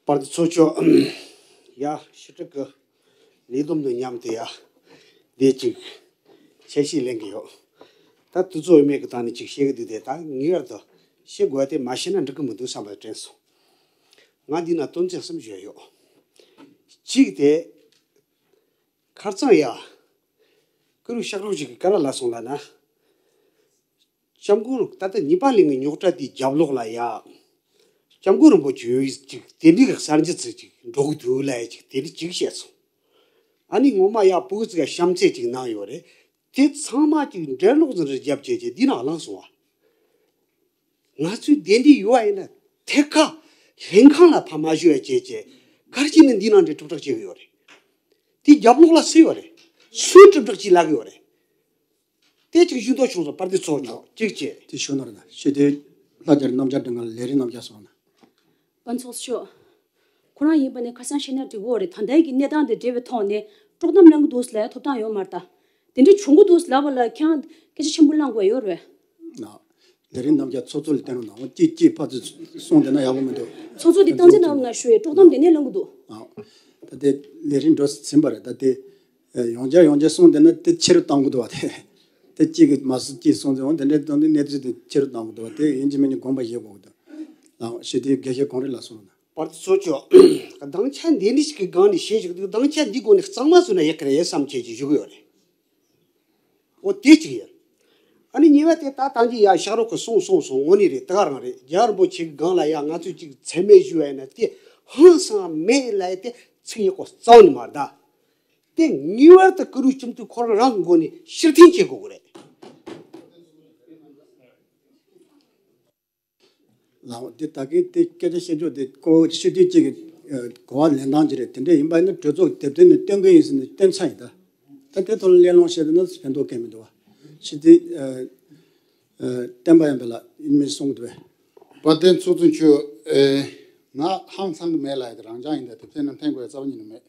པར་དེ་ཚོ་ཆོག་ཡ་ཕྱི་དྲིལ་གི་ལས་བསྡོམས་དང་མཉམ་དུ་ཡ་དེ་ཅིག་འཆར་གཞི་ལེན་གི་ཡོད། ད་དུས་ཚོད་ཡོད་མེད་ཀྱི་སྟེང་ནས་ཅིག་བཤད་གི་འདུག་དེ་ད་ངེས་པར་དུ་བཤད་དགོས་ཏེ། མ་བཤད་ན་འགྲིག་གི་མི་འདུག་བསམ་པ་དྲན་སོང་། ང་འདི་ན་དོན་ཚན་གསུམ་བརྗོད་ཡོད། གཅིག་དེ། ཁ་རྩང་ཡ། ཀུ་རུ་ཤག་རོགས་ཅིག་གིས་ག་རེ་ལབ་སོང་ལབ་ན། སྐྱབས་མགོན་ད་ལྟ་ཉི་པ་གླིང་གི་རྙོག་དྲ་དེའི་རྒྱབ་ལོགས་ལ་ཡ། སྐྱབས་མགོན་རིན་པོ་ཆེ་ཡོད་ཅིག་དེ་འདྲའི་གི་གསར་འགྱུར་ཚིག་ཅིག་འགྲོ་གི་འདུག་ལབ་ཡ་ཅིག་དེ་འདྲ་ཅིག་བཤད་སོང་། ཨ་ནི་ངོ་མ་ཡ་ཕྲུ་གུ་ཚོ་ག་གཤམ་འཚོལ་ཅིག་གནང་ཡོད་རེད། དེ་ཚང་མ་ཅིག་འགྲེལ་ལོག་ཟིན་རེ་རྒྱབ་བྱས་བྱས་འདི་ན་བླངས་སོང་བ། ང་ཚོའི་དེ་འདྲའི་ཡོད་པ་ཡིན་ན་ཐད་ཀར་ལྷན་ཁང་ལ་ཕར་མ་ཞུ་བ་བྱས་བྱས། ག་རེ་བྱས་ནས་འདི་ནང་འདྲའི་གྲུབ་རྟགས་བྱེད་ཀྱི་ཡོད་རེད། དེ་རྒྱབ་ལོགས་ལ་སུ་ཡོད་རེད། སུས་གྲུབ་རྟགས་བྱེད་ལབ་ཀྱི་ཡོད་རེད། དེ་ཅིག་ཞུ་འདོད་བྱུང་སོང་། པར་དེ་ཚོ་ཆོག་ཅིག་བྱས། དེ་ཞུ་ནོར་ན་ཤེས་དེ་ལྷ་རྒྱལ་རྣམ་རྒྱལ་སྒྲོལ་དཀར་ལས་རིགས་རྣམ་རྒྱལ་སོང་ན། པ་ཚོགས་གཙོ་མཆོག་ཁོ་རང་ཡིན་པ་ནས་ཁ་སང་བཤད་ན་འགྲིག་གི་རེད། ད་ལྟའི་གི་གནས་སྟངས་དེ་འབྲེལ་བའི་ཐོག་ནས་དཀྲོག་གཏམ་གླེང་གི་འདུག་ཟེར་ལབ་ཡ་ཐོབ་ཐང་ཡོད་མ་རེད་ད། དེ་འདྲ་བྱུང་གི་འདུག་ཟེར་ལབ་པ་ལ་ཁྱེད་རང་སྐད་ཆ་ཆེན་པོ་གླེང་དགོས་ཡོད་རེད། ལས་རིགས་རྣམ་རྒྱལ་ཚོགས་གཙོ་ལ་བསྟན་རོགས་གནང་། ཅིག་ཅིག་ཕར་ཚུར་གསུངས་བསྡད་ན་ཡག་པོ་མི་འདུག་ཚོགས་གཙོ་དེ་སྟངས་འཛིན་གནང་རོགས་གནང་ཞུ་ཡས། དཀྲོག་གཏམ་དེ་ནས་གླེང་གི་འདུག་ད་དེ་ལས་རིགས་འགྲོ་ཟིན་པ་རེད། ད་དེ་ཡང་བསྐྱར་ཡང་བསྐྱར་གསུངས་བསྡད་ན་དེ་ཆེ་རུ་བཏང་གི་འདུག་བ། དེ་དེ་གཅིག་གིས་མ་སུ་གཅིག་གསུངས་ཚེ་འོང་། དེ་འདྲའི་དོན་དུ་གནས་ཚུལ་དེ་ཆེ་རུ་བཏང་གི་འདུག་བ། དེ་ཡིན་གཅིག་མིན་གཅིག་དགོངས་པ་བཞེས་དགོས་ཀྱི་འདུག་ལགས་ཤེས་དེ་དགེ་བཤེས་གངས་རི་ལགས་གསུངས་ན། པར་དེ་ཚོ་ཆོག་དང་ཆ་འདི་འདྲ་ཞིག་གི་སྒང་ནས་བཤད་བཞག་འདུག་དང་ཆ་འདི་སྒོ་ནས་གཙང་མ་བཟོས་ན་ཡག་གི་རེད་བསམ་བྱས་ཀྱི་བཞུགས་ཡོད་རེད། འོ་དེ་གཅིག་ཡིན། ཨ་ནི་གཉིས་པ་དེ་ད་ཐང་ཅིག་ཡ་ཤག་རོགས་ཀྱིས་གསུངས་གསུངས་སོང་། དངོས་གནས་རེད། དེ་ག་རང་རེད། རྒྱལ་བ་རིན་པོ་ཆེ་གི་སྒང་ལ་ཡ་ང་ཚོས་ཅིག་མཚན་སྨད་ཞུ་བ་ཡིན་ན་དེ་ཧང་སང་མེད་ལབ་ཡ་དེ་ཚིག་ཡག་པོ་རྩ་བ་ནས་མ་རེད་ད། དེ་ངེས་པར་དུ་ཀུ་རུ་ཁྱིམ་མཚེས་ཁོ་རང་རང་གི་སྒོ་ནས་ཕྱིར་འཐེན་བྱེད་དགོས་ཀྱི་རེད། ལགས་འོ། དེ་ད་གིན་དེ་སྐད་ཆ་བཤད་ཕྱོགས་དེ་ཁོ་སྤྱི་འཐུས་གཅིག་གི་ཨ་གོ་བ་ལེན་སྟངས་ཅིག་རེད། དེ་འདྲ་ཡིན་པ་ཡིན་ན་གྲོས་ཚོགས་ཀྱི་དེབ་ཐེར་ནས་བཏོན་གི་ཡིན་ཟེར་ནས་བཏོན་ཚར་ཡིན་ད། ད་དེ་ཐོག་ལ་གླེང་སློང་བྱས་ན་ཕན་ཐོགས་གང་མི་འདུག་བ། སྤྱི་འཐུས་ཨ་ཨ་བསྟན་པ་ཡར་འཕེལ་ལགས་ཡིན་མིན་གསུང་གི་འདུག་བས། དཔལ་ལྡན་ཚོགས་གཙོ་མཆོག་ཨེ། ང་ཧང་སང་གི་མེད་ལབ་ཡ་དེ་རང་འཇགས་ཡིན། ད་དེབ་ཐེར་ནང་འཐེན་དགོས་ཡ་རྩ་བ་ཉིད་ནས་མེད།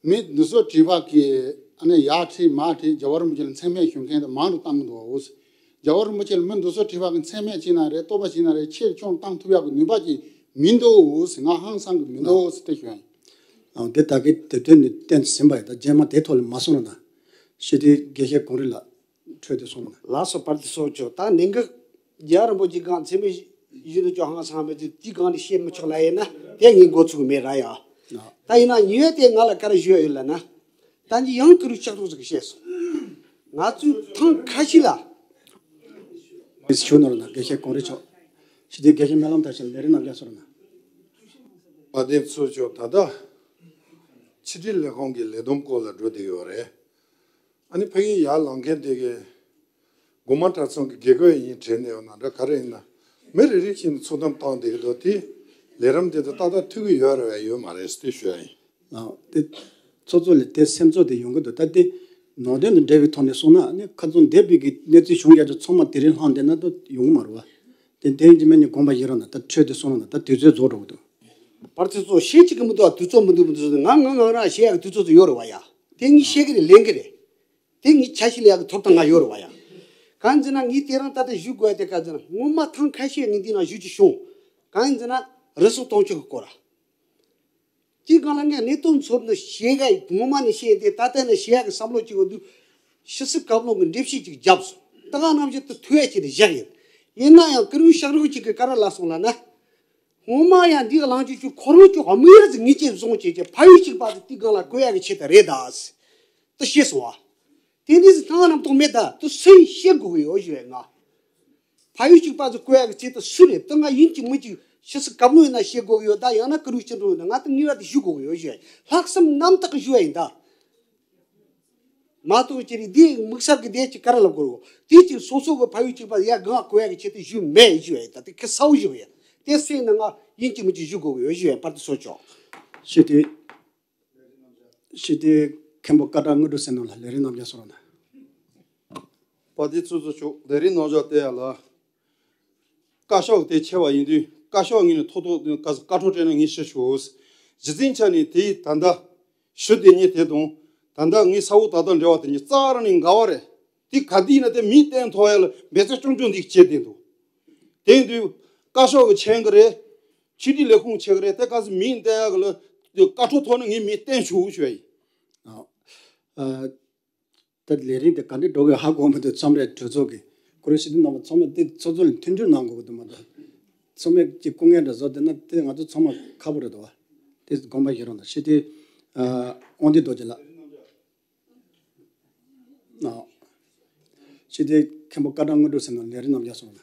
མི་འདི་ཚོ་བྲིས་པ་གི་ཨ་ནི་ཡར་བྲིས་མར་བྲིས། རྒྱལ་བ་རིན་པོ་ཆེ་ལ་མཚན་སྨད་ཞུ་མཁན་དེ་མང་དུ་བཏང་གི་འདུག་བ། འོ། རྒྱལ་བ་རིན་པོ་ཆེ་ལ་མི་འདི་ཚོ་བྲིས་པ་གི་མཚན་སྨད་བྱས་ན་རེད། བསྟོད་པ་བྱས་ན་རེད། ཆེར་ཆུང་བཏང་ཐུབ་ཡག་གི་ནུས་པ་ཅིག་མི་འདུག་བ། ང་ཧང་སང་གི་མི་འདུག་བ་དེ་ཞུ་ཡ་ཡིན། ཨང་། དེ་ད་གིན་དེབ་ཐེར་ནས་བཏོན་ཟིན་པ་ཡིན། ད་རྗེས་མ་དེ་ཐོག་ལ་མ་གསུང་རོགས་གནང་། སྤྱི་འཐུས་དགེ་བཤེས་གངས་རི་ལགས་འཕྲོས་ཏེ་གསུང་རོགས་གནང་། ལགས་སོ། པར་དེ་ཚོ་ཆོག་ད་ནིང་གི་རྒྱལ་བ་རིན་པོ་ཆེ་སྒང་མཚན་སྨད་ཞུས་ན་ཅོ་ཧང་སང་མེད་དུས་དེའི་སྒང་ནས་བཤད་མི་ཆོག་ལབ་ཡིན་ན་དེ་ངས་འགོ་ཚུགས་མེད་ར་ཡ། ད་ཡིན་ན་ཉེ་བའི་དེ་ང་ལ་ག་རེ་ཞུ་ཡ་ཡོད་ལབ་ན། ད་ནི་ཡང་ཀུ་རུ་ལྕགས་སྒྲོག་ཟིག་བཤད་སོང་། ང་ཚོས་ཐེངས་ཁ་ཤས་ལ། མི་ཞུ་ནོར་ན་དགེ་བཤེས་གངས་རི་མཆོག་ཞི་བདེའི་དགེ་བཤེས་སྨོན་ལམ་མཐར་ཕྱིན་ལས་རིགས་རྣམ་རྒྱལ་སོར་ན། དཔལ་ལྡན་ཚོགས་གཙོ། ད་ལྟ་ཕྱི་དྲིལ་ལས་ཁུངས་ཀྱི་ལས་བསྡོམས་སྐོར་ལ་འགྲོ་བསྡད་ཡོད་རེད། ཨ་ནི་ཕ་གིའི་ཡར་ལངས་མཁན་དེ་གས་དགོན་པ་གྲྭ་ཚང་གི་དགེ་བསྐོས་ཡིན་དྲན་ནས་ཡོད་ན་འདྲ་ག་རེ་ཡིན་ན། མི་རེ་རེ་བཞིན་ཚུར་གཏམ་བཏང་བསྡད་ཀྱི་འདུག་དེ་ལས་རིམ་དེ་དང་ཏག་ཏག་མཐུན་གྱི་ཡོད་རེད་བས་ཡོད་མ་རེད་ཟེར་ཞུ་ཡ་ཡིན། ཨ་དེ་ཚོགས་གཙོ་ལ་དེ་སེམས་ཚོར་དེ་ཡོང་གི་འདུག་ད་དེ་ནང་དོན་དང་འབྲེལ་བའི་ཐོག་ནས་སོང་ན་ཨ་ནི་ཁ་རྩང་འདས་པའི་གི་གནས་ཚུལ་བྱུང་ཡག་ཅིག་ཚང་མ་དེ་རིང་ལྷང་བསྡད་ན་ད་ཡོང་གི་མ་རེད་བ། དེ་དེ་ཡིན་གྱི་མིན་ནི་དགོངས་པ་བཞེས་རོགས་གནང་། ད་འཕྲོས་དེ་སོང་རོགས་གནང་། ད་དུས་ཚོད་རྫོགས་འགྲོ་གི་འདུག་དཔལ་ལྡན་ཚོགས་གཙོ་བཤད་ཅིག་གི་མི་འདུག་བ། དུས་ཚོད་མི་འདུག་མི་འདུག་ཟེར་ནས། ང་ང་ང་རང་བཤད་ཡག་གི་དུས་ཚོད་ཚོ་ཡོད་རེད་བ་ཡ། དེ་ངས་བཤད་གི་རེད། ལེན་གི་རེད། དེ་ངས་ཆ་ཤས་ལེན་ཡག་གི་ཐོབ་ཐང་ང་ཡོད་རེད་བ་ཡ། གང་ཡིན་ཟེར་ན་ངས་དེ་རིང་ད་ལྟ་ཞུ་དགོས་ཡ་དེ་གང་ཡིན་ཟེར་ན། སྔོན་མ་ཐེངས་ཁ་ཤས་ངས་འདི་ནང་ཞུ་རྒྱུ་བྱུང་། གང་ཡིན་ཟེར་ན་རི་སོག་གཏོང་ཕྱོགས་གི་སྐོར་ར། དེའི་སྒང་ལ་ངས་གནད་དོན་ཚོར་འདུག་བཤད་གི་ཡ། སྔོན་མ་ནས་བཤད་དེ་ད་ལྟ་ནས་བཤད་ཡག་གི་བསམ་བློ་ཅིག་ཡོད་འདུག་ཕྱི་སྲིད་བཀའ་བློན་གྱི་འགྲེལ་བཤད་ཅིག་བརྒྱབ་སོང་། ད་ག་ནང་བཞིན་དུ་ཐུག་ཡ་ཅིག་ནས་བཞག་ཡིན། ཡིན་ན་ཡང་ཀུ་རུ་ལྕགས་སྒྲོག་ཅིག་གིས་ག་རེ་ལབ་སོང་ལབ་ན། སྔོན་མ་ཡང་འདི་ག་ལངས་ཀྱི་ཆུ་ཁོ་རང་ཆུ་དམིགས་ཡུལ་ངེས་ཅན་བཟུང་བྱས་ཀྱི་ཕ་ཡུལ་གཅིག་པ་དེ་དེའི་སྒང་ལ་བཀོད་ཡག་གི་ཆེད་དུ་རེད་ད། དེ་ཤེས་སོང་བ། དེ་ནས་སི་ཐང་རྣམ་རྟོག་མེད་ད། དེ་སུ་ཡིན་ཤེས་དགོས་གི་ཡོད་ཞུ་ཡ་ང་། ཕ་ཡུལ་གཅིག་པ་ཚོ་བཀོད་ཡག་གི་ཆེད་དུ་སུ་རེད། དེ་ང་ཡིན་གཅིག་མིན་གཅིག་ཕྱི་སྲིད་བཀའ་བློན་ཡིན་ན་ཤེས་དགོས་གི་ཡོད་ད། ཡང་ན་ཀུ་རུ་ལྕགས་སྒྲོག་ཡིན་ན། ང་དེ་ངེས་པ་དེ་ཞུ་དགོས་གི་ཡོད་ཞུ་ཡ། ལྷག་བསམ་རྣམ་དག་གི་ཞུ་ཡ་ཡིན་ད། མ་གཏོགས་ཅི་རེད། འདི་དམིགས་བསལ་གྱི་དེ་ཅིག་ག་རེ་ལབ་དགོས་རེད། དེ་ཅིག་སོ་སོ་གི་ཕ་ཡུལ་གཅིག་པ་ཡ་གང་གོ་ཡ་གི་ཆེད་དུ་ཞུས་མེད་ཞུ་ཡ་ཡིན། ད་དེ་ཁ་གསལ་པོ་ཞུ་ཡ། དེ་སེམས་ནང་ང་ཡིན་གཅིག་མིན་གཅིག་ཞུ་དགོས་གི་ཡོད་ཞུ་ཡ་ཡིན། དཔལ་ལྡན་ཚོགས་གཙོ། ཞི་བདེ། ཞི་བདེ་མཁན་པོ་བཀའ་གྲགས་དངོས་གྲུབ་ཟེར་ནོ་ལ་ལས་རིམ་རྣམ་རྒྱལ་སོང་རོགས་གནང་། དཔལ་ལྡན་ཚོགས་གཙོ་མཆོག་ལས་རིམ་རྣམ་རྒྱལ་བལྟས་ཡ་ལ། བཀའ་ཤོག་དེ་ཆེ་བ་ཡིན་དུས་བཀའ་ཤོག་ངོས་ནས་ཐོག་ཐོག་བཀའ་ཐོག་སྤྲད་ན་ངས་ཞུ་ཆོག་གཞི་འཛིན་ཆ་ནས་དེ་ད་ལྟ་ཞུ་བསྡད་མཁན་དེ་དང་། ད་ལྟ་ངའི་ས་འོག་ད་ལྟ་འབྲེལ་བ་དེ་གཉིས་རྩ་བ་རང་ནས་འགལ་བ་རེད། དེ་ག་དུས་ཡིན་ན་དེ་མིང་བཏོན་ཐུབ་ཡ་ལ་འབད་བརྩོན་རྐྱང་རྐྱང་འདི་བྱེད་བསྡད་འདུག་དེ་ཡིན་དུས་བཀའ་ཤོག་གི་མཁྱེན་གི་རེད། ཕྱི་དྲིལ་ལས་ཁུངས་མཁྱེན་གི་རེད། དེ་ག་ཚོད་མིང་བཏོན་ཡ་གི་ལ་བཀའ་འཁྲོལ་ཐོག་ནས་ངས་མིང་བཏོན་ཆོག་ཞུ་ཡ་ཡིན། ཨ། ཨ། ད་ལས་རིམ་དེ་ག་འདྲ་འགྲོ་གི་ཧ་གོ་མི་འདུག་མཚམས་རེ་གྲོས་ཚོགས་ཀྱི་ཀུ་རུ་ཞི་བདེ་རྣམ་པ་ཚང་མ་དེ་ཚོགས་གཙོ་ལ་མཐུན་སྒྲིལ་གནང་དགོས་ཀྱི་འདུག་མ་གཏོགས། ཚང་མས་ཀྱི་སྐུ་ངལ་འདྲ་བཟོ་བསྡད་ན་དེ་ང་ཚོ་ཚང་མ་ཁག་པོ་རེད་འདུག་བ། དེ་དགོངས་པ་བཞེས་རོགས་གནང་། ཞི་བདེ། ཨ། དབང་འདུས་རྡོ་རྗེ་ལགས། ཨ། ཞི་བདེ་མཁན་པོ་བཀའ་གྲགས་དངོས་གྲུབ་ཟེར་ནོ་ལས་རིམ་རྣམ་རྒྱལ་སོང་ལ།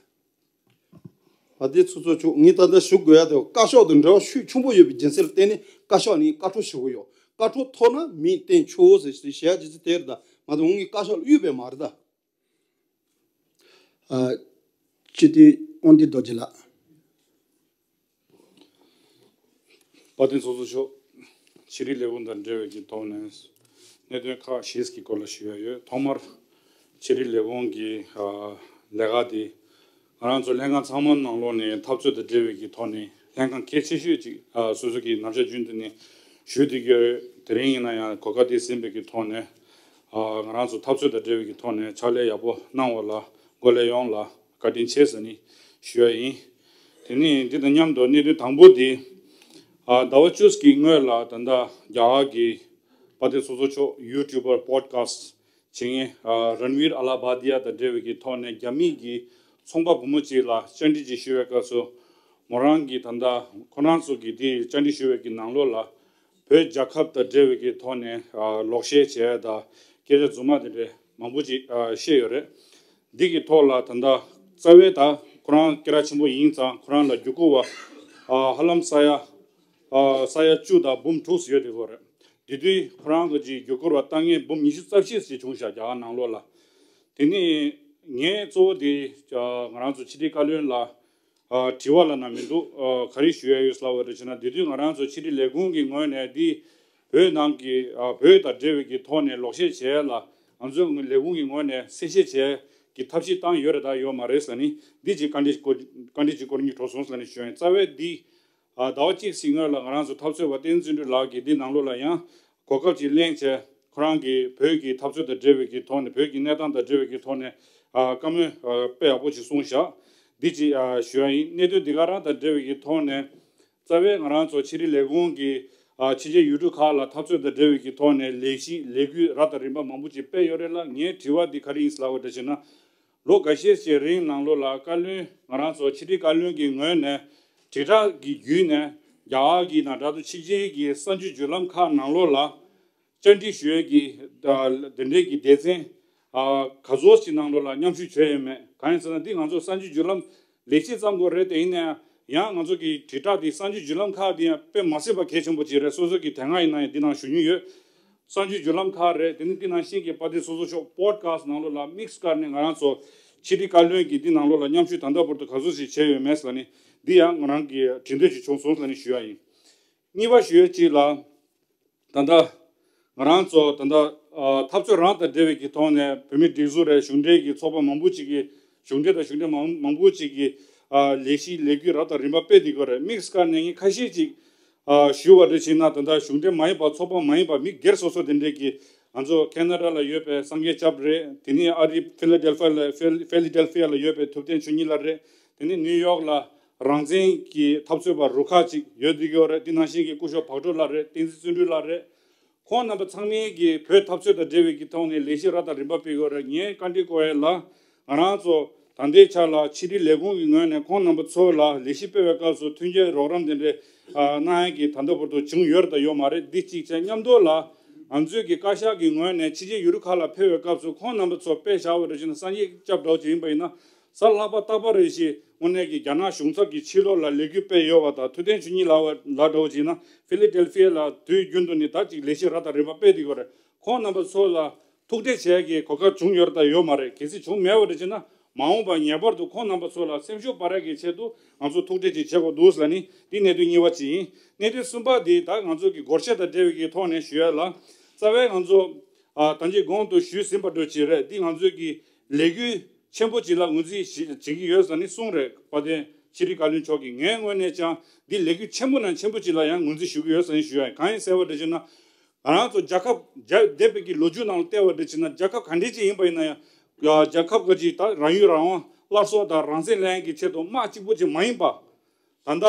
དཔལ་ལྡན་ཚོགས་གཙོ་མཆོག་ངས་ད་ལྟ་ཞུ་དགོས་ཡ་དེ་བཀའ་ཤོག་དང་འབྲེལ་བ་ཤུགས་ཆེན་པོ་ཡོད་པའི་རྒྱུ་མཚན་ལ་བརྟེན་ནས་བཀའ་ཤོག་ནས་བཀའ་འཁྲོལ་ཞུ་གི་ཡོད། བཀའ་འཁྲོལ་ཐོབ་ན་མིང་བཏོན་ཆོག་ཟེར་ཞེས་བྱ་རྒྱུ་ཚིག་དེ་རེད། ད་མ་གཏོགས་ངས་བཀའ་ཤོག་ལ་གཡུགས་པ་མ་རེད་ད། ཨ། སྤྱི་འཐུས་དབང་འདུས་རྡོ་རྗེ་ལགས། དཔལ་ལྡན་ཚོགས་གཙོ་མཆོག་ཕྱི་དྲིལ་ལས་ཁུངས་དང་འབྲེལ་བའི་གི་ཐོག་ནས་གནད་དོན་ཁག་བཞི་གི་སྐོར་ལ་ཞུ་ཡ་ཡོད། ཐོག་མར་ཕྱི་དྲིལ་ལས་ཁུངས་ཀྱི་ཨ་ལས་ཀ་དེ་ང་རང་ཚོ་ལྷན་ཁང་ཚང་མ་ནང་ལོགས་ནས་འཐབ་རྩོད་དང་འབྲེལ་བའི་གི་ཐོག་ནས་ལྷན་ཁང་གལ་ཆེ་ཤོས་ཅིག་ཨ་སོ་སོ་གི་ནམ་ཞག་རྒྱུན་དུ་ནས་ཞུ་བསྡད་ཀྱི་ཡོད། དེ་རིང་ཡིན་ན་ཡང་གོ་སྐབས་དེ་ཟིན་པའི་གི་ཐོག་ནས་ཨ་ང་རང་ཚོ་འཐབ་རྩོད་དང་འབྲེལ་བའི་གི་ཐོག་ནས་ཕྱག་ལས་ཡག་པོ་གནང་བ་ལ་འགོ་ལས་ཡོངས་ལ་བཀའ་དྲིན་ཆེ་ཟེར་ནས་ཞུ་ཡ་ཡིན། དེ་ནས་འདི་དང་མཉམ་དུ་གནད་དོན་དང་པོ་དེ། ཨ་ཟླ་བ་བཅུ་གི་སྔོན་ལ་ད་ལྟ་རྒྱ་གར་གྱི་དཔལ་ལྡན་ཚོགས་གཙོ་མཆོག་ཡུ་ཊུབ་པར་པོ་ཌི་ཁ་སི་ཊི་བྱེད་མཁན་ཨ་རན་བིར་ཨ་ལ་བྷ་དི་ཡ་དང་འབྲེལ་བའི་གི་ཐོག་ནས་རྒྱ་མི་གི་ཚོང་པ་བུ་མོ་གཅིག་ལ་བཅར་འདྲི་ཅིག་ཞུ་བའི་སྐབས་སུ། མོ་རང་གིས་ད་ལྟ་ཁོ་རང་ཚོ་གི་དེ་བཅར་འདྲི་ཞུ་བའི་གི་ནང་ལོགས་ལ་བོད་རྒྱལ་ཁབ་དང་འབྲེལ་བའི་གི་ཐོག་ནས་ཨ་ལོག་བཤད་བྱས་དང་སྐད་ཆ་རྫུན་མ་དེ་འདྲའི་མང་པོ་ཅིག་ཨ་བཤད་ཡོད་རེད། འདི་གི་ཐོག་ལ་ད་ལྟ་རྩ་བའི་ད་ཁོ་རང་སྐད་གྲགས་ཆེན་པོ་ཡིན་ཙང་ཁོ་རང་ལ་བརྒྱུད་སྐུར་བ་ཨ་ཧ་ལམ་ས་ཡ་ཨ་ས་ཡ་བཅུ་དང་འབུམ་དྲུག་ཙམ་ཡོད་དེ་ལོ་རེད། དེ་དུས་ཁོ་རང་གི་ཅིག་བརྒྱུད་སྐུར་བ་ལྟ་མཁན་འབུམ་ཉི་ཤུ་རྩ་བཞི་ཙམ་བྱུང་ཤག་རྒྱ་གར་ནང་ལོགས་ལ། དེ་ནས་ངས་གཙོ་བོ་དེ་ང་རང་ཚོ་ཕྱི་དྲིལ་བཀའ་བློན་ལ་ཨ་དྲི་བ་ལབ་ན་མི་འདུག་ཨ་ག་རེ་ཞུ་ཡ་ཡོད་ལབ་པ་རེད་ཅེ་ན། དེ་དུས་ང་རང་ཚོ་ཕྱི་དྲིལ་ལས་ཁུངས་ཀྱི་ངོས་ནས་འདི་བོད་ནང་གི་ཨ་བོད་དང་འབྲེལ་བའི་གི་ཐོག་ནས་ལོག་བཤད་བྱས་ལ་ང་ཚོའི་ལས་ཁུངས་ཀྱི་ངོས་ནས་གསལ་བཤད་བྱས་ཀྱི་ཐབས་ཤེས་བཏང་ཡོད་རེད་དང་ཡོད་མ་རེད་ཟེར་ནས་འདི་ཅིག་བཀའ་འདྲི་སྐོར་བཀའ་འདྲི་ཅིག་སྐོར་གཉིས་གྲོལ་སོང་ཟེར་ནས་ཞུ་ཡ་ཡིན། རྩ་བའི་འདི་ཨ་ཟླ་བ་གཅིག་ཙམ་སྔོན་ལ་ང་རང་ཚོ་འཐབ་རྩོད་པ་བསྟན་འཛིན་གྲོལ་ལགས་ཀྱིས་འདི་ནང་ལོགས་ལ་ཡང་གོ་སྐབས་ཅིག་ལེན་བྱས་ཁོ་རང་གིས་བོད་ཀྱི་འཐབ་རྩོད་དང་འབྲེལ་བའི་གི་ཐོག་ནས་བོད་ཀྱི་གནས་སྟངས་དང་འབྲེལ་བའི་གི་ཐོག་ནས་ཨ་བཀའ་མོལ་ཨ་དཔེ་ཡག་པོ་ཅིག་གསུངས་བཞག་འདི་ཅིག་ཨ་ཞུ་ཡ་ཡིན། གནད་དོན་འདི་ག་རང་དང་འབྲེལ་བའི་གི་ཐོག་ནས་རྩ་བའི་ང་རང་ཚོ་ཕྱི་དྲིལ་ལས་ཁུངས་ཀྱི་ཨ་ཕྱི་རྒྱལ་ཡུལ་གྲུ་ཁག་ལ་འཐབ་རྩོད་དང་འབྲེལ་བའི་གི་ཐོག་ནས་ལས་གཞི་ལས་འགུལ་རབ་དང་རིམ་པ་མང་པོ་ཅིག་སྤེལ་ཡོད་རེད་ལ། ངའི་དྲི་བ་འདི་ག་རེ་ཡིན་ཟེར་ལབ་པ་འདྲ་བྱས་ན། ལོ་འགའ་ཤས་ཤིག་རིང་ནང་ལོགས་ལ་བཀའ་བློན་ང་རང་ཚོ་ཕྱི་དྲིལ་བཀའ་བློན་གྱི་ངོས་ནས་དྲིལ་བསྒྲགས་ཀྱི་བརྒྱུད་ནས་ རྒྱ་གར་གྱི་ནང་འདྲ་དུ་ཕྱི་རྒྱལ་གྱི་གསར་འགྱུར་བརྒྱུད་ལམ་ཁག་ནང་ལོགས་ལ་བཅར་འདྲི་ཞུ་ཡས་ཀྱི་ཨ་དེ་འདྲའི་གི་སྡེ་ཚན་ཨ་ག་ཚོད་ཅིག་ནང་ལོགས་ལ་མཉམ་ཞུགས་བྱས་ཡོད་མེད། གང་ཡིན་ཟེར་ན་འདི་ང་ཚོ་གསར་འགྱུར་བརྒྱུད་ལམ་ལས་གཞི་བརྩམས་དགོས་རེད། དེ་ཡིན་ན་ཡང་ང་ཚོ་གི་དྲིལ་བསྒྲགས་འདི་གསར་འགྱུར་བརྒྱུད་ལམ་ཁག་འདི་ཡང་དཔེ་མ་སྲིད་པ་གལ་ཆེན་པོ་ཅིག་རེད། སོ་སོ་གི་དེ་སྔ་ཡིན་ན་ཡང་འདི་ནང་ཞུ་མྱོང་ཡོད། གསར་འགྱུར་བརྒྱུད་ལམ་ཁག་རེད། དེ་ནི་འདི་ནང་བཞིན་གྱི་དཔལ་ལྡན་ཚོགས་གཙོ་མཆོག་པོ་ཌི་ཁ་སི་ཊི་ནང་ལོགས་ལ་དམིགས་བཀར་ནས་ང་རང་ཚོ་ཕྱི་དྲིལ་བཀའ་བློན་གྱིས་འདི་ནང་ལོགས་ལ་མཉམ་ཞུགས་ད་ལྟ་བར་དུ་ག་ཚོད་ཞིག་བྱས་ཡོད་མེད་ལ་ནི་འདི་ཡང་ང་རང་གི་དྲི་འདོད་ཅིག་བྱུང་སོང་ལ་ནི་ཞུ་ཡ་ཡིན། གཉིས་པ་ཞུ་ཡ་གཅིག་ལ། ད་ལྟ་ང་རང་ཚོ་ད་ལྟ་ཨ་འཐབ་རྩོད་རང་དང་འབྲེལ་བའི་གི་ཐོག་ནས་བོད་མིའི་སྒྲིག་འཛུགས་རེད། གཞུང་འབྲེལ་གྱི་ཚོགས་པ་མང་པོ་ཅིག་གིས་གཞུང་འབྲེལ་དང་གཞུང་འབྲེལ་མང་མང་པོ་ཅིག་གིས་ཨ་ལས་གཞི་ལས་འགུལ་རབ་དང་རིམ་པ་སྤེལ་བསྡད་ཀྱི་ཡོད་རེད། དམིགས་བཀར་ནས་ངས་ཁ་ཤས་ཅིག་ཨ་ཞུ་བ་རེ་བྱས་ན། ད་ལྟ་གཞུང་འབྲེལ་མ་ཡིན་པ་ཚོགས་པ་མ་ཡིན་པ་མི་སྒེར་སོ་སོ་དེ་འདྲས་ཀྱིས་ང་ཚོ་ཁེ་ན་ཌ་ལ་ཡོད་པའི་སངས་རྒྱས་སྐྱབས་རེད། དེ་ནས་ཨ་རི་ཕི་ལ་ཌེལ་ཕི་ཡ་ལ་ཕི་ལ་ཕི་ལ་ཌེལ་ཕི་ཡ་ལ་ཡོད་པའི་ཐུབ་བསྟན་ཆོས་ཉིད་ལགས་རེད། དེ་ནས་ནིའུ་ཡོག་ལ་རང་བཙན་གྱི་འཐབ་རྩོད་པ་རུ་ཁག་ཅིག་ཡོད་བསྡད་ཀྱི་ཡོད་རེད། དེ་ནང་བཞིན་གྱི་སྐུ་ཞབས་བག་གྲོ་ལགས་རེད། བསྟན་འཛིན་བརྩོན་འགྲུས་ལགས་རེད། ཁོང་རྣམ་པ་ཚང་མས་ཀྱི་བོད་འཐབ་རྩོད་དང་འབྲེལ་བའི་གི་ཐོག་ནས་ལས་གཞི་རབ་དང་རིམ་པ་སྤེལ་ཡོད་རེད། ངས་བཀའ་འདྲི་སྐོར་ཡ་ལ་ང་རང་ཚོ་ད་ལྟའི་ཆ་ལ་ཕྱི་དྲིལ་ལས་ཁུངས་ཀྱི་ངོས་ནས་ཁོང་རྣམ་པ་ཚོ་ལ་ལས་གཞི་སྤེལ་བའི་སྐབས་སུ་མཐུན་རྐྱེན་རོགས་རམ་དེ་འདྲའི་ཨ་གནང་ཡ་གི་ད་ལྟ་བར་དུ་བྱུང་ཡོད་རེད་དང་ཡོད་མ་རེད། འདི་གཅིག་བྱས། མཉམ་དུ་ལ་ང་ཚོས་ཀྱི་བཀའ་ཤག་གི་ངོས་ནས་ཕྱི་རྒྱལ་ཡུལ་གྲུ་ཁག་ལ་ཕེབས་པའི་སྐབས་སུ་ཁོང་རྣམ་པ་ཚོ་དཔེ་བཞག་པ་རེ་བྱས་ན་སངས་རྒྱས་སྐྱབས་འདྲ་བོ་ཅིག་ཡིན་པ་ཡིན་ན། གཟའ་ལྷག་པ་རྟག་པར་རེ་བཞིན་དངོས་གནས་ཀྱི་རྒྱ་ནག་གཞུང་ཚབ་ཀྱི་ཕྱི་ལོགས་ལ་ལས་འགུལ་སྤེལ་ཡོད་པ་དང་། ཐུབ་བསྟན་ཆོས་ཉིད་ལགས་ལ་འདྲ་བོ་བྱས་ན་ཕི་ལ་ཌེལ་ཕི་ཡ་ལ་དུས་རྒྱུན་དུ་ནི་ད་ཅིག་ལས་གཞི་རབ་དང་རིམ་པ་སྤེལ་བསྡད་ཡོད་རེད། ཁོང་རྣམ་པ་ཚོ་ལ་ཐུག་འཕྲད་བྱེད་ཀྱི་གོ་སྐབས་བྱུང་ཡོད་རེད་དང་ཡོད་མ་རེད། གལ་སྲིད་བྱུང་མེད་པ་རེ་བྱས་ན་མ་འོངས་པ་ངེས་པར་དུ་ཁོང་རྣམ་པ་ཚོ་ལ་སེམས་ཤུགས་སྤར་ཡ་གི་ཆེད་དུ་ང་ཚོ་ཐུག་འཕྲད་ཅིག་བྱེད་དགོས་འདུག་ལ་ནི་འདི་གནད་དོན་གཉིས་པ་ཅིག་ཡིན། གནད་དོན་གསུམ་པ་འདི་ད་ང་ཚོ་གི་སྒོར་གཞས་དང་འབྲེལ་བའི་གི་ཐོག་ནས་ཞུ་ཡ་ལ། རྩ་བའི་ང་ཚོ་ཨ་ད་ཅིག་གོང་དུ་ཞུས་ཟིན་པ་འདྲ་ཅིག་རེད། འདི་ང་ཚོས་ཀྱི་ལས་འགུལ་ཆེན་པོ་ཅིག་ལ་ངོས་འཛིན་བྱེད་ཀྱི་ཡོད་ཟེར་ནས་གསུངས་རེད། དཔལ་ལྡན་ཕྱི་དྲིལ་བཀའ་བློན་མཆོག་གིས། ངའི་ངོས་ནས་ཀྱང་འདི་ལས་འགུལ་ཆེན་པོ་ནང་ཆེན་པོ་ཅིག་ལ་ཡང་ངོས་འཛིན་ཞུ་གི་ཡོད་ཟེར་ནས་ཞུ་ཡ་ཡིན། གང་ཡིན་ཟེར་བ་འདྲ་བྱས་ན། ང་རང་ཚོ་རྒྱལ་ཁབ་རྒྱ་འདས་པའི་གི་ལོ་རྒྱུས་ནང་ལ་བལྟས་པ་འདྲ་བྱས་ན་རྒྱལ་ཁབ་ག་འདྲ་ཅིག་ཡིན་པ་ཡིན་ན་ཡང་རྒྱལ་ཁབ་ག་ཅིག་ད་རང་ཡུལ་རང་དབང་སླར་གསོ་དང་རང་བཙན་ལེན་གྱི་ཆེད་དུ་དམག་གཅིག་པུ་ཅིག་མ་ཡིན་པ། ད་ལྟ་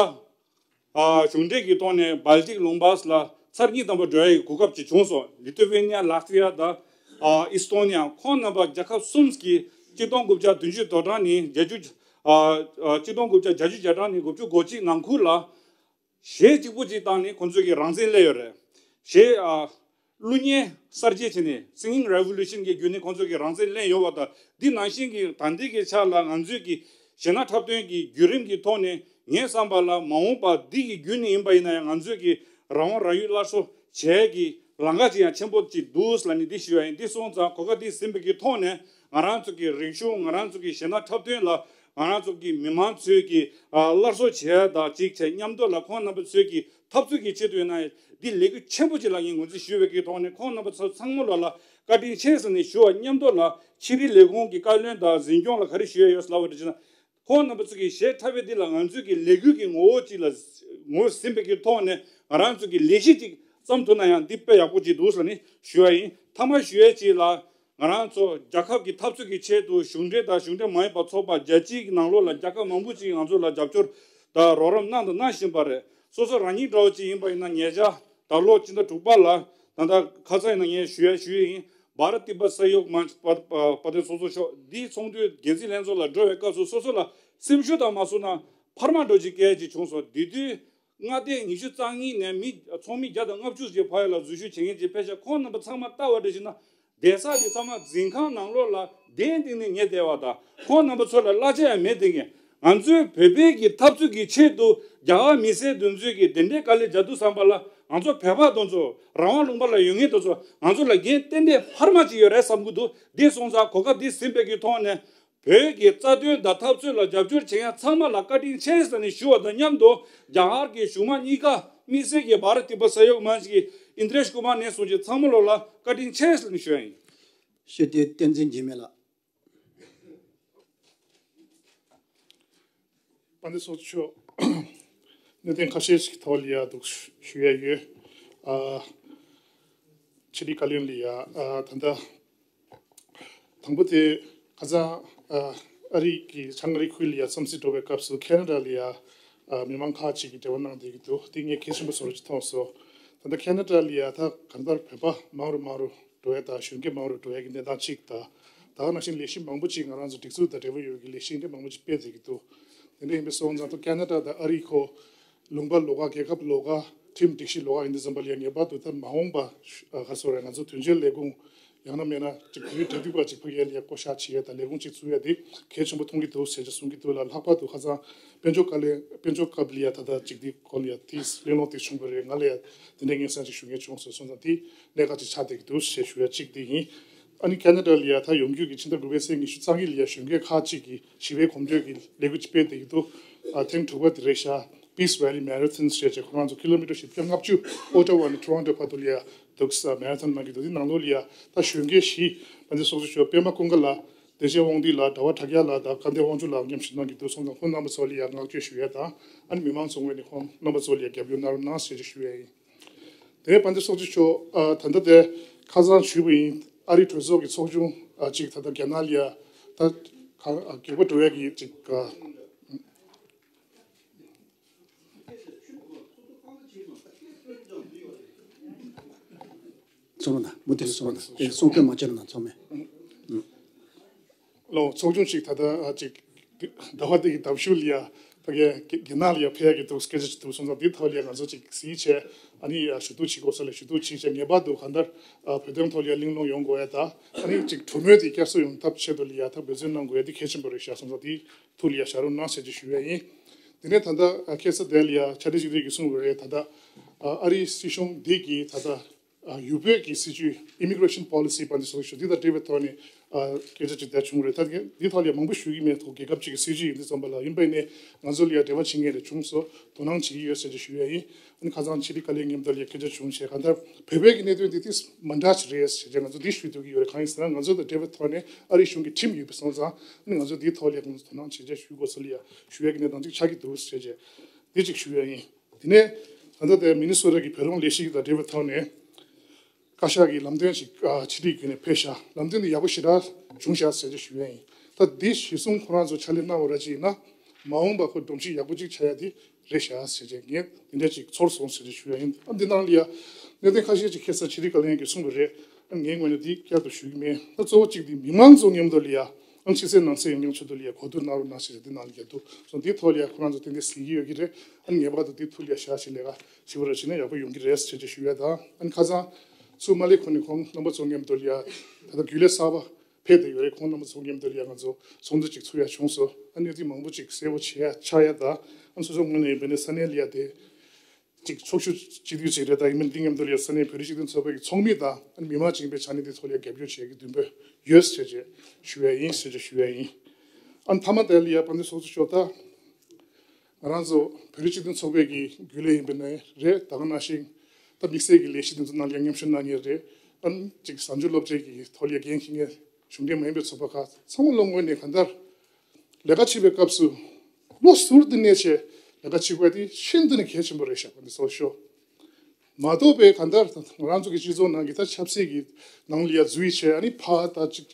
ཨ་གཞུང་འབྲེལ་གྱི་ཐོག་ནས་སྦལ་ཏིག་ལུང་པ་ལ་ཚར་གཉིས་ཐམ་པ་འགྲོ་ཡ་གི་གོ་སྐབས་ཅིག་བྱུང་སོང་། ལི་ཐུ་ཝེ་ནི་ཡ། ལ་ཐི་ཝི་ཡ་དང་ཨ་ཨི་སི་ཐོ་ནི་ཡ། ཁོང་རྣམ་པ་རྒྱལ་ཁབ་གསུམ་གྱིས་གཅིག་སྟོང་དགུ་བརྒྱ་བདུན་ཅུ་དོན་གྲངས་ནས་བརྒྱད་ཅུ་ཨ་ཨ་གཅིག་སྟོང་དགུ་བརྒྱ་བརྒྱད་ཅུ་གྱ་གྲངས་ནས་དགུ་བཅུ་གོ་གཅིག་ནང་ཁུལ་ལ་གཞས་གཅིག་པུ་ཅིག་བཏང་ནས་ཁོང་ཚོས་ཀྱི་རང་བཙན་སླེབས་ཡོད་རེད། གཞས་ཨ་གླུ་སྙན་གསར་བརྗེ་བྱས་ནས་Singing Revolution གྱི་བརྒྱུད་ནས་ཁོང་ཚོས་ཀྱི་རང་བཙན་ལེན་ཡོད་པ་དང་། འདི་ནང་བཞིན་གྱི་ད་ལྟའི་གི་ཆ་ལ་ང་ཚོས་ཀྱི་གཞས་སྣ་འཁྲབ་སྟོན་གྱི་བརྒྱུད་རིམ་གྱི་ཐོག་ནས་ངའི་བསམ་པ་ལ་མ་འོངས་པ་འདི་གི་བརྒྱུད་ནས་ཡིན་པ་ཡིན་ན་ཡང་ང་ཚོས་ཀྱི་རང་དབང་རང་ཡུལ་སླར་གསོ་བྱེད་ཀྱི་ལམ་ཁ་ཅིག་ཡང་ཆེན་པོ་ཅིག་འདུག་ལ་ནི་འདི་ཞུ་བ་ཡིན། འདི་སོང་ཙང་གོ་སྐབས་འདི་ཟིན་པའི་གི་ཐོག་ནས་ང་རང་ཚོ་གི་རིག་གཞུང་། ང་རང་ཚོ་གི་གཞས་སྣ་འཁྲབ་སྟོན་ལ་ང་རང་ཚོ་གི་མི་མང་ཚོས་ཀྱི་ཨ་སླར་གསོ་བྱས་དང་གཅིག་བྱས། མཉམ་དུ་ལ་ཁོང་རྣམ་པ་ཚོས་ཀྱི་འཐབ་རྩོད་ཀྱི་ཆེད་དུ་ཡིན་ན་འདི་ལས་འགུལ་ཆེན་པོ་ཅིག་ལ་ངས་ངོས་འཛིན་ཞུ་བའི་གི་ཐོག་ནས་ཁོང་རྣམ་པ་ཚོ་ཚང་མ་ལོ་ལ་བཀའ་དྲིན་ཆེ་ཟེར་ནས་ཞུ་བ་མཉམ་དུ་ལ་ཕྱི་དྲིལ་ལས་ཁུངས་ཀྱི་བཀའ་བློན་དང་འཛིན་སྐྱོང་ལ་ག་རེ་ཞུ་ཡ་ཡོད་ལབ་པ་འདྲ་བྱས་ན། ཁོང་རྣམ་པ་ཚོ་གི་གཞས་འཁྲབ་པའི་འདི་ལ་ང་ཚོས་ཀྱི་ལས་འགུལ་གྱི་ངོ་བོ་ཅིག་ལ་ངོས་ཟིན་པའི་གི་ཐོག་ནས་ང་རང་ཚོ་གི་ལས་གཞི་ཅིག་བརྩམས་ཐུབ་ན་ཡང་འདི་དཔེ་ཡག་པོ་ཅིག་འདུག་ཟེར་ནས་ཞུ་བ་ཡིན། མཐའ་མ་ཞུ་ཡས་ཅིག་ལ་ང་རང་ཚོ་རྒྱལ་ཁབ་ཀྱི་འཐབ་རྩོད་ཀྱི་ཆེད་དུ་གཞུང་འབྲེལ་དང་གཞུང་འབྲེལ་མ་ཡིན་པ་ཚོགས་པ་བརྒྱ་གཅིག་གི་ནང་ལོགས་ལ་རྒྱལ་ཁབ་མང་པོ་ཅིག་ང་ཚོ་ལ་རྒྱབ་སྐྱོར་དང་རོགས་རམ་གནང་དང་གནང་བཞིན་པ་རེད། སོ་སོ་རང་ཉིད་འདྲ་བོ་ཅིག་ཡིན་པ་ཡིན་ན་ཉེ་ཆར་ད་ལོ་སྤྱི་ཟླ་དྲུག་པ་ལ་ད་ལྟ་ཁ་སང་ཡིན་ན་ངས་ཞུ་ཡ་ཞུ་ཡི་ཡིན། བྷ་ར་ཏི་པ་ས་ཡོག་མན་ཆ་པ་པ་པ་དེ་སོ་སོ་ཤོག་འདིའི་ཚོགས་འདུའི་འགན་འཛིན་ལྷན་ཚོགས་ལ་འགྲོ་བའི་སྐབས་སུ་སོ་སོ་ལ་སེམས་ཤུགས་དང་མ་སོང་ན་འཕར་མ་འགྲོ་ཅིག་སྐད་ཅིག་བྱུང་སོང་། དེ་དུས་མངའ་སྡེ་ཉི་ཤུ་རྩ་གཉིས་ནས་མི་ཚོགས་མི་བརྒྱ་དང་ལྔ་བཅུ་ཞིག་ཕ་ཡུལ་ལ་འཛུལ་ཞུགས་བྱེད་མཁན་ཅིག་ཕེབས་ཤག་ཁོང་རྣམ་པ་ཚང་མ་ལྟ་བ་འདྲ་ཞིག་ན། བསྡད་ས་དེ་ཚང་མ་འཛིན་ཁང་ནང་ལོགས་ལ་གདན་བཏིང་ནས་ཉལ་བསྡད་པ་དང་། ཁོང་རྣམ་པ་ཚོ་ལ་གླ་ཆ་ཡང་མེད་དེ། ངས་ང་ཚོའི་བོད་པའི་གི་འཐབ་རྩོད་ཀྱི་ཆེད་དུ་རྒྱ་གར་མི་སེར་དེ་ཚོས་ཀྱི་དེ་འདྲའི་དཀའ་ལས་རྒྱག་དུས་ཙམ་པ་ལ་ང་ཚོ་བོད་པ་དེ་ཚོ་རང་དབང་ལུང་པ་ལ་ཡོད་མཁན་དེ་ཚོ་ང་ཚོ་ལ་འགན་ཏན་ཏན་འཕར་མ་ཅིག་ཡོད་རེད་བསམ་གྱི་འདུག་དེ་སོང་ཙང་གོ་སྐབས་འདི་ཟིན་པའི་གི་ཐོག་ནས་བོད་ཀྱི་རྩ་དོན་དང་འཐབ་རྩོད་ལ་རྒྱབ་སྐྱོར་བྱེད་མཁན་ཚང་མ་ལ་བཀའ་དྲིན་ཆེ་ཟེར་ནས་ཞུ་བ་དང་མཉམ་དུ། རྒྱ་གར་གྱི་གཞུང་མང་གཉིས་ཀ་དམིགས་བསལ་གྱི་བྷ་ར་ཏི་པ་ས་ཡོག་མན་ཆ་གི་ཨིན་དྲེཤ་ཀུ་མར་ནས་བཟུང་སྟེ་ཚང་མ་ལོ་ལ་བཀའ་དྲིན་ཆེ་ཟེར་ནས་ཞུ་ཡ་ཡིན། ཤེས་ལྡན་བསྟན་འཛིན་འཇིགས་མེད་ལགས། དཔལ་ལྡན་ཚོགས་གཙོ་མཆོག་གནད་དོན་ཁ་ཤས་ཤིག་ཐོག་ལ་ཡ་འདུག་ཞུ་ཡ་ཡོད། ཨ་ཕྱི་དྲིལ་བཀའ་བློན་ལ་ཡ་ཨ་ད་ལྟ་དང་པོ་དེ་ཁ་སང་ཨ་ཨ་རི་གི་བྱང་ཨ་རི་ཁུལ་ལ་ཡ་འཚམས་གཟིགས་འགྲོ་བའི་སྐབས་སུ་ཁེ་ན་ཌ་ལ་ཡ་ཨ་མི་མང་ཁག་ཅིག་གིས་འབྲེལ་བ་གནང་བསྡད་ཀྱི་འདུག་དེ་ངས་གལ་ཆེན་པོ་བཟོ་འདྲ་ཅིག་མཐོང་སོང་། ད་ལྟ་ཁེ་ན་ཌ་ལ་ཡ་ད་གང་ལྟར་བོད་པ་མང་རུ་མང་རུ་འགྲོ་ཡ་དང་གཞོན་སྐྱེས་མང་རུ་འགྲོ་ཡ་གི་གནས་སྟངས་གཅིག་དང་། ད་ག་ནང་བཞིན་ལས་གཞི་མང་པོ་ཅིག་ང་རང་ཚོ་སྒྲིག་འཛུགས་དང་འབྲེལ་བ་ཡོད་པའི་ལས་གཞི་འདྲ་མང་པོ་ཅིག་སྤེལ་བསྡད་ཀྱི་འདུག་དེ་འདྲ་ཡིན་པ་སོང་ཙང་ད་ཁེ་ན་ཌ་དང་ཨ་རི་ཁོ་ ལུང་པ་ལོགས་ཀ། རྒྱལ་ཁབ་ལོགས་ཀ། ཁྲིམས་སྒྲིག་གཞི་ལོགས་ཀ་ཡིན་དུས་ཙམ་པ་ལ་ཡ་ངེས་པར་དུ་ད་མ་འོངས་པ་ཨ་ག་རེ་ཟེར་དགོས་རེད། ང་ཚོ་དོན་གཅོད་ལས་ཁུངས་ཡང་ན་མེད་ན་ཅིག་བོད་རིགས་འབྲེལ་མཐུད་པ་ཅིག་ཕ་གིར་ལ་ཡ་བསྐོ་བཞག་བྱེད་ཡ་དང་ལས་ཁུངས་ཅིག་བཙུགས་ཡ་དེ་གལ་ཆེན་པོ་མཐོང་གི་འདུག་ཟེར་ཅིག་གསུང་གི་འདུག་ལ། ལྷག་པར་དུ་ཁ་སང་དཔལ་འབྱོར་བཀའ་བློན། དཔལ་འབྱོར་སྐབས་ལ་ཡ་ད་ལྟ་ཅིག་དེ་སྐོར་ལ་ཡ་དེ་གླེང་སློང་དེ་བྱུང་བ་རེད། ང་ལ་ཡ་དེ་འདྲའི་སྙན་སེང་ཅིག་ཞུ་མཁན་བྱུང་སོང་། སོང་ཙང་དེ་གནད་འགག་ཅིག་ཆགས་བསྡད་ཀྱི་འདུག་ཞེས་ཞུ་ཡ་གཅིག་དེ་ཡིན། ཨ་ནི་ཁ་ན་ཌ་ལ་ཡ་ད་ཡོང་རྒྱུ་གི་ཕྱི་ཟླ་དགུ་པའི་ཚེས་ཉི་ཤུ་རྩ་གཉིས་ལ་ཡ་གཞོན་སྐྱེས་ཁག་ཅིག་གིས་ཞི་བའི་གོམ་བགྲོད་ཀྱི་ལས་འགུལ་ཅིག་སྤེལ་བསྡད་ཀྱི་འདུག་ཨ་ཐེངས་དྲུག་པ་དེ་རེད་ཤག Peace Valley Marathon ཞེས་བྱས། ཁོ་རང་ཚོ་ཀི་ལོ་མི་ཊར་བཞི་བརྒྱ་ལྔ་བཅུ་ཨོ་ཊ་ཝ་ནས་ཊོ་རོན་ཊོ་བར་དུ་ལ་ཡ་འདུག་ས་མེ་ར་ཐོན་གནང་གི་འདུག་དེ་ནང་ལོགས་ལ་ཡ་ད་གཞོན་སྐྱེས་བཞི་དཔལ་ལྡན་ཚོགས་གཙོ་མཆོག་པད་མ་ཀུན་དགའ་ལགས། བདེ་ཆེན་དབང་འདུས་ལགས། ཟླ་བ་དྲ་རྒྱ་ལགས་དང་སྐལ་ལྡན་དབང་ཕྱུག་ལགས་མཉམ་ཞུགས་གནང་གི་འདུག་སོང་ཙང་ཁོང་རྣམ་པ་ཚོ་ལ་ཡ་བསྔགས་བརྗོད་ཞུ་ཡ་དང་། ཨ་ནི་མི་མང་ཚོ་ངོས་ནས་ཁོང་རྣམ་པ་ཚོ་ལ་ཡ་རྒྱབ་སྐྱོར་གནང་རོགས་གནང་ཞེས་ཞུ་ཡ་ཡིན། དེ་ནས་དཔལ་ལྡན་ཚོགས་གཙོ་མཆོག་ཨ་ད་ལྟ་དེ་ཁ་སང་ཞུས་པ་ཡིན། ཨ་རིའི་གྲོས་ཚོགས་ཀྱི་ཚོགས་ཆུང་ཨ་ཅིག་ད་ལྟ་རྒྱ་ནག་ལ་ཡ་ད་ག་ཨ་གེགས་པ་འགྲོ་ཡ་གི་ཅིག་ཨ། ཚོགས་མི་དང་མུ་མཐུད་ནས་ཚོགས་མི་དང་དེ་གསུང་སྐད་མ་བྱས་ན་ཚོགས་མི། ལོ་ཚོགས་ཆུང་ཞིག་ད་ལྟ་ཨ་ཅིག་ཟླ་བ་འདི་གི་ཟླ་གཞུག་ལ་ཡ་ཕ་གི་རྒྱ་ནག་ལ་ཡ་ཕེབས་ཡ་གི་འདུག་སྐད་ཆ་ཅིག་འདུག་སོང་ཙང་འདི་ཐོག་ལ་ཡ་ང་ཚོ་ཅིག་གཟིགས་བྱས། ཨ་ནི་ཡ་ཞུ་གཏུག་བྱེད་དགོས་ས་ལ་ཞུ་གཏུག་བྱེད་བྱས། ངེས་པར་དུ་གང་ལྟར་ཨ་བོད་དོན་ཐོག་ལ་ཡ་གླེང་སློང་ཡོང་དགོས་ཡ་དང་། ཨ་ནི་ཅིག་གྲོས་མོལ་དེ་བསྐྱར་གསོ་ཡོང་ཐབས་ཆེད་དུ་ལ་ཡ་ད་འབད་བརྩོན་གནང་དགོས་ཡ་དེ་གལ་ཆེན་པོ་རེད་ཤག་སོང་ཙང་དེ་ཐུགས་ལ་ཡ་བཞག་རོགས་གནང་ཟེར་ཅིག་ཞུ་ཡ་ཡིན། དེ་ནས་ད་ལྟ་ཁ་སང་དེ་ལ་ཡ་ཕྱག་སྦྲེལ་སྤྱི་འཐུས་ཀྱིས་གསུངས་པ་རེད། ད་ལྟ་ཨ་རིའི་སྲིད་གཞུང་འདི་གིས་ད་ལྟ་ཨ་ཡུལ་བོད་ཀྱི་སྲིད་ཇུས་Immigration Policy དཔལ་ལྡན་ཚོགས་གཙོ་མཆོག་འདི་དང་འབྲེལ་བའི་ཐོག་ནས་ཨ་སྐད་ཆ་ཅིག་བསྡད་བྱུང་རེད། ད་འདི་ཐོག་ལ་ཡ་མང་པོ་ཞུ་གི་མེད། ཐོག་རྒྱལ་ཁབ་ཅིག་གི་སྲིད་ཇུས་ཡིན་དུས་ཙམ་པ་ལ་ཡིན་པ་ཡིན་ནའི་ང་ཚོ་ལ་ཡ་འབྲེལ་བ་བྱེད་མཁན་རེ་བྱུང་སོང་། དོ་སྣང་བྱེད་ཀྱི་ཡོད་ཟེར་ཅིག་ཞུ་ཡ་ཡིན། ཨ་ནི་ཁ་སང་ཕྱི་དྲིལ་བཀའ་བློན་མཉམ་དུ་ལ་ཡ་སྐད་ཆ་བྱུང་བྱས། གང་ལྟར་བོད་པའི་གི་གནད་དོན་འདི་ཏིས་མ་འདྲ་ཅིག་རེད་ཟེར་བྱས་ང་ཚོ་འདི་ཞུ་འདོད་ཀྱི་ཡོད་རེད། གང་ཡིན་ཟེར་ན་ང་ཚོ་དང་འབྲེལ་བའི་ཐོག་ནས་ཨ་རིའི་གཞུང་གི་ཁྲིམས་ཡོད་པ་སོང་ཙང་། ཨ་ནི་ང་ཚོ་འདིའི་ཐོག་ལ་ཡ་ཁོང་ཚོ་དོ་སྣང་བྱེད་བྱས་ཞུ་དགོས་ས་ལ་ཡ་ཞུ་ཡ་གི་གནས་སྟངས་ཅིག་ཆགས་ཀྱི་འདུག་ཟེར་བྱས་འདི་ཅིག་ཞུ་ཡ་ཡིན། དེ་ནས་ད་ལྟ་དེ་མི་ནི་སོ་ཊ་གི་བོད་རང་ལས་གཞི་དང་འབྲེལ་བའི་ཐོག་ནས་བཀའ་ཤག་གི་ལམ་སྟོན་ཞིག་ཨ་ཕྱི་དྲིལ་བརྒྱུད་ནས་ཕེབས་ཤག་ལམ་སྟོན་དེ་ཡག་པོ་ཞེ་དྲག་བྱུང་ཤག་ཟེར་ཅིག་ཞུ་ཡ་ཡིན། ད་འདི་གཞི་བཟུང་ཁོ་རང་ཚོ་ཕྱག་ལས་གནང་བ་ར་ཅིག་ཡིན་ན་མ་འོངས་པ་ཁོ་སྒྲོམ་གཞི་ཡག་པོ་ཅིག་ཆགས་ཡ་དེ་རེད་ཤག་ཟེར་བྱས་ངས་འདི་འདྲ་ཅིག་ཚོར་སོང་ཟེར་ཅིག་ཞུ་ཡ་ཡིན། ཨ་འདི་ནང་ལ་ཡ་གནད་དོན་ཁ་ཤས་ཅིག་ཁ་སང་ཕྱི་དྲིལ་བཀའ་བློན་གྱིས་གསུངས་པ་རེད། ཨ་ངའི་ངོས་ནས་འདི་བསྐྱར་དུ་ཞུ་གི་མེད། ད་གཙོ་བོ་གཅིག་འདི་མི་མང་ཚོ་མཉམ་དུ་ལ་ཡ་ཨ་ཕྱི་གསལ་ནང་གསལ་ཡོང་ཡག་ཆེད་དུ་ལ་ཡ་གོ་བསྡུར་གནང་རོགས་གནང་ཞེས་འདི་ནང་ལ་ཡ་འདུག་སོང་། འདི་ཐོག་ལ་ཡ་ཁོ་རང་ཚོ་ཏན་ཏན་གཟིགས་ཀྱི་ཡོད་ཀྱི་རེད། ཨ་ངེས་པར་དུ་འདི་ཐུགས་ལ་ཡ་བཞག་ཞིག་ལས་ཀ་ཞིབ་པོ་ར་བྱས་ན་ཡག་པོ་ཡོང་གི་རེད་ཟེར་ཅིག་ཞུ་ཡ་དང་། ཨ་ནི་ཁ་སང་ཚུར་མ་སླེབས་གོང་ནས་ཁོང་རྣམ་པ་ཚོ་མཉམ་དུ་ལ་ཡ་ད་ལྟ་རྒྱུན་ལས་གསར་པ་ཕེབས་བསྡད་ཡོད་རེད། ཁོང་རྣམ་པ་ཚོ་མཉམ་དུ་ལ་ཡ་ང་ཚོ་ཚོགས་འདུ་ཅིག་ཚུགས་ཡ་བྱུང་སོང་། ཨ་གནས་ཚུལ་མང་པོ་ཅིག་གསལ་པོ་བྱེད་ཡ་ཆགས་ཡ་དང་། ཨ་སོ་སོ་ངོས་ནས་ཡིན་པ་ནས་ས་གནས་ལ་ཡ་དེ་ཅིག་ཚོགས་ཞུགས་བྱེད་དུས་ཅིག་རེད། ད་ཡིན་མིན་འདི་མཉམ་དུ་ལ་ཡ་ས་གནས་བོད་རིགས་སྤྱི་མཐུན་ཚོགས་པའི་གི་ཚོགས་མི་དང་ཨ་མི་མང་ཅིག་ཡིན་པའི་ཆ་ནས་འདི་ཐོག་ལ་ཡ་རྒྱབ་སྐྱོར་བྱེད་ཀྱི་འདུན་པ་ཡོད་ཟེར་བྱས་ཞུ་ཡ་ཡིན་ཟེར་བྱས་ཞུ་ཡ་ཡིན། ཨ་མཐའ་མ་དེ་ལ་ཡ་དཔལ་ལྡན་ཚོགས་གཙོ་མཆོག་ད་ང་རང་ཚོ་བོད་རིགས་སྤྱི་མཐུན་ཚོགས་པའི་གི་རྒྱུན་ལས་ཡིན་པ་ནས་རེད། ད་ག་ནང་བཞིན་ད་དམིགས་བསལ་གྱི་ལས་གཞི་འདི་ཚོ་ནང་ལ་ཡ་མཉམ་ཞུགས་གནང་མཁན་རེད། ཨ་ཅིག་གཟའ་མཇུག་སློབ་གྲྭའི་གི་ཐོག་ལ་ཡ་འགན་འཁྱེར་མཁན་གཞུང་འབྲེལ་མ་ཡིན་པའི་ཚོགས་པ་ཁག་ཚང་མ་ལོ་ངོས་ནས་གང་ལྟར་ལས་ཀ་བྱེད་པའི་སྐབས་སུ་བློ་གཟུར་དུ་གནས་བྱས་ལས་ཀ་བྱེད་དགོས་དེ་ཤིན་ཏུ་ནས་གལ་ཆེན་པོ་རེད་ཤག་པ་འདི་ཚོ་ཤོ། མ་གཏོགས་པའི་གང་ལྟར་ང་རང་ཚོ་གི་སྤྱི་ཚོགས་ནང་གི་ད་ཆབ་སྲིད་ཀྱི་ནང་ལ་ཡ་འཛུལ་བྱས། ཨ་ནི་ཕར་ད་ཅིག་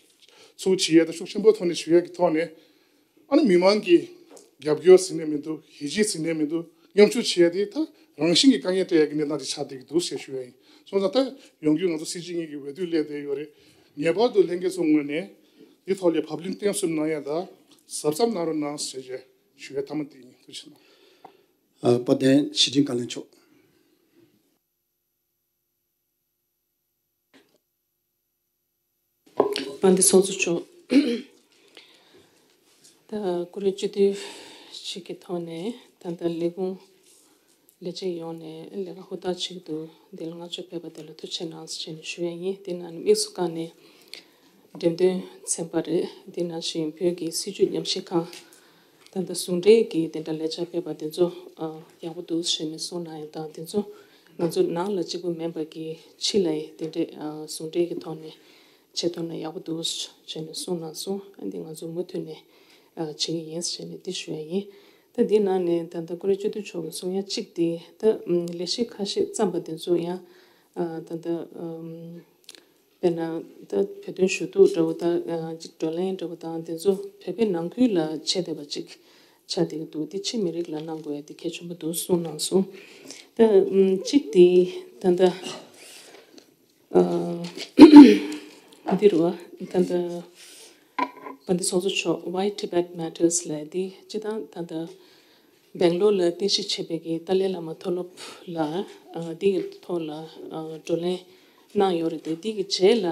ཚུར་བྱེད་ཡ་ད་ཤུགས་ཆེན་པོ་ཐོག་ནས་བྱེད་ཡ་གི་ཐོག་ནས། ཨ་ནི་མི་མང་གི་རྒྱབ་སྐྱོར་ཟིན་ནས་མི་འདུག་ཡིད་ཆེས་ཟིན་ནས་མི་འདུག་མཉམ་ཞུགས་བྱེད་ཡ་དེ་ད་རང་བཞིན་གྱིས་དཀའ་ངལ་སྤྲད་ཡ་གི་གནས་སྟངས་དེ་ཆགས་བསྡད་ཀྱི་འདུག་ཞེས་ཞུ་ཡ་ཡིན། སོང་ཙང་ད་ཡོང་རྒྱུ་ང་ཚོ་སྲིད་སྤྱི་གཉིས་ཀྱི་འོས་བསྡུ་སླེབས་བསྡད་ཡོད་རེད། ངེས་པར་དུ་ལྷན་རྒྱས་ཚོ་ངོས་ནས་འདི་ཐོག་ལ་བབ་བརླིང་བརྟན་གསུམ་གནང་ཡ་དང་གཟབ་གཟབ་གནང་རོགས་གནང་ཞེས་ཞུ་ཡ་མཐའ་མ་དེ་ཡིན། ཐུགས་རྗེ་ཆེ་གནང་། ཨ་དཔལ་ལྡན་ཞི་ཅིན་བཀའ་བློན་མཆོག་དཔལ་ལྡན་ཚོགས་གཙོ་མཆོག་ད་ཀུ་རེ་སྤྱི་འཐུས་ཞིག་གི་ཐོག་ནས་ད་ལྟ་ལས་ཁུངས་ལས་བྱེད་ཡོངས་ནས་ལས་ཀ་ཧུར་ཐག་བྱེད་ཀྱི་འདུག་འདི་ལ་བསྔགས་བརྗོད་ཕེབས་པ་དེ་ལ་ཐུགས་རྗེ་གནང་ཞེས་ནས་ཞུ་ཡ་ཡིན། དེ་ནང་དམིགས་སུ་བཀར་ནས་འགྲེམས་སྟོན་ཚན་པ་རེད། དེ་ནང་བཞིན་བོད་ཀྱི་སྲིད་བྱུས་ཉམས་ཞིབ་ཁང་། ད་ལྟ་ཟུང་འབྲེལ་གྱི་དེ་འདྲ་ལས་འཆར་སྤེལ་བ་དེ་ཚོ་ཨ་ཡག་པོ་འདུག་ཞེས་ནས་གསུངས་གནང་ཡ་དང་། དེ་ཚོ་ང་ཚོ་ནང་ལ་གཅིག་པུ་མིན་པ་གི་ཕྱི་ལ་ཡི་དེ་འདྲའི་ཨ་ཟུང་འབྲེལ་གྱི་ཐོག་ནས་བྱེད་ཐུབ་ན་ཡག་པོ་འདུག་ཞེས་ནས་གསུངས་གནང་སོང་། ཨ་འདི་ང་ཚོ་མུ་མཐུད་ནས་ཨ་བྱེད་ཀྱི་ཡིན་ཞེས་ནས་འདི་ཞུ་ཡ་ཡིན། ད་འདི་ནང་ནས་ད་ལྟ་ཀུ་རེ་སྤྱི་འཐུས་མཆོག་གིས་གསུང་ཡ་གཅིག་དེ་ད་ལས་གཞི་ཁ་ཤས་བརྩམས་པ་དེ་ཚོ་ཡང་ཨ་ད་ལྟ་ཨམ། དཔེར་ན་ད་བོད་དོན་ཞུ་གཏུག་འདྲ་བོ་དང་ཅིག་བགྲོ་གླེང་འདྲ་བོ་དང་དེ་ཚོ་བོད་པའི་ནང་ཁུལ་ལ་བྱེད་བསྡད་པ་ཅིག་ཆགས་བསྡད་ཀྱི་འདུག་དེ་ཕྱི་མི་རིགས་ལ་གནང་དགོས་ཡ་དེ་གལ་ཆེན་པོ་འདུག་གསུངས་གནང་སོང་། ད་གཅིག་དེ་ད་ལྟ་འདི་རུ་ད་ལྟ་དཔལ་ལྡན་ཚོགས་གཙོ་མཆོག་Why Tibet Matters ལབ་དེ་སྤྱིར་བཏང་ད་ལྟ། སྦེང་ལོར་ལ་རྟེན་གཞི་བྱས་པའི་གི་ཏཱ་ལའི་བླ་མ་མཐོ་སློབ་ལ་ཨ་འདི་གི་ཐོག་ལ་ཨ་བགྲོ་གླེང་གནང་ཡོད་རེད་དེ། འདི་གི་རྗེས་ལ་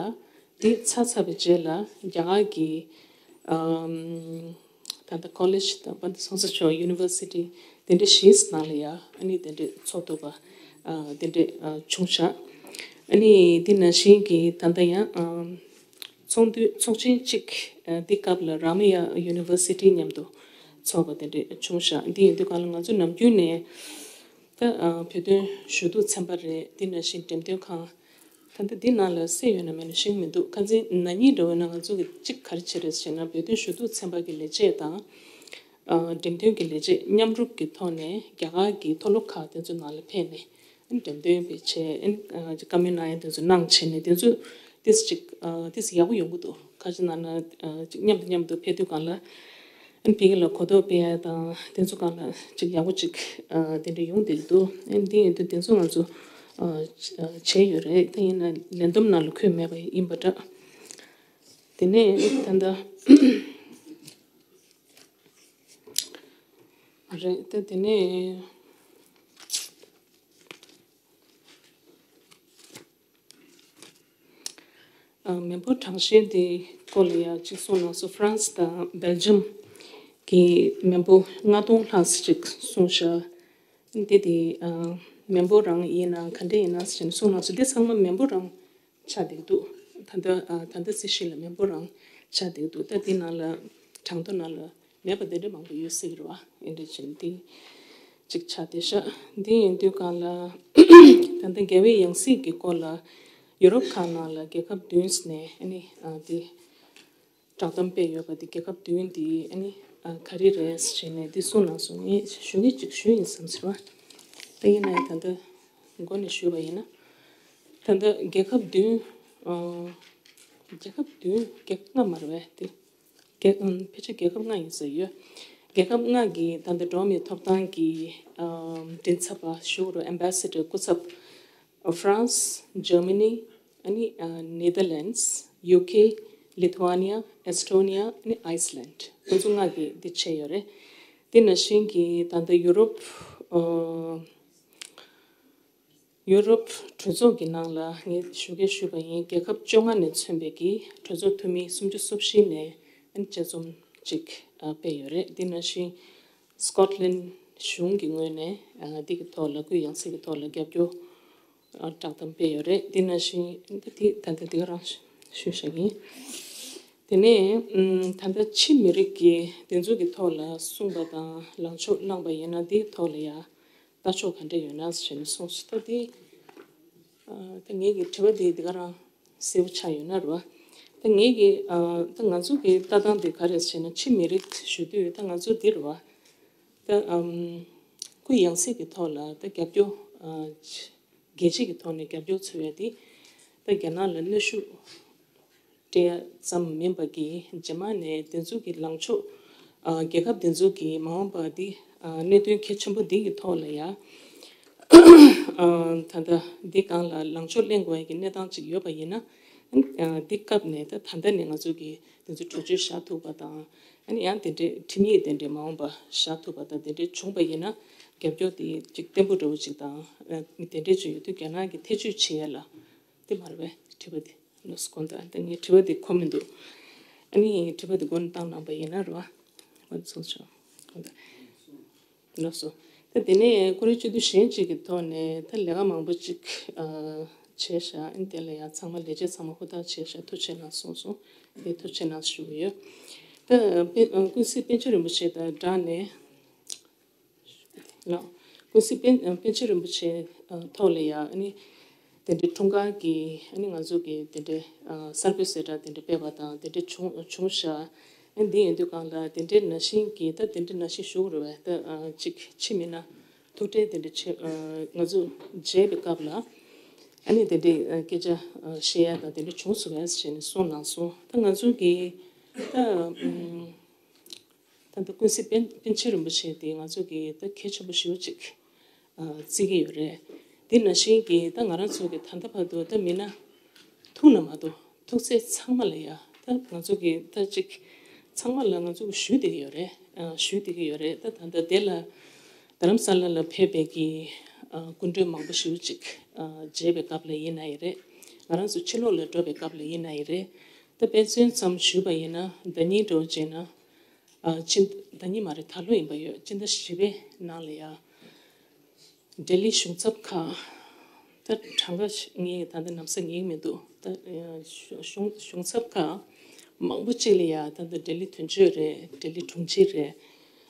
འདི་ཚར་ཚར་བའི་རྗེས་ལ་རྒྱ་གར་གྱི་ཨམ་ད་ལྟ་ཀོ་ལེཇ་དང་པ་འདི་སོང་ས་ཆོག་ཡུ་ནི་ཝར་སི་ཊི་དེ་འདྲ་བཞིའི་ནང་ལ་ཡ་ཨ་ནི་དེ་འདྲ་འཚོགས་ཐུབ་པ་ཨ་དེ་འདྲ་ཨ་བྱུང་ཤག་ཨ་ནི་འདི་ནང་བཞིན་གྱི་ད་ལྟ་ཡང་ཨམ་ཚོགས་འདུ་ཚོགས་ཆེན་གཅིག་ཨ་འདི་སྐབས་ལ་རཱ་མ་ཡ་ཡུ་ནི་ཝར་སི་ཊི་མཉམ་དུ་ཚོགས་པ་དེ་འདྲ་བྱུང་ཤག་འདི་ཡིན་དུས་གང་ལ་ང་ཚོ་ནམ་རྒྱུན་ནས་ད་ཨ་བོད་དོན་ཞུ་གཏུག་ཚན་པ་རེད། འདི་ནང་བཞིན་འགྲེམས་སྟོན་ཁང་ད་ལྟ་འདི་ནང་ལ་གསལ་ཡོད་ན་མེད་ན་ཤེས་ཀྱི་མི་འདུག་ཁ་སང་ན་ནིང་འདྲ་བོ་ན་ང་ཚོ་གི་གཅིག་ག་རེ་བྱས་རེད་ཟེར་ན། བོད་དོན་ཞུ་གཏུག་ཚན་པ་གི་ལས་བྱེད་དང་ཨ་འགྲེམས་སྟོན་གྱི་ལས་བྱེད་མཉམ་རུབ་ཀྱི་ཐོག་ནས་རྒྱ་གར་གྱི་མཐོ་སློབ་ཁག་དེ་ཚོའི་ནང་ལ་ཕེབས་ནས་ཨ་ནི་འགྲེམས་སྟོན་དཔེ་བྱས། ཨ་ནི་ཨ་བཀའ་མོལ་གནང་ཡ་དེ་ཚོ་གནང་བྱས་ནས་དེ་ཚོ་ཏིས་ཅིག་ཨ་ཏིས་ཡག་པོ་ཡོང་གི་འདུག་ག་ཅི་ན་ན་ཨ་ཅིག་མཉམ་དུ་མཉམ་དུ་ཕེབས་དུས་སྒང་ལ་ཨ་ནི་ཕ་གི་ལ་གོ་རྟོགས་སྤེལ་ཡ་དང་དེ་ཚོ་སྒང་ལ་ཅིག་ཡག་པོ་ཅིག་ཨ་དེ་འདྲ་ཡོང་བསྡད་ཀྱི་འདུག་ཨ་ནི་དེ་ཡིན་དུས་དེ་ཚོ་ང་ཚོ་ཨ་བྱས་ཡོད་རེད། དེ་ཡིན་ན་ལས་བསྡོམས་ནང་ལ་འཁོད་མེད་པ་ཡིན་པ་འདྲ། དེ་ནས་ད་ལྟ་རེད་ད། དེ་ནས་ཨ་མི་འབོར་གྲངས་བཤེར་དེ་སྐོར་ལ་ཡང་གཅིག་གསུངས་གནང་སོང་། ཧྥ་རན་སི་དང་སྦེལ་ཇམ་གྱི་མི་འབོར་ལྔ་སྟོང་ལྷག་ཙམ་ཅིག་གསུངས་ཤག་འདི་དེ་ཨ་མི་འབོར་རང་ཡིན་ན་ག་འདྲ་ཡིན་ན་ཟེར་ནས་གསུངས་གནང་སོང་། འདི་ཚང་མ་མི་འབོར་རང་ཆགས་བསྡད་འདུག་ད་ལྟ་ཨ་ད་ལྟ་སྲིད་གཞི་ལ་མི་འབོར་རང་ཆགས་བསྡད་འདུག་ད་འདི་ནང་ལ་གྲངས་ཐོ་ནང་ལ་མེད་པ་དེ་འདྲ་མང་པོ་ཡོད་སྲིད་ཀྱི་རེད་བ། ཨེ་འདྲ་བྱས་ནས་འདི་གཅིག་ཆགས་བསྡད་ཤག་འདི་ཡིན་དུས་སྒང་ལ་ད་ལྟ་རྒྱལ་བའི་ཡང་སྲིད་ཀྱི་སྐོར་ལ་ཡུ་རོབ་ཁག་ནང་ལ་རྒྱལ་ཁབ་བདུན་ནས་ཨ་ནི་ཨ་འདི་བསྒྲགས་གཏམ་སྤེལ་ཡོད་པ་འདི་རྒྱལ་ཁབ་བདུན་འདི་ཨ་ནི་ཨ་ག་རེ་རེད་ཟེར་ནས་འདི་གསུངས་གནང་སོང་། ངས་ཞུ་ངེས་ཅིག་ཞུ་ཡིན་བསམ་ཟེར་བ། ད་ཡིན་ན་ཡང་ད་ལྟ་མགོ་ནས་ཞུས་པ་ཡིན་ན། ད་ལྟ་རྒྱལ་ཁབ་བདུན་ཨ་རྒྱལ་ཁབ་བདུན་རྒྱལ་ཁབ་ལྔ་མ་རེད་པས་དེ། རྒྱལ་ཨམ་ཕལ་ཆེར་རྒྱལ་ཁབ་ལྔ་ཡིན་ས་ཡོད། རྒྱལ་ཁབ་ལྔ་གི་ད་ལྟ་འགྲོ་བ་མིའི་ཐོབ་ཐང་གི་ཨམ་མགྲིན་ཚབ་པ་ཞུ་རུ་ཨེམ་བྷེ་སེ་ཌར་སྐུ་ཚབ། ཧྥ་རན་སི། ཇར་མ་ནི། ཨ་ནི་ཨ་ནེ་དར་ལེན་སི། ཡུ་ཁེ། ལི་ཐུ་ཝ་ནི་ཡ། ཨ་ནི་ཨའི་སི་ལན། ཁོ་ཚོ་ལྔ་གི་འདི་བྱས་ཡོད་རེད། དེ་ནང་བཞིན་གྱི་ད་ལྟ་ཡུ་རོབ་ཨ་ཡུ་རོབ་གྲོས་ཚོགས་ཀྱི་ནང་ལ་ངས་ཞུ་སྐད་ཞུས་པ་ཡིན། རྒྱལ་ཁབ་བཅོ་ལྔ་ནས་མཚོན་པའི་གི་གྲོས་ཚོགས་འཐུས་མི་སུམ་ཅུ་སོ་བཞི་ནས་ཨ་ནི་དཔྱད་རྩོམ་ཅིག་ཨ་སྤེལ་ཡོད་རེད། དེ་ནང་བཞིན་སི་ཀོཊ་ལན་གཞུང་གི་ངོས་ནས་ཨ་འདི་གི་ཐོག་ལ་སྐུའི་ཡང་སྲིད་ཀྱི་ཐོག་ལ་རྒྱབ་སྐྱོར་ཨ་བསྒྲགས་གཏམ་སྤེལ་ཡོད་རེད། དེ་ནང་བཞིན་འདི་ད་ལྟ་འདི་ག་རང་ཞུས་བཞག་ཡིན། དེ་ནས་ཨམ་ད་ལྟ་ཕྱི་མི་རིགས་ཀྱི་སྡེ་ཚོགས་ཀྱི་ཐོག་ལ་གསུངས་པ་དང་ལངས་ཕྱོགས་གནང་པ་ཡིན་ན་འདིའི་ཐོག་ལ་ཡང་ལྟ་ཕྱོགས་ག་འདྲ་ཡོད་ན་ཞེས་ནས་གསུངས་སོང་། ད་འདི་ཨ་ད་ངེད་ཀྱི་དྲི་བ་འདི་འདི་ག་རང་གསལ་པོ་ཆགས་ཡོད་ན་རེད་བ། ད་ངེད་ཀྱི་ཨ་ད་ང་ཚོ་གི་ལྟ་སྟངས་འདི་ག་རེ་ཟེར་ན། ཕྱི་མི་རིགས་ཞུ་དུས་ད་ང་ཚོ་འདི་རེད་བ། ད་ཨམ་སྐུ་ཡང་སྲིད་ཀྱི་ཐོག་ལ་ད་རྒྱབ་སྐྱོར་ཨ་རྒྱལ་སྤྱི་གི་ཐོག་ནས་རྒྱབ་སྐྱོར་འཚོལ་ཡ་དེ་ད་རྒྱ་ནག་ལ་གནོན་ཤུགས་སྤྲད་ཡ་ཙམ་མིན་པ་གི་རྗེས་མ་ནས་དེ་ཚོ་གི་ལངས་ཕྱོགས་ཨ་རྒྱལ་ཁབ་དེ་ཚོ་གི་མ་འོངས་པ་དེ་ཨ་གནད་དོན་གལ་ཆེན་པོ་འདི་གི་ཐོག་ལ་ཡ་ཨ་ད་ལྟ་འདི་སྒང་ལ་ལངས་ཕྱོགས་ལེན་དགོས་ཡ་གི་གནས་སྟངས་ཅིག་ཡོད་པ་ཡིན་ན། ཨ་འདི་སྐབས་ནས་ད་ད་ལྟ་ནས་ང་ཚོ་གི་དེ་ཚོ་གྲོས་ཆོད་བཞག་ཐུབ་པ་དང་། ཨ་ནི་ཡང་དེ་འདྲའི་ཁྲིམས་ཡིག་དེ་འདྲའི་མ་འོངས་པ་བཞག་ཐུབ་པ་དང་། དེ་འདྲའི་བྱུང་པ་ཡིན་ན་རྒྱབ་སྐྱོར་དེ་ཅིག་བརྟན་པོ་འདྲ་བོ་ཅིག་དང་། ཨ་དེ་འདྲའི་ཅིག་ཡོད་དུས་རྒྱ་ནག་གིས་ཐེ་བྱུས་བྱེད་ཡ་ལ་དེ་མ་རེད་པས། དྲི་བ་དེ་ལོས་དགོངས་དག་ད་ངས་དྲི་བ་དེ་གོ་མི་འདུག་ཨ་ནི་དྲི་བ་དེ་མགོ་ནས་བཏང་གནང་པ་ཡིན་ན་རེད་བ། མགོ་ནས་ཚོགས་ཆོག་དགོངས་དག་ལགས་སོ། ད་དེ་ནས་ཀོ་རེ་སྤྱི་འཐུས་གཞན་གཅིག་གི་ཐོག་ནས་ད་ལས་ཀ་མང་པོ་ཅིག་ཨ་བྱས་ཤག་ཨ་ནི་དེ་ལ་ཡང་ཚང་མ་ལས་བྱེད་ཚང་མ་ཧུར་ཐག་བྱས་ཤག་ཐུགས་རྗེ་གནང་གསུངས་སོང་། དེ་ཐུགས་རྗེ་གནང་ཞུ་གི་ཡོད། ད་པེ་ཨ་ཀུན་གཟིགས་པཎ་ཆེན་རིན་པོ་ཆེ་དང་སྦྲགས་ནས་ལགས། ཀུན་གཟིགས་པཎ་ཨ་པཎ་ཆེན་རིན་པོ་ཆེ་ཨ་ཐོག་ལ་ཡང་ཨ་ནི་དེ་འདྲའི་འཁྲུངས་སྐར་གྱི་ཨ་ནི་ང་ཚོ་གི་དེ་འདྲའི་ཨ་གསར་འགོད་གསལ་བསྒྲགས་དེ་འདྲ་སྤེལ་བ་དང་དེ་འདྲ་བྱུང་བྱུང་ཤག་ཨ་འདི་ཡིན་དུས་སྒང་ལ་དེ་འདྲའི་ནང་བཞིན་གྱི་ད་དེ་འདྲའི་ནང་བཞིན་ཞུ་དགོས་རེད་པས། ད་ཨ་ཅིག་ཕྱི་མི་ན་ཐུག་འཕྲད་དེ་འདྲ་བྱེད་ཨ་ང་ཚོ་མཇལ་བའི་སྐབས་ལ་ཨ་ནི་དེ་འདྲའི་ཨ་སྐད་ཆ་ཨ་བཤད་ཡ་དང་དེ་འདྲ་བྱུང་སོང་བས་ཞེས་ནས་གསུངས་གནང་སོང་། ད་ང་ཚོ་གི་ད་ཨམ་ད་ལྟ་ཀུན་གཟིགས་པཎ་པཎ་ཆེན་རིན་པོ་ཆེ་དེ་ང་ཚོ་གི་ད་གལ་ཆེན་པོ་ཞེ་པོ་ཅིག་ཨ་བརྩི་གི་ཡོད་རེད། དེ་ནང་བཞིན་གྱི་ད་ང་རང་ཚོ་གི་ད་ལྟ་བར་དུ་ད་མི་སྣ་ཐུག་ན་མ་གཏོགས་ཐུག་ཚད་ཚང་མ་ལ་ཡ་ད་ང་ཚོ་གི་ད་ཅིག་ཚང་མ་ལ་ང་ཚོ་གི་ཞུས་བསྡད་ཀྱི་ཡོད་རེད། ཨ་ཞུས་བསྡད་ཀྱི་ཡོད་རེད། ད་ད་ལྟ་དེ་ལ་ རྡ་རམ་ས་ལ་ལ་ཕེབས་པའི་གི་ཨ་སྐུ་མགྲོན་མང་པོ་ཞེ་པོ་ཅིག་ཨ་མཇལ་བའི་སྐབས་ལ་ཡིན་ན་ཡིན་རེད། ང་རང་ཚོ་ཕྱི་ལོགས་ལ་འགྲོ་བའི་སྐབས་ལ་ཡིན་ན་ཡིན་རེད། ད་དཔེ་མཚོན་ཙམ་ཞུས་པ་ཡིན་ན་ཟླ་ཉིན་འགྲོ་བྱས་ན་ཨ་ཕྱི་ཟླ་ཉིན་མ་རེད། ད་ལོ་ཡིན་པ་ཡོད། སྤྱི་ཟླ་བཞི་པའི་ནང་ལ་ཡ། ལྡི་ལི་གཞུང་ཚབ་ཁག་ད་གྲངས་ཀ་ངས་ད་ལྟ་ནམ་ཟླ་ངེས་མི་འདུག་ད་གཞུང་གཞུང་ཚབ་ཁག་མང་པོ་ཅིག་ལ་ཡ་ད་ལྟ་ལྡི་ལི་དོན་གཅོད་རེད། ལྡི་ལི་དྲུང་ཆེ་རེད།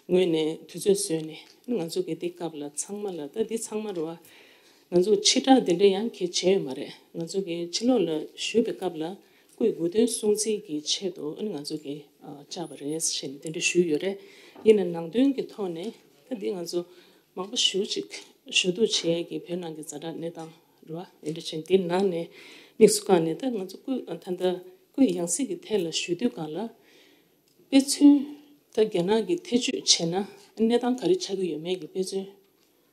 ངོས་ནས་དུས་ཚོད་བཟོས་ནས་ང་ཚོ་གི་འདི་སྐབས་ལ་ཚང་མ་ལ་ད་འདི་ཚང་མ་རུ་བ་ང་ཚོ་ཕྱི་བསྒྲགས་འདི་འདྲ་ཡང་གི་བྱས་ཡོད་མ་རེད། ང་ཚོ་གི་ཕྱི་ལོགས་ལ་ཞུས་པའི་སྐབས་ལ་སྐུའི་དགུང་སྟོན་སྲུང་བརྩི་གི་ཆེད་དུ་ང་ཚོ་གི་བཅར་བ་རེད་ཞེས་འདི་འདྲ་ཞུས་ཡོད་རེད། ཡིན་ན་ནང་དོན་གི་ཐོག་ནས་ད་འདི་ང་ཚོ་མང་པོ་ཞེ་ཅིག་ཞུ་གཏུག་བྱེད་ཡས་ཀྱི་བོད་ནང་གི་ཛ་དྲག་གནས་སྟངས་རེད་བ། དེ་འདྲ་བྱས་འདི་ནང་ནས་དམིགས་སུ་བཀར་ནས་ད་ང་ཚོ་སྐུ་ད་ལྟ་སྐུའི་ཡང་སྲིད་ཀྱི་ཐད་ལ་ཞུ་དུས་སྒང་ལ་དཔེ་མཚོན་ད་རྒྱ་ནག་གི་ཐེ་བྱུས་བྱས་ན་གནས་སྟངས་ག་རེ་ཆགས་ཀྱི་ཡོད་མེད་ཀྱི་དཔེ་མཚོན་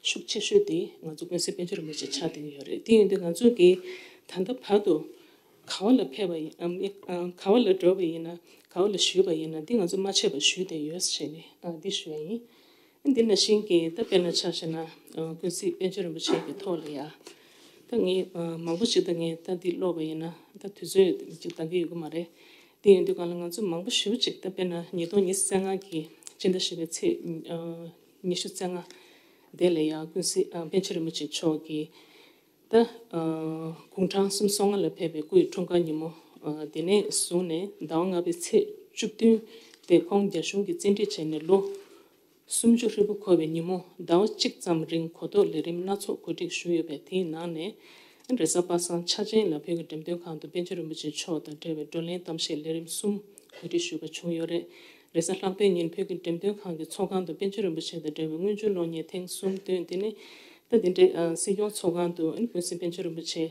ཤུགས་ཆེ་ཤོས་དེ་ང་ཚོ་ཀུན་གཟིགས་པཎ་ཆེན་རིན་པོ་ཆེ་ཆགས་བསྡད་ཀྱི་ཡོད་རེད། དེ་ཡིན་དུས་ང་ཚོ་གིས་ད་ལྟ་བར་དུ་ག་བ་ལ་ཕེབས་པ་ཡིན་ཨམ་ཨ་ག་བ་ལ་འགྲོ་བ་ཡིན་ན་ག་བ་ལ་ཞུས་པ་ཡིན་ན་འདི་ང་ཚོ་མ་ཆད་པར་ཞུས་བསྡད་ཡོད་ཟེར་ནས་ཨ་འདི་ཞུ་ཡ་ཡིན། འདི་ནང་བཞིན་གྱི་ད་དཔེར་ན་ཆ་བཞག་ན་ཨ་ཀུན་གཟིགས་པཎ་ཆེན་རིན་པོ་ཆེ་གི་ཐོག་ལ་ཡ་ད་ངས་ཨ་མང་པོ་ཞིག་ད་ངས་ད་འདི་ཀློག་པ་ཡིན་ན་ད་དུས་ཚོད་ཅིག་འདང་གི་ཡོད་ཀྱི་མ་རེད། དེ་ཡིན་དུས་གང་ལ་ང་ཚོ་མང་པོ་ཞེ་པོ་ཅིག་ད་དཔེར་ན་ཉིས་སྟོང་ཉི་ཤུ་རྩ་ལྔ་གི་སྤྱི་ཟླ་བཞི་པའི་ཚེས་ཨ་ཉི་ཤུ་རྩ་ལྔ་དེ་ལ་ཡང་ཀུན་གཟིགས་ཨ་པཎ་ཆེན་རིན་པོ་ཆེ་མཆོག་གིས་ད་ཨ་དགུང་གྲངས་སུམ་ཅུ་སོ་ལྔ་ལ་ཕེབས་པའི་སྐུའི་འཁྲུངས་སྐར་ཉིན་མོ་ཨ་དེ་ནས་བཟུང་ནས་ཟླ་བ་ལྔ་པའི་ཚེས་བཅུ་བདུན་དེ་ཁོང་རྒྱ་གཞུང་གིས་བཙན་ཁྲིད་བྱས་ནས་ལོ་སུམ་ཅུ་ཧྲིལ་པོ་འཁོར་བའི་ཉིན་མོ་ཟླ་བ་གཅིག་ཙམ་རིང་གོ་རྟོགས་ལས་རིམ་སྣ་ཚོགས་གོ་སྒྲིག་ཞུས་ཡོད་པས། དེའི་ནང་ནས་རེས་གཟའ་པ་སངས་འཆར་ཅན་ལ་བོད་ཀྱི་འགྲེམས་སྟོན་ཁང་དུ་པཎ་ཆེན་རིན་པོ་ཆེ་མཆོག་དང་འབྲེལ་བའི་བགྲོ་གླེང་གཏམ་བཤད་ལས་རིམ་གསུམ་གོ་སྒྲིག་ཞུས་པ་བྱུང་ཡོད་རེད། རེས་གཟའ་ལྷག་པའི་ཉིན་བོད་ཀྱི་འགྲེམས་སྟོན་ཁང་གི་ཚོགས་ཁང་དུ་པཎ་ཆེན་རིན་པོ་ཆེ་དང་འབྲེལ་བའི་དངུལ་ཆུ་གློག་བརྙན་ཐེངས་གསུམ་བཏོན། དེ་ནས་ད་དེ་འདྲའི་ཨ་སྲིད་སྐྱོང་ཚོགས་ཁང་དུ་ཨ་ནི་ཀུན་གཟིགས་པཎ་ཆེན་རིན་པོ་ཆེ་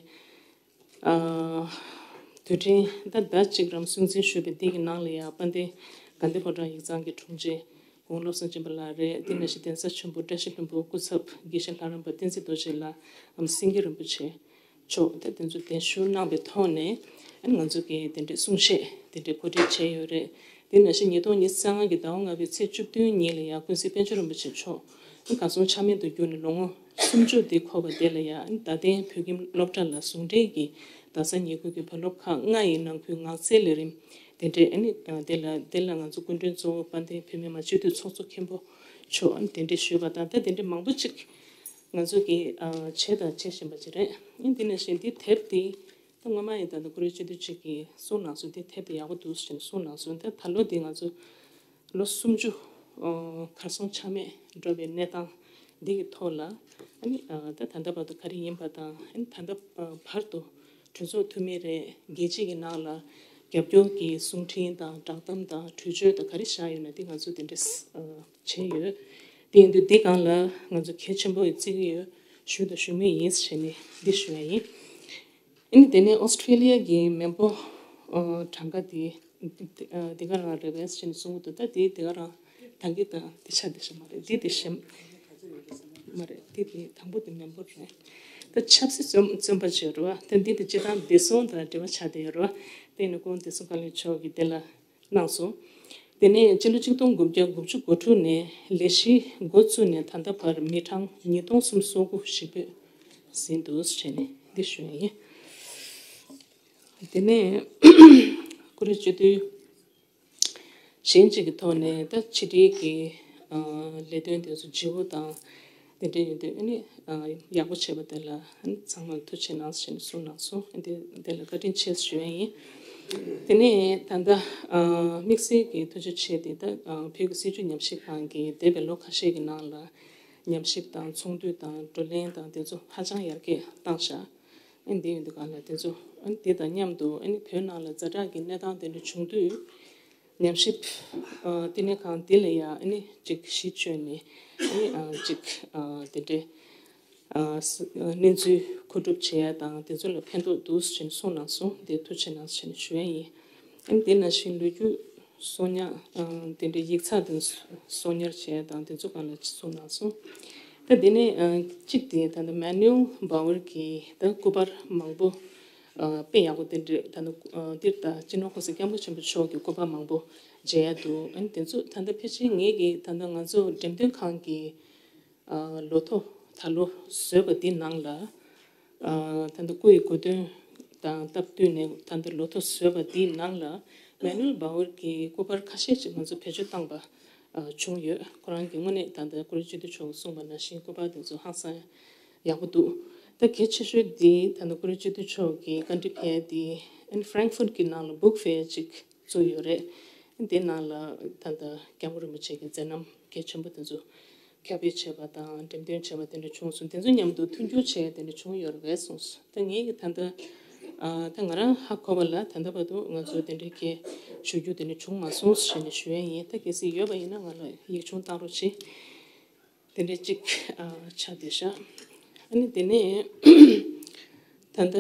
ཨ་དུས་དྲན་ད་ཟླ་གཅིག་རིང་སྲུང་བརྩི་ཞུས་པའི་འདི་གི་ནང་ལ་ཡང་དཔལ་ལྡན་དགའ་ལྡན་ཕོ་བྲང་ཡིག་ཚང་གི་དྲུང་ཆེ་གུང་བློ་བཟང་སྦྱིན་པ་ལགས་རེད། དེ་ནང་བཞིན་གདན་ས་ཆེན་པོ་བཀྲ་ཤིས་ལྷུན་པོ་སྐུ་ཚབ་དགེ་བཤེས་ལྷ་རམས་པ་བསྟན་འཛིན་རྡོ་རྗེ་ལགས་འམ་སེང་གེ་རིན་པོ་ཆེ་མཆོག་དེ་དེ་ཚོ་གདན་ཞུ་གནང་པའི་ཐོག་ནས་ཨ་ནི་ང་ཚོ་གིས་དེ་འདྲའི་གསུང་བཤད་དེ་འདྲའི་གོ་སྒྲིག་བྱས་ཡོད་རེད། དེ་ནང་བཞིན་ཉིས་སྟོང་ཉི་ཤུ་རྩ་ལྔ་གི་ཟླ་བ་ལྔ་པའི་ཚེས་བཅུ་བདུན་ཉིན་ལ་ཡང་ཀུན་གཟིགས་པཎ་ཆེན་རིན་པོ་ཆེ་མཆོག་ཨ་གར་སོང་ཆ་མེད་དུ་གྱུར་ནས་ལོ་ངོ་སུམ་ཅུ་དེ་འཁོར་བ་དེ་ལ་ཡང་ཨ་ནི་རྡ་སྟེང་བོད་ཁྱིམ་སློབ་གྲྭ་ལ་ཟུང་འབྲེལ་གྱིས་རྡ་ས་ཉེ་ཁུལ་གྱི་བོད་སློབ་ཁག་ལྔ་ཡི་ནང་ཁུལ་ངག་རྩལ་ལས་རིམ་དེ་འདྲའི་ཨ་ནི་དེ་ལ་དེ་ལ་ང་ཚོ་སྐུ་མགྲོན་གཙོ་བོ་དཔལ་ལྡན་བོད་མི་མང་སྤྱི་འཐུས་ཚོགས་གཙོ་མཁན་པོ་མཆོག་ཨ་ནི་དེ་འདྲའི་ཞུས་པ་དང་ད་དེ་འདྲའི་མང་པོ་ཅིག་ང་ཚོ་གིས་ཨ་བྱས་དང་བྱེད་བཞིན་པ་ཅིག་རེད། ཨ་ནི་དེ་ནང་བཞིན་འདི་དེབ་འདི་ད་སྔོན་མ་ཡིན་ད་ལྟ་ཀུ་རེ་སྤྱི་འཐུས་གཅིག་གིས་གསུངས་གནང་སོང་། འདི་དེབ་འདི་ཡག་པོ་འདུག་ཟེར་ནས་གསུངས་གནང་སོང་། ད་ད་ལོ་འདི་ང་ཚོ་ལོ་སུམ་ཅུ་ཨ་གར་སོང་ཆ་མེད་འགྲོ་བའི་གནས་སྟངས་འདི་གི་ཐོག་ལ་ཨ་ནི་ཨ་ད་ད་ལྟ་བར་དུ་ག་རེ་ཡིན་པ་དང་ཨ་ནི་ད་ལྟ་ཨ་བར་དུ་གྲོས་ཚོགས་འཐུས་མི་རེད། རྒྱལ་སྤྱི་གི་ནང་ལ་རྒྱབ་སྐྱོར་གྱི་གསུང་འཕྲིན་དང་བསྒྲགས་གཏམ་དང་གྲོས་ཆོད་དང་ག་རེ་བཞག་ཡོད་ན་འདི་ང་ཚོ་དེ་འདྲ་ཨ་བྱས་ཡོད། དེ་ཡིན་དུས་འདི་སྒང་ལ་ང་ཚོ་གལ་ཆེན་པོ་ཡིན་བརྩི་གི་ཡོད། ཞུ་དང་ཞུ་མུས་ཡིན་ཟེར་ནས་འདི་ཞུ་ཡ་ཡིན། ཨ་ནི་དེ་ནས་ཨོ་སི་ཁྲུ་ལི་ཡ་གི་མི་འབོར་ཨ་གྲངས་ཀ་དེ་དེ་ག་རང་རེད་པས་ཟེར་ནས་གསུང་གི་འདུག་ད་དེ་དེ་ག་རང་ད་གི་ད་དེ་ཆ་དེ་ཤ་མ་རེད། དེ་དེ་ཤ་མ་རེད། དེ་དེ་དང་པོ་དེ་མི་འབོར་རེད། ད་ཆབ་སྲིད་བཙོན་བཙོན་པ་བྱས་རེད་བ། ད་འདི་དེ་སྤྱི་བཏང་བདེ་སྲུང་དང་འབྲེལ་བ་ཆགས་བསྡད་ཡོད་རེད་བ། དེ་ནི་སྐུ་ངོ་བདེ་སྲུང་བཀའ་བློན་མཆོག་གིས་དེ་ལ་གནང་སོང་། དེ་ནས་སྤྱི་ལོ་ཆིག་སྟོང་དགུ་བརྒྱ་དགུ་བཅུ་གོ་དྲུག་ནས་ལས་གཞི་འགོ་བཙུགས་ནས་ད་ལྟ་བར་མི་གྲངས་ཉིས་སྟོང་སུམ་ཅུ་སོ་དགུ་ཞིག་བོད་ཟིན་འདུག་ཟེར་ནས་འདི་ཞུ་ཡ་ཡིན། དེ་ནས་ཀུ་རེ་སྤྱི་འཐུས་གཞན་གཅིག་གི་ཐོག་ནས་ད་ཕྱི་དྲིལ་གྱི་ལས་དོན་དེ་ཚོ་བརྗེ་པོ་དང་དེ་འདྲ་ཡོད་དུས་ཨ་ནི་ཡག་པོ་བྱས་པ་དེ་ལ་ཨ་ནི་ཚང་མར་ཐུགས་རྗེ་གནང་ཟེར་ནས་གསུངས་གནང་སོང་། དེ་དེ་ལ་བཀའ་དྲིན་ཆེ་ཞུ་ཡ་ཡིན། དེ་ནས་ད་ལྟ་དམིགས་བསལ་གྱི་ཐུགས་རྗེ་ཆེ་དེ་ད་བོད་ཀྱི་སྲིད་བྱུས་ཉམས་ཞིབ་ཁང་གིས་འདས་པའི་ལོ་ཁ་ཤས་ཀྱི་ནང་ལ་ཉམས་ཞིབ་དང་ཚོགས་འདུ་དང་བགྲོ་གླེང་དང་དེ་ཚོ་ཧ་ཅང་ཡར་རྒྱས་བཏང་ཤག་ཨ་ནི་དེ་ཡོད་དུས་གང་ལ་དེ་ཚོ་ཨ་ནི་དེ་དང་མཉམ་དུ་ཨ་ནི་བོད་ནང་ལ་ཛ་དྲག་གི་གནས་སྟངས་དེ་འདྲ་བྱུང་དུས་ཉམས་ཞིབ་ཨ་བསྟི་གནས་ཁང་དེ་ལ་ཡང་ཨ་ནི་ཅིག་གཞི་བཅོལ་ནས་ཨ་ནི་ཨ་ཅིག་ཨ་དེ་འདྲའི་ཨ་ས་ཨ་གནས་ཚུལ་མཁོ་སྒྲུབ་བྱེད་ཡ་དང་དེ་ཚོ་ལ་ཕན་ཐོགས་འདུག་ཟེར་ནས་གསུངས་གནང་སོང་། དེ་ཐུགས་རྗེ་གནང་ཟེར་ནས་ཞུ་ཡ་ཡིན། ཨ་ནི་དེ་ནང་བཞིན་ལོ་རྒྱུས་གསོག་ཉར་ཨ་དེ་འདྲའི་ཡིག་ཚགས་དེ་གསོག་ཉར་བྱེད་ཡ་དང་དེ་ཚོ་སྒང་ལ་གསུངས་གནང་སོང་། ད་དེ་ནས་ཨ་གཅིག་དེ་ད་ལྟ་མེ་ནུ་བྷའོར་གྱིས་ད་སྐུ་པར་མང་པོ་ཨ་དཔེ་ཡག་པོ་དེ་འདྲ་ད་ལྟ་ཨ་འདིར་ད་སྤྱི་ནོར་༸གོང་ས་༸སྐྱབས་མགོན་ཆེན་པོ་མཆོག་གི་སྐུ་པར་མང་པོ་མཇལ་ཡ་འདུག་ཨ་ནི་དེ་ཚོ་ད་ལྟ་ཕལ་ཆེར་ངེད་ཀྱི་ད་ལྟ་ང་ཚོ་འགྲེམས་སྟོན་ཁང་གི་ ཨ་ལོ་ཐོ་ད་ལོ་བཟོས་པ་འདི་ནང་ལ། ཨ་ད་ལྟ་སྐུ་ཡི་གོ་སྟོན་དང་སྟབས་བསྟུན་ནས་ད་ལྟ་ལོ་ཐོ་བཟོས་པ་འདི་ནང་ལ་མེ་ནུལ་བྷ་ཝར་གྱི་སྐུ་པར་ཁ་ཤས་ཅིག་ང་ཚོ་བེད་སྤྱོད་བཏང་པ་ཨ་བྱུང་ཡོད། ཁོ་རང་གིས་དངོས་གནས་ད་ལྟ་ཀུ་རེ་སྤྱི་འཐུས་མཆོག་གིས་གསུངས་པ་ནང་བཞིན་སྐུ་པར་དེ་ཚོ་ཧང་སང་ཡག་པོ་འདུག་ད་གལ་ཆེ་ཤོས་འདི་ད་ལྟ་ཀུ་རེ་སྤྱི་འཐུས་མཆོག་གི་བཀའ་འདྲི་ཕེབས་དེ་ཨན་ཧྥ་རེང་ཧྥུར་གྱི་ནང་ལ་book fair ཅིག་བཙུགས་ཡོད་རེད། དེ་ནང་ལ་ད་ལྟ་སྐྱབས་མགོན་རིན་པོ་ཆེ་གི་མཛད་རྣམ་གལ་ཆེན་པོ་དེ་ཚོ་ཁྱབ་སྤེལ་བྱས་པ་དང་འགྲེམས་སྟོན་བྱས་པ་དེ་འདྲ་བྱུང་སོང་། དེ་ཚོ་མཉམ་དུ་མཐུན་འགྱུར་བྱས་དེ་འདྲ་བྱུང་ཡོད་རེད་པས་གསུངས་སོང་། ད་ངས་ཀྱི་ད་ལྟ་ཨ་ད་ང་རང་ཧ་གོ་བ་ལ་ད་ལྟ་བར་དུ་ང་ཚོ་དེ་འདྲའི་སྐད་ཞུ་རྒྱུ་དེ་འདྲ་བྱུང་མ་སོང་ཞེས་ནས་ཞུ་ཡ་ཡིན། ད་གལ་སྲིད་ཡོད་པ་ཡིན་ན་ང་ལ་ཡིག་ཆུང་བཏང་རོགས་བྱེད། དེ་འདྲ་གཅིག་ཨ་ཆགས་བསྡད་ཤག་ཨ་ནི་དེ་ནས་ད་ལྟ་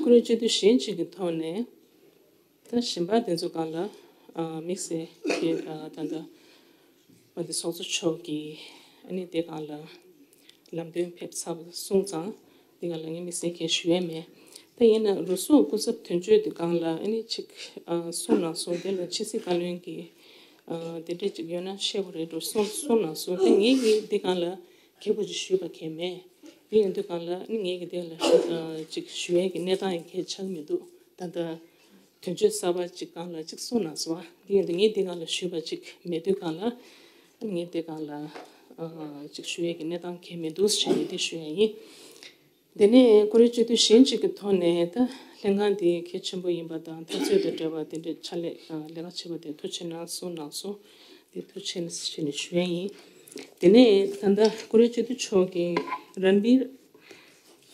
ཀུ་རེ་སྤྱི་འཐུས་གཞན་གཅིག་གི་ཐོག་ནས་ད་གཞན་པ་དེ་ཚོ་སྒང་ལ་ཨ་དམིགས་བསལ་གྱི་ཨ་ད་ལྟ་དཔལ་ལྡན་ཚོགས་གཙོ་མཆོག་གིས་ཨ་ནི་དེ་སྒང་ལ་ལམ་སྟོན་ཕེབས་ཚར་བ་སོང་ཙང་དེ་སྒང་ལ་ངས་དམིགས་བསལ་གྱི་ཞུ་ཡས་མེད། ད་ཡིན་ན་རུ་སུངས་སྐུ་ཚབ་དོན་གཅོད་དེ་སྒང་ལ་ཨ་ནི་གཅིག་ཨ་གསུངས་གནང་སོང་། དེ་ལ་ཕྱི་སྲིད་བཀའ་བློན་གྱིས་ཨ་དེ་འདྲས་ཅིག་ཡོད་ན་བཤད་དགོས་རེད་འགྲོ་གསུངས་གསུངས་གནང་སོང་། དེ་ངེད་ཀྱིས་འདི་སྒང་ལ་གལ་པོ་ཅིག་ཞུས་པ་གལ་མེད། དེ་ཡིན་དུས་སྒང་ལ་ཨ་ནི་ངེད་ཀྱིས་དེ་ལ་ཞུ་ཨ་ཅིག་ཞུ་ཡས་ཀྱི་གནས་སྟངས་ཡང་གལ་ཆགས་མི་འདུག་ད་ལྟ་དོན་གཅོད་གསར་པ་ཅིག་སྒང་ལ་ཅིག་གསུངས་གནང་སོང་། དེ་ཡིན་དུས་ངས་འདི་སྒང་ལ་ཞུས་པ་ཅིག་མེད་དུས་སྒང་ལ་ཨ་ནི་ངས་འདི་སྒང་ལ་ཨ་ཅིག་ཞུ་ཡས་ཀྱི་གནས་སྟངས་གལ་མི་འདུག་ཞེས་ནས་འདི་ཞུ་ཡས་ཡིན། དེ་ནས་ཀུ་རེ་སྤྱི་འཐུས་གཞན་གཅིག་གི་ཐོག་ནས་ད་ལྷན་ཁང་འདི་གལ་ཆེན་པོ་ཡིན་པ་དང་འཐབ་རྩོད་དང་འབྲེལ་བ་དེ་འདྲའི་ཕྱག་ལས་ཨ་ལས་ཀ་བྱེད་པ་དེ་ཐུགས་རྗེ་གནང་གསུངས་གནང་སོང་། དེ་ཐུགས་རྗེ་ཆེ་ཞུས་ནས་ཞུ་ཡས་ཡིན། དེ་ནས་ད་ལྟ་ཀུ་རེ་སྤྱི་འཐུས་མཆོག་གིས་རན་བིར་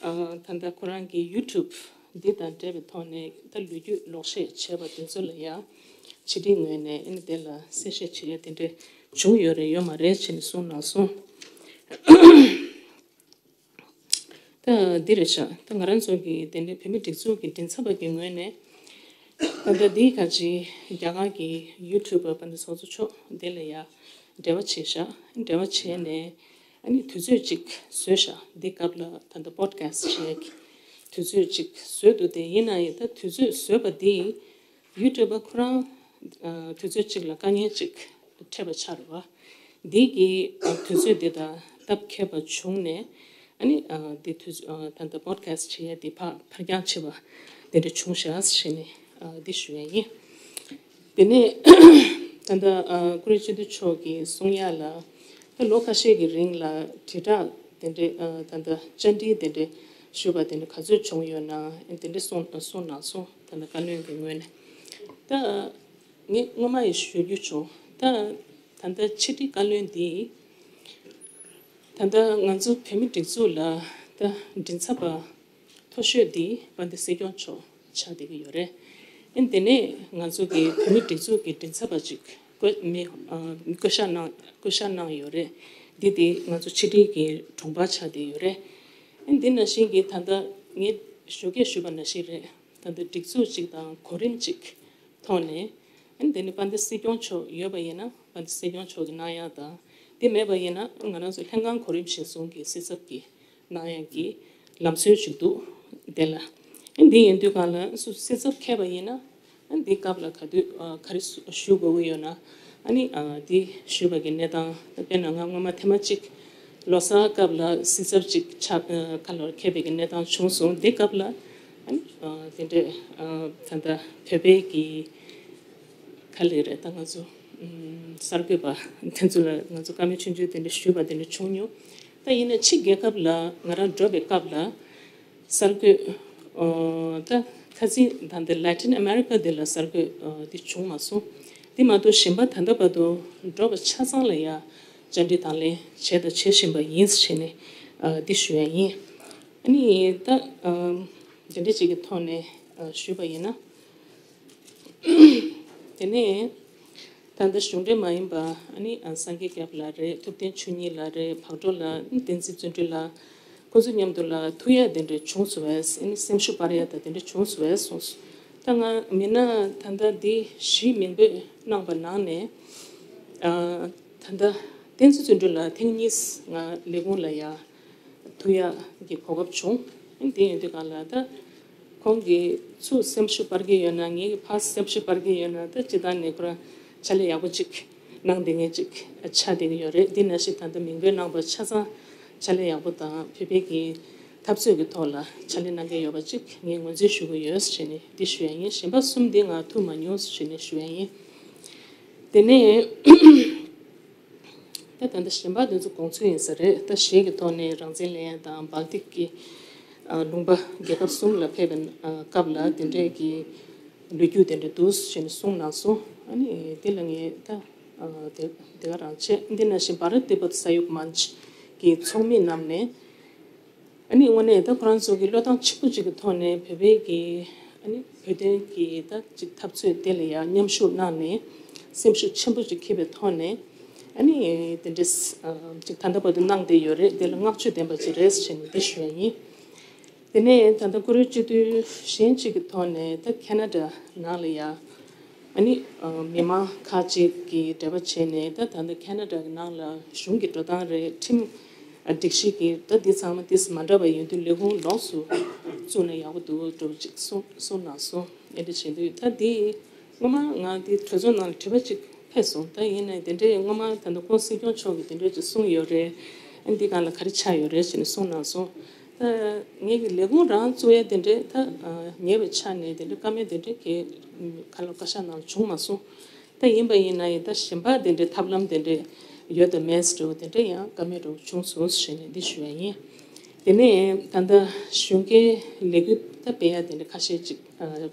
ཨ་ད་ལྟ་ཁོ་རང་གི་ཡུ་ཊུབ་འདི་དང་འབྲེལ་བའི་ཐོག་ནས་ད་ལོ་རྒྱུས་ལོག་བཤད་བྱས་པ་དེ་ཚོ་ལ་ཡང་ཕྱི་དྲིལ་ངོས་ནས་ཨ་ནི་དེ་ལ་གསལ་བཤད་བྱེད་ཡས་དེ་འདྲ་བྱུང་ཡོད་རེད་ཡོད་མ་རེད་ཞེས་ནས་གསུངས་གནང་སོང་། ད་འདི་རེད་ཤག་ད་ང་རང་ཚོ་གི་དེ་འདྲའི་བོད་མི་སྒྲིག་འཛུགས་ཀྱི་མགྲིན་ཚབ་པ་གི་ངོས་ནས་ད་ལྟ་འདི་ག་ཅི་རྒྱ་གར་གྱི་ཡུ་ཊུབ་པ་དཔལ་ལྡན་ཚོགས་གཙོ་མཆོག་དེ་ལ་ཡ་འབྲེལ་བ་བྱས་ཤག་འབྲེལ་བ་བྱས་ནས་ཨ་ནི་དུས་ཚོད་ཅིག་བཟོས་ཤག་འདི་སྐབས་ལ་ད་ལྟ་པོ་ཌི་ཁ་སི་ཊི་བྱས་དུས་ཚོད་ཅིག་བཟོས་འདུག་དེ་ཡིན་ན་ཡང་ད་དུས་ཚོད་བཟོས་པ་འདི་ཡུ་ཊུབ་པ་ཁོ་རང་ཨ་དུས་ཚོད་ཅིག་ལ་དཀའ་ངལ་ཅིག་འཕྲད་པ་ཆགས་རེད་བ། འདི་གི་ཨ་དུས་ཚོད་འདི་དང་སྟབས་འཁེལ་བ་བྱུང་ནས་ཨ་ནི་ཨ་འདི་དུས་ཨ་ད་ལྟ་པོ་ཌི་ཁ་སི་ཊི་བྱེད་ཡ་འདི་ཕར་ཕར་འགྱངས་བྱས་པ་འདི་འདྲ་བྱུང་ཤག་ཟེར་ནས་ཨ་འདི་ཞུ་ཡ་ཡིན། དེ་ནས་ད་ལྟ་ཨ་ཀུ་རེ་སྤྱི་འཐུས་མཆོག་གིས་གསུང་ཡ་ལ་ད་ལོ་ཁ་ཤས་ཀྱི་རིང་ལ་དྲིལ་བསྒྲགས་དེ་འདྲའི་ཨ་ད་ལྟ་བཅར་འདྲི་དེ་འདྲའི་ཞུས་པ་དེ་འདྲ་ག་ཚོད་བྱུང་ཡོད་ན་དེ་འདྲ་གསུངས་གསུངས་གནང་སོང་། ད་ལྟ་བཀའ་བློན་གྱི་ངོས་ནས་ད། ངས་སྔོན་མ་ཡང་ཞུ་རྒྱུ་བྱུང་། ད་ད་ལྟ་ཕྱི་དྲིལ་བཀའ་བློན་འདི་ད་ལྟ་ང་ཚོ་བོད་མི་སྒྲིག་འཛུགས་ལ་ད་མགྲིན་ཚབ་པ་མཐོ་ཤོས་འདི་དཔལ་ལྡན་སྲིད་སྐྱོང་མཆོག་ཆགས་བསྡད་ཀྱི་ཡོད་རེད། ཨ་ནི་དེ་ནས་ང་ཚོ་གི་བོད་མི་སྒྲིག་འཛུགས་ཀྱི་མགྲིན་ཚབ་པ་ཅིག་བསྐོ་མི་ཨ་བསྐོ་བཞག་གནང་བསྐོ་བཞག་གནང་ཡོད་རེད། འདི་དེ་ང་ཚོ་ཕྱི་དྲིལ་གྱི་དྲུང་འཕར་ཆགས་བསྡད་ཡོད་རེད། ཨ་ནི་འདི་ནང་བཞིན་གྱི་ད་ལྟ་ངས་ཞོགས་ཀས་ཞུས་པ་ནང་བཞིན་རེད། ད་ལྟ་སྒྲིག་འཛུགས་ཅིག་དང་གོ་རིམ་ཅིག་ཐོག་ནས། ཨ་ནི་དེ་ནི་དཔལ་ལྡན་སྲིད་སྐྱོང་མཆོག་ཡོད་པ་ཡིན་ན་དཔལ་ལྡན་སྲིད་སྐྱོང་མཆོག་གི་གནང་ཡག་དང་། དེ་མེད་པ་ཡིན་ན་ང་རང་ཚོ་ལྷན་ཁང་གོ་རིམ་གཞིར་བཟུང་གི་སྲིད་ཚབ་ཀྱི་གནང་ཡག་གི་ལམ་སྲོལ་ཞིག་འདུག་དེ་ལ། ཨ་ནི་དེ་ཡིན་དུས་གང་ལ་སུ་སྲིད་ཚབ་འཁེལ་བ་ཡིན་ན། ཨ་ནི་དེའི་སྐབས་ལ་ག་དུས་ཨ་ག་རེ་ཞུ་དགོས་ཀྱི་ཡོད་ན། ཨ་ནི་ཨ་དེ་ཞུས་པ་གི་གནས་སྟངས་དཔེར་ན་ང་སྔོན་མ་ཐེངས་མ་གཅིག་ལོ་གསར་སྐབས་ལ་སྲིད་ཚབ་ཅིག་ཆགས་ཨ་ཁ་ལོར་འཁེལ་བའི་གི་གནས་སྟངས་བྱུང་སོང་། དེ་སྐབས་ལ་ཨ་ནི་ཨ་དེ་འདྲས་ཨ་ད་ལྟ་བོད་པའི་གི་ག་ལེར་ད་ང་ཚོ་ཨམ་གསར་འགོད་པ་དེ་ཚོ་ལ་ང་ཚོ་བཀའ་མོལ་ཆུང་ཆུང་དེ་འདྲ་ཞུས་པ་དེ་འདྲ་བྱུང་མྱོང་། ད་ཡིན་ན་ཕྱི་རྒྱལ་ཁབ་ལ་ང་རང་འགྲོ་བའི་སྐབས་ལ་གསར་འགོད་ཨོ་ད་ཁ་སང་ད་འདི་Latin America་དེ་ལ་གསར་འགོད་ཨོ་དེ་བྱུང་མ་སོང་། དེ་མ་གཏོགས་གཞན་པ་ད་ལྟ་བར་དུ་འགྲོ་བ་ཆ་ཚང་ལ་ཡ་བཅར་འདྲི་དང་ལེན་བྱས་དང་བྱེད་བཞིན་པ་ཡིན་ཟེར་ནས་ཨ་འདི་ཞུ་ཡ་ཡིན། ཨ་ནི་ད་ཨམ་དེ་འདྲ་ཅིག་གི་ཐོག་ནས་ཨ་ཞུས་པ་ཡིན་ན། དེ་ནས་ད་ལྟ་གཞུང་འབྲེལ་མ་ཡིན་པ་ཨ་ནི་ཨ་སངས་རྒྱས་སྐྱབས་ལགས་རེད། ཐུབ་བསྟན་ཆོས་ཉིད་ལགས་རེད། བག་གྲོ་ལགས། བསྟན་འཛིན་བརྩོན་འགྲུས་ལགས། ཁོ་ཚོ་མཉམ་དུ་ལ་ཐུག་ཡ་དེ་འདྲ་བྱུང་སོང་བས། ཨ་ནི་སེམས་ཤུགས་སྤར་ཡ་དང་དེ་འདྲ་བྱུང་སོང་བས་གསུངས་སོང་། ད་ང་མི་སྣ་ད་ལྟ་འདི་བཞི་མིང་འབོད་གནང་པ་ནང་ནས་ཨ་ད་ལྟ་བསྟན་འཛིན་བརྩོན་འགྲུས་ལགས་ཐེངས་གཉིས་ང་ལས་ཁུངས་ལ་ཡ་ཐུག་ཡག་གི་གོ་སྐབས་བྱུང་། དེ་ཡིན་དུས་གང་ལ་ད་ཁོང་གིས་ཚུར་སེམས་ཤུགས་སྤར་གྱི་ཡོད་ན། ངེད་ཀྱིས་ཕར་སེམས་ཤུགས་སྤར་གྱི་ཡོད་ན། ད་སྤྱིར་བཏང་ནས་ཁོ་རང་ཕྱག་ལས་ཡག་པོ་ཅིག་ གནང་བསྡད་མཁན་ཅིག་ཆགས་བསྡད་ཀྱི་ཡོད་རེད། འདི་ནང་བཞིན་ད་ལྟ་མིང་འབོད་གནང་བ་ཆ་ཚང་ཕྱག་ལས་ཡག་པོ་དང་བོད་པའི་གི་འཐབ་རྩོད་ཀྱི་ཐོག་ལ་ཕྱག་ལས་གནང་མཁན་ཡོད་པ་ཅིག་ངས་ངོས་འཛིན་ཞུ་གི་ཡོད་ཟེར་ནས་འདི་ཞུ་ཡ་ཡིན། གཞན་པ་གསུམ་འདི་ང་ཐུག་མ་མྱོང་ཟེར་ནས་ཞུ་ཡ་ཡིན། དེ་ནས་ད་ད་ལྟ་གཞན་པ་འདི་ཚོ་དགོངས་ཚུལ་ཡིན་ས་རེད། ད་གཞས་ཀྱི་ཐོག་ནས་རང་བཙན་ལེན་ཡ་དང་སྦལ་ཏིག་གི་ལུང་པ་རྒྱལ་ཁབ་གསུམ་ལ་ཕེབས་པའི་སྐབས་ལ་དེ་འདྲའི་གི་ལོ་རྒྱུས་དེ་འདྲ་འདུག་ཟེར་ནས་གསུངས་གནང་སོང་། ཨ་ནི་དེ་ལ་ངས་ད་དེ་དེ་ག་རང་བྱས། འདི་ནང་བཞིན་བྷ་རཏ་ཏི་བྷ་ཏ་ས་ཡོག་མཉྩ་གི་ཚོགས་མི་རྣམས་ནས་ཨ་ནི་དངོས་གནས་ད་ཁོ་རང་ཚོ་གི་བློས་བཏང་ཆེན་པོ་ཅིག་གི་ཐོག་ནས་བོད་པའི་གི་ཨ་ནི་བོད་དོན་གི་ད་ཅིག་འཐབ་རྩོད་དེ་ལ་ཡང་མཉམ་ཞུགས་གནང་ནས་སེམས་ཤུགས་ཆེན་པོ་ཅིག་འཁྱེར་བའི་ཐོག་ནས་ཨ་ནི་དེ་འདྲས་ཅིག་ད་ལྟ་བར་དུ་གནང་བསྡད་ཡོད་རེད། དེ་ལ་བསྔགས་བརྗོད་ལྡན་པ་ཅིག་རེད་ཟེར་ནས་འདི་ཞུ་ཡ་ཡིན། དེ་ནས་ད་ལྟ་བཀུར་འོས་སྤྱི་འཐུས་གཞན་གཅིག་གི་ཐོག་ནས་ད་ཁེ་ན་ཌ་ནང་ལ་ཡ་ཨ་ནི་མི་མང་ཁག་ཅིག་གིས་འབྲེལ་བ་བྱས་ནས་ད་ད་ལྟ་ཁེ་ན་ཌ་གི་ནང་ལ་གཞུང་གི་འགྲོ་སྟངས་རེད། ཁྲིམས་སྒྲིག་གཞི་གི་ད་འདི་ཚང་མ་ཏིས་མ་འདྲ་བ་ཡིན་དུས་ལས་ཁུངས་ལོགས་སུ་བཙུགས་ན་ཡག་པོ་འདུག་འགྲོ་ཅིག་གསུངས་གསུངས་གནང་སོང་། ཨེ་འདྲ་བྱེད་དུས་ད་འདི་སྔོན་མ་ང་འདི་གྲོས་ཚོགས་ནང་ལ་དྲི་བ་ཅིག་ཕེབས་སོང་། ད་ཡིན་ནའི་དེ་འདྲའི་སྔོན་མ་ད་ལྟ་ཁོང་སྲིད་སྐྱོང་མཆོག་གིས་དེ་འདྲའི་ཅིག་གསུངས་ཡོད་རེད། ཨ་འདི་སྒང་ལ་ག་རེ་ཆགས་ཡོད་རེད་ཟེར་ནས་གསུངས་གནང་སོང་། ད་ངེད་ཀྱི་ལས་ཁུངས་རང་བཙུགས་ཡས་དེ་འདྲའི་ད་ཉེ་བའི་ཆ་ནས་དེ་འདྲའི་བཀའ་མོལ་དེ་འདྲའི་གི་ཁ་ལོ་བཀའ་ཤག་ནང་བྱུང་མ་སོང་། ད་ཡིན་པ་ཡིན་ན་ཡང་ད་གཞན་པ་དེ་འདྲའི་ཐབས་ལམ་དེ་འདྲའི་ཡོད་དམ་མེད་འདྲ་བོ་དེ་འདྲའི་ཡང་བཀའ་མོལ་འདྲ་བོ་བྱུང་སོང་ཞེས་ནས་འདི་ཞུ་ཡ་ཡིན། དེ་ནས་ད་ལྟ་གཞོན་སྐྱེས་ལས་འགུལ་ད་སྤེལ་ཡ་དེ་འདྲ་ཁ་ཤས་ཅིག་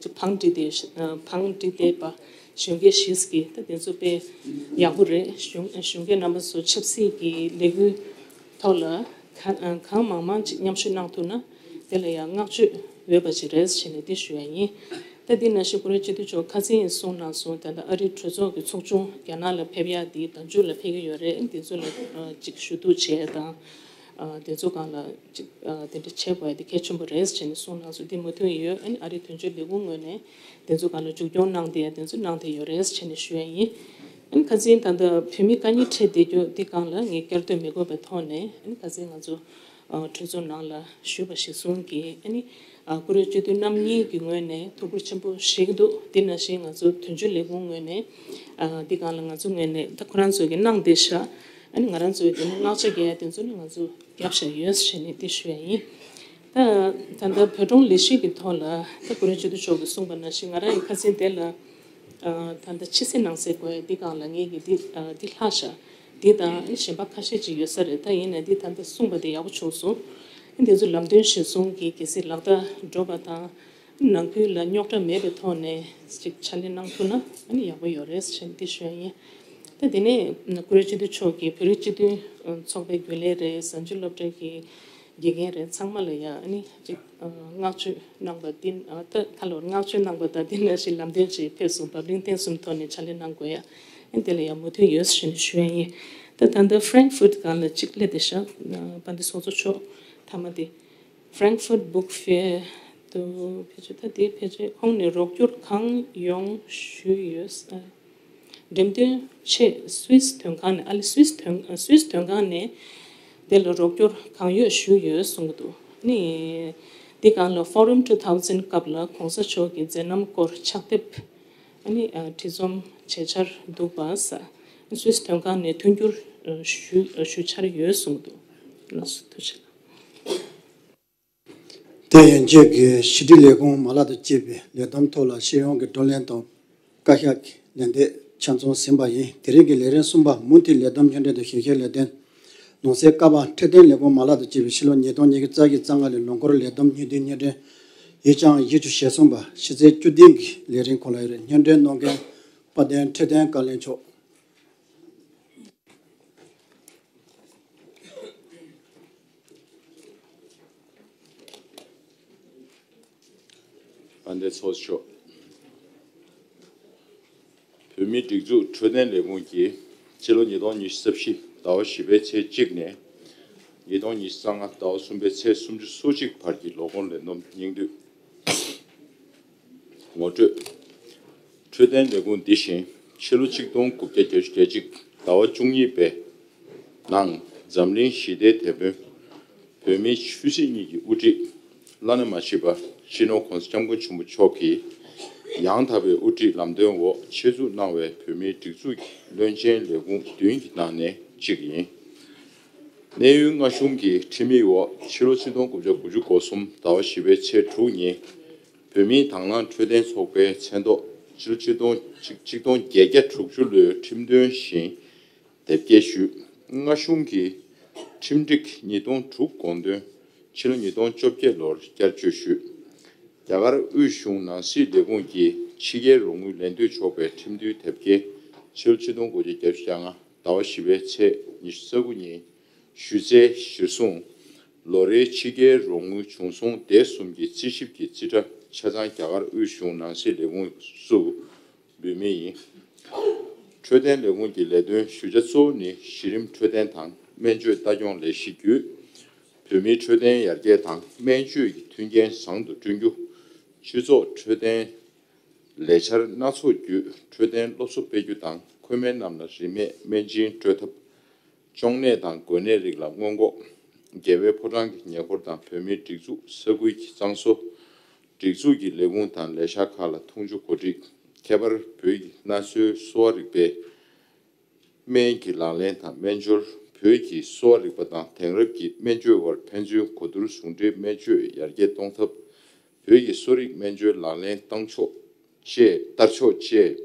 ཅིག་བང་བསྒྲིགས་ཏེ་བང་བསྒྲིགས་ཏེ་པ་གཞོན་སྐྱེས་ཞིག་གིས་ད་དེ་ཚོ་དཔེ་ཡག་པོ་རེད། གཞོན་གཞོན་སྐྱེས་རྣམ་པ་ཚོ་ཆབ་སྲིད་ཀྱི་ལས་འགུལ་ཐོག་ལ་གང་གང་མང་མང་ཅིག་མཉམ་ཞུགས་གནང་ཐུབ་ན་དེ་ལ་ཡང་བསྔགས་བརྗོད་འོས་པ་ཅིག་རེད་ཞེས་ནས་འདི་ཞུ་ཡ་ཡིན། ད་འདི་ནང་བཞིན་བཀུར་འོས་སྤྱི་འཐུས་མཆོག་ཁ་སང་ཡང་གསུངས་གནང་སོང་། ད་ལྟ་ཨ་རིའི་གྲོས་ཚོགས་ཀྱི་ཚོགས་ཆུང་རྒྱ་ནག་ལ་ཕེབས་ཡག་འདི་ཟླ་མཇུག་ལ་ཕེབས་ཀྱི་ཡོད་རེད། འདི་ཚོ་ལ་ཅིག་ཞུ་གཏུག་བྱས་དང་དེ་ཚོ་སྒང་ལ་ཅིག་དེ་འདྲ་བྱེད་དགོས་ཡ་འདི་གལ་ཆེན་པོ་རེད་ཅེས་ནས་གསུངས་གནང་སོང་། འདི་མུ་མཐུད་ཡོད། ཨ་ནི་ཨ་རིའི་དོན་གཅོད་ལས་ཁུངས་ངོས་ནས་དེ་ཚོ་སྒང་ལ་མཇུག་སྐྱོང་གནང་བསྡད་ཡ་དེ་ཚོ་གནང་བསྡད་ཡོད་རེད་ཅེས་ནས་ཞུ་ཡ་ཡིན། ཨ་ནི་ཁ་སང་ད་ལྟ་བོད་མི་དཀའ་ངལ་འཕྲད་བསྡད་རྒྱུ་འདི་སྒང་ལ་ངས་བསྐྱར་ཟློས་མི་དགོས་པའི་ཐོག་ནས་ཨ་ནི་ཁ་སང་ང་ཚོ་གྲོས་ཚོགས་ནང་ལ་ཞུས་པ་གཞིར་བཟུང་གིས་ཨ་ནི་བཀུར་འོས་སྤྱི་འཐུས་རྣམ་གཉིས་ཀྱི་ངོས་ནས་ཐུགས་ཁུར་ཆེན་པོ་བཞེས་ཀྱི་འདུག་འདི་ནང་བཞིན་ང་ཚོ་དོན་གཅོད་ལས་ཁུངས་ངོས་ནས་འདི་སྒང་ལ་ང་ཚོ་ངོས་ནས་ད་ཁོ་རང་ཚོས་ཀྱི་གནང་བསྡད་ཤག་ཨ་ནི་ང་རང་ཚོའི་དེ་ནི་བསྔགས་བརྗོད་རྒྱག་ཡ་དེ་ཚོ་ནི་ང་ཚོ་རྒྱབ་བཞག་ཡོད་ཟེར་ནས་འདི་ཞུ་ཡ་ཡིན། ད་ད་ལྟ་བོད་ཀྲུང་ལས་གཞི་གི་ཐོག་ལ་ད་བཀུར་འོས་སྤྱི་འཐུས་མཆོག་གིས་གསུངས་པ་ནང་བཞིན་ང་རང་ཡི་ཁ་སང་དེ་ལ་ད་ལྟ་ཕྱི་གསལ་ནང་གསལ་དགོས་ཡ་འདི་སྒང་ལ་ངེད་ཀྱི་འདི་འདི་ལྷག་ཤག་འདི་དང་གཞན་པ་ཁ་ཤས་ཅིག་ཡོད་ས་རེད། ད་ཡིན་ནའི་འདི་ད་ལྟ་གསུངས་པ་དེ་ཡག་པོ་བྱུང་སོང་། འདི་ཚོ་ལམ་སྟོན་གཞིར་བཟུང་གིས་གལ་སྲིད་ལག་བསྟར་འགྲོ་བ་དང་ནང་ཁུལ་ལ་རྙོག་དྲ་མེད་པའི་ཐོག་ནས་ཅིག་ཕྱག་ལས་གནང་ཐུབ་ན་ཨ་ནི་ཡག་པོ་ཡོད་རེད་ཅེས་འདི་ཞུ་ཡ་ཡིན། ད་དེ་ནས་བཀུར་འོས་སྤྱི་འཐུས་མཆོག་གིས་བོད་རིགས་སྤྱི་མཐུན་ཚོགས་པའི་རྒྱུན་ལས་རེད། གཟའ་མཇུག་སློབ་གྲྭའི་གི་དགེ་རྒན་རེད། ཚང་མ་ལ་ཡ་ཨ་ནི་ཅིག་བསྔགས་བརྗོད་གནང་པ་འདི་ད་ཁ་ལོར་བསྔགས་བརྗོད་གནང་པ་དང་འདི་ནང་བཞིན་ལམ་སྟོན་ཅིག་ཕེབས་སོང་། བབ་བརླིང་བརྟན་གསུམ་ཐོག་ནས་ཕྱག་ལས་གནང་དགོས་ཡ་ཨ་ནི་དེ་ལ་ཡ་མོས་མཐུན་ཡོད་ཟེར་ནས་ཞུ་ཡ་ཡིན། ད་ད་ལྟ་ཧྥ་རེང་ཧྥུར་སྒང་ལ་ཅིག་སླེབས་བསྡད་ཤག་དཔལ་ལྡན་ཚོགས་གཙོ་མཆོག་མཐའ་མ་དེ། Frankfurt Book Fair དུ་ཕལ་ཆེར་ད་དེ་ཕལ་ཆེར་ཁོང་ནས་རོགས་སྐྱོར་གང་ཡོང་ཞུས་ཡོད། འགྲེམས་སྟོན་ཆེད་སུད་སི་དོན་ཁང་ནས་ཨ་ལེ་སུད་སི་དོན་སུད་སི་དོན་ཁང་ནས་དེ་ལ་རོགས་སྐྱོར་གང་ཡོད་ཞུས་ཡོད་གསུང་གི་འདུག་ནི་དེ་སྒང་ལ་Forum two thousand སྐབས་ལ་གོང་ས་མཆོག་གི་མཛད་རྣམ་སྐོར་ཕྱག་དེབ་ཨ་ནི་ཨ་བྲིས་རྩོམ་བྱེད་འཆར་འདུག་པ་ས་སུད་སི་དོན་ཁང་ནས་མཐུན་འགྱུར་ཨ་ཞུ་ཨ་ཞུ་འཆར་ཡོད་གསུངས་འདུག་ལགས་སོ། ཐུགས་རྗེ་གནང་། དེ་ཡན་ཆད་ཀྱི་ཕྱི་དྲིལ་ལས་ཁུངས་མ་ལག་དང་བཅས་པའི་ལས་བསྡོམས་ཐོག་ལ་སྤྱི་ཡོངས་ཀྱི་བགྲོ་གླེང་དང་བཀའ་ཤག་གི་ལན་འདེབས་ཆ་ཚང་ཟིན་པ་ཡིན། དེ་རིང་གི་ལས་རིམ་གསུམ་པ་མུ་མཐུད་ལས་བསྡོམས་སྙན་སྒྲོན་དང་ཞིབ་བཤེར་ལས་དོན། ནང་གསེས་ཀ་པ་འཕྲོད་བསྟེན་ལས་ཁུངས་མ་ལག་དང་བཅས་པའི་ཕྱི་ལོ་ཉིས་སྟོང་ཉི་ཤུ་རྩ་བཞི་རྩ་ལྔ་ལོའི་ལོ་འཁོར་ལས་བསྡོམས་སྙིང་བསྡུས་སྙན་སྒྲོན། ཡིག་བྱང་བཞི་བཅུ་ཞེ་གསུམ་པ། ཕྱི་ཚེས་བཅུ་བདུན་གྱི་ལས་རིམ་ཁོངས་ལ་ཡོད་རེད། སྙན་སྒྲོན་གནང་མཁན་དཔལ་ལྡན་འཕྲོད་བསྟེན་བཀའ་བློན་མཆོག་དཔལ་ལྡན་ཚོགས་གཙོ་མཆོག་བོད་མིའི་སྒྲིག་འཛུགས་འཕྲོད་བསྟེན་ལས་ཁུངས་ཀྱིས་ཕྱི་ལོ་ཉིས་སྟོང་ཉི་ཤུ་རྩ་བཞི་ཟླ་བ་བཞི་པའི་ཚེས་གཅིག་ནས་ཉིས་སྟོང་ཉི་ཤུ་རྩ་ལྔ་ཟླ་བ་གསུམ་པའི་ཚེས་སུམ་ཅུ་སོ་གཅིག་བར་གྱི་ལོ་འཁོར་ལས་བསྡོམས་སྙིང་བསྡུས། ངོ་སྤྲོད། འཕྲོད་བསྟེན་ལས་ཁུངས་འདི་བཞིན་ཕྱི་ལོ་ཆིག་སྟོང་དགུ་བརྒྱ་བརྒྱད་ཅུ་གྱ་གཅིག་ཟླ་བ་བཅུ་གཉིས་པའི་ནང་འཛམ་གླིང་ཞི་བདེའི་དེད་དཔོན་བོད་མིའི་ཆོས་སྲིད་གཉིས་ཀྱི་དབུ་ཁྲིད་བླ་ན་མ་མཆིས་པ་སྤྱི་ནོར་༸གོང་ས་༸སྐྱབས་མགོན་ཆེན་པོ་མཆོག་གིས་ ཡང་དག་པའི་དབུ་ཁྲིད་ལམ་སྟོན་འོག་ཆེད་འཛུགས་གནང་བའི་བོད་མིའི་སྒྲིག་འཛུགས་ཀྱི་བློན་ཆེན་ལས་ཁུངས་བདུན་གྱི་ནང་ནས་གཅིག་ཡིན། གནས་ཡུལ་མངའ་གཞུང་གི་ཁྲིམས་ཡིག་འོག་ཕྱི་ལོ་ཆིག་སྟོང་དགུ་བརྒྱ་དགུ་བཅུ་གོ་གསུམ་ཟླ་བ་བཞི་པའི་ཚེས་དྲུག་ཉིན། བོད་མིའི་དང་བླངས་འཕྲོད་བསྟེན་ཚོགས་པའི་མཚན་ཐོག་ཕྱི་ལོ་ཆིག་སྟོང་ཆིག་ཆིག་སྟོང་བརྒྱད་བརྒྱ་དྲུག་ཅུ་ལོའི་ཁྲིམས་དོན་བཞིན་དེབ་སྐྱེལ་ཞུས། མངའ་གཞུང་གི་ཁྲིམས་སྒྲིག་ཉིས་སྟོང་དྲུག་དགོངས་དོན་ཕྱི་ལོ་ཉིས་སྟོང་བཅོ་བརྒྱད་ལོར་བསྐྱར་བཅོས་ཞུས། རྒྱ་གར་དབུས་གཞུང་ནང་སྲིད་ལས་ཁུངས་ཀྱི་ཕྱི་རྒྱལ་རོགས་དངུལ་ལེན་སྡོད་ཆོག་པའི་ཁྲིམས་མཐུན་དེབ་སྐྱེལ་ཕྱི་ལོ་ཆིག་སྟོང་དགུ་བརྒྱ་བརྒྱད་ཅུ་གྱ་ལྔ་ཟླ་བ་བཞི་པའི་ཚེས་ཉི་ཤུ་རྩ་དགུ་ཉིན་ཞུས་ཚད་གཞིར་བཟུང་། ལོ་རེའི་ཕྱི་རྒྱལ་རོགས་དངུལ་བྱུང་སོང་དེ་གསུམ་གྱི་རྩིས་ཞིབ་ཀྱི་རྩིས་ཁྲ་ཆ་ཚང་རྒྱ་གར་དབུས་གཞུང་ནང་སྲིད་ལས་ཁུངས་སུ་འབུལ་མུས་ཡིན། འཕྲོད་བསྟེན་ལས་ཁུངས་ཀྱི་ལས་དོན་ཞུ་བྱ་གཙོ་བོ་ནི་གཞི་རིམ་འཕྲོད་བསྟེན་དང་སྨན་བཅོས་ལྟ་སྐྱོང་ལས་གཞི་བརྒྱུད། བོད་མིའི་འཕྲོད་བསྟེན་ཡར་རྒྱས་དང་སྨན་བཅོས་ཀྱི་མཐུན་རྐྱེན་བཟང་དུ་བསྐྲུན་རྒྱུ། སྤྱི་ཚོགས་འཕྲོད་བསྟེན་ལས་འཆར་སྣ་ཚོགས་བརྒྱུད་འཕྲོད་བསྟེན་སློབ་གསོ་སྤེལ་རྒྱུ་དང་ཁུལ་མི་རྣམས་ལ་རིན་མེད་སྨན་སྦྱིན་སྤྲོད་ཐབས། གཅོང་ནད་དང་འགོས་ནད་རིགས་ལ་སྔོན་འགོག་རྒྱལ་བའི་ཕོ་བྲང་གི་ཉེ་འཁོར་དང་བོད་མིའི་སྒྲིག་འཛུགས་ས་ཁུལ་གྱི་གཙང་བཟོ། སྒྲིག་འཛུགས་ཀྱི་ལས་ཁུངས་དང་ལས་ཤག་ཁག་ལ་འཐུང་ཆུ་གོ་སྒྲིག་ཁྱད་པར་བོད་ཀྱི་སྣ་ཚོའི་གསོ་བ་རིག་པའི་སྨན་གྱི་ལག་ལེན་དང་སྨན་སྦྱོར། བོད་ཀྱི་གསོ་བ་རིག་པ་དང་དེང་རབས་ཀྱི་སྨན་བཅོས་དབར་ཕན་ཚུན་གོ་བསྡུར་ཟུང་འབྲེལ་སྨན་བཅོས་ཡར་རྒྱས་གཏོང་ཐབས། བོད་ཀྱི་གསོ་རིག་སྨན་བཅོས་ལག་ལེན་བཏང་ཕྱོགས་བཅས་བསྟར་ཕྱོགས་བཅས།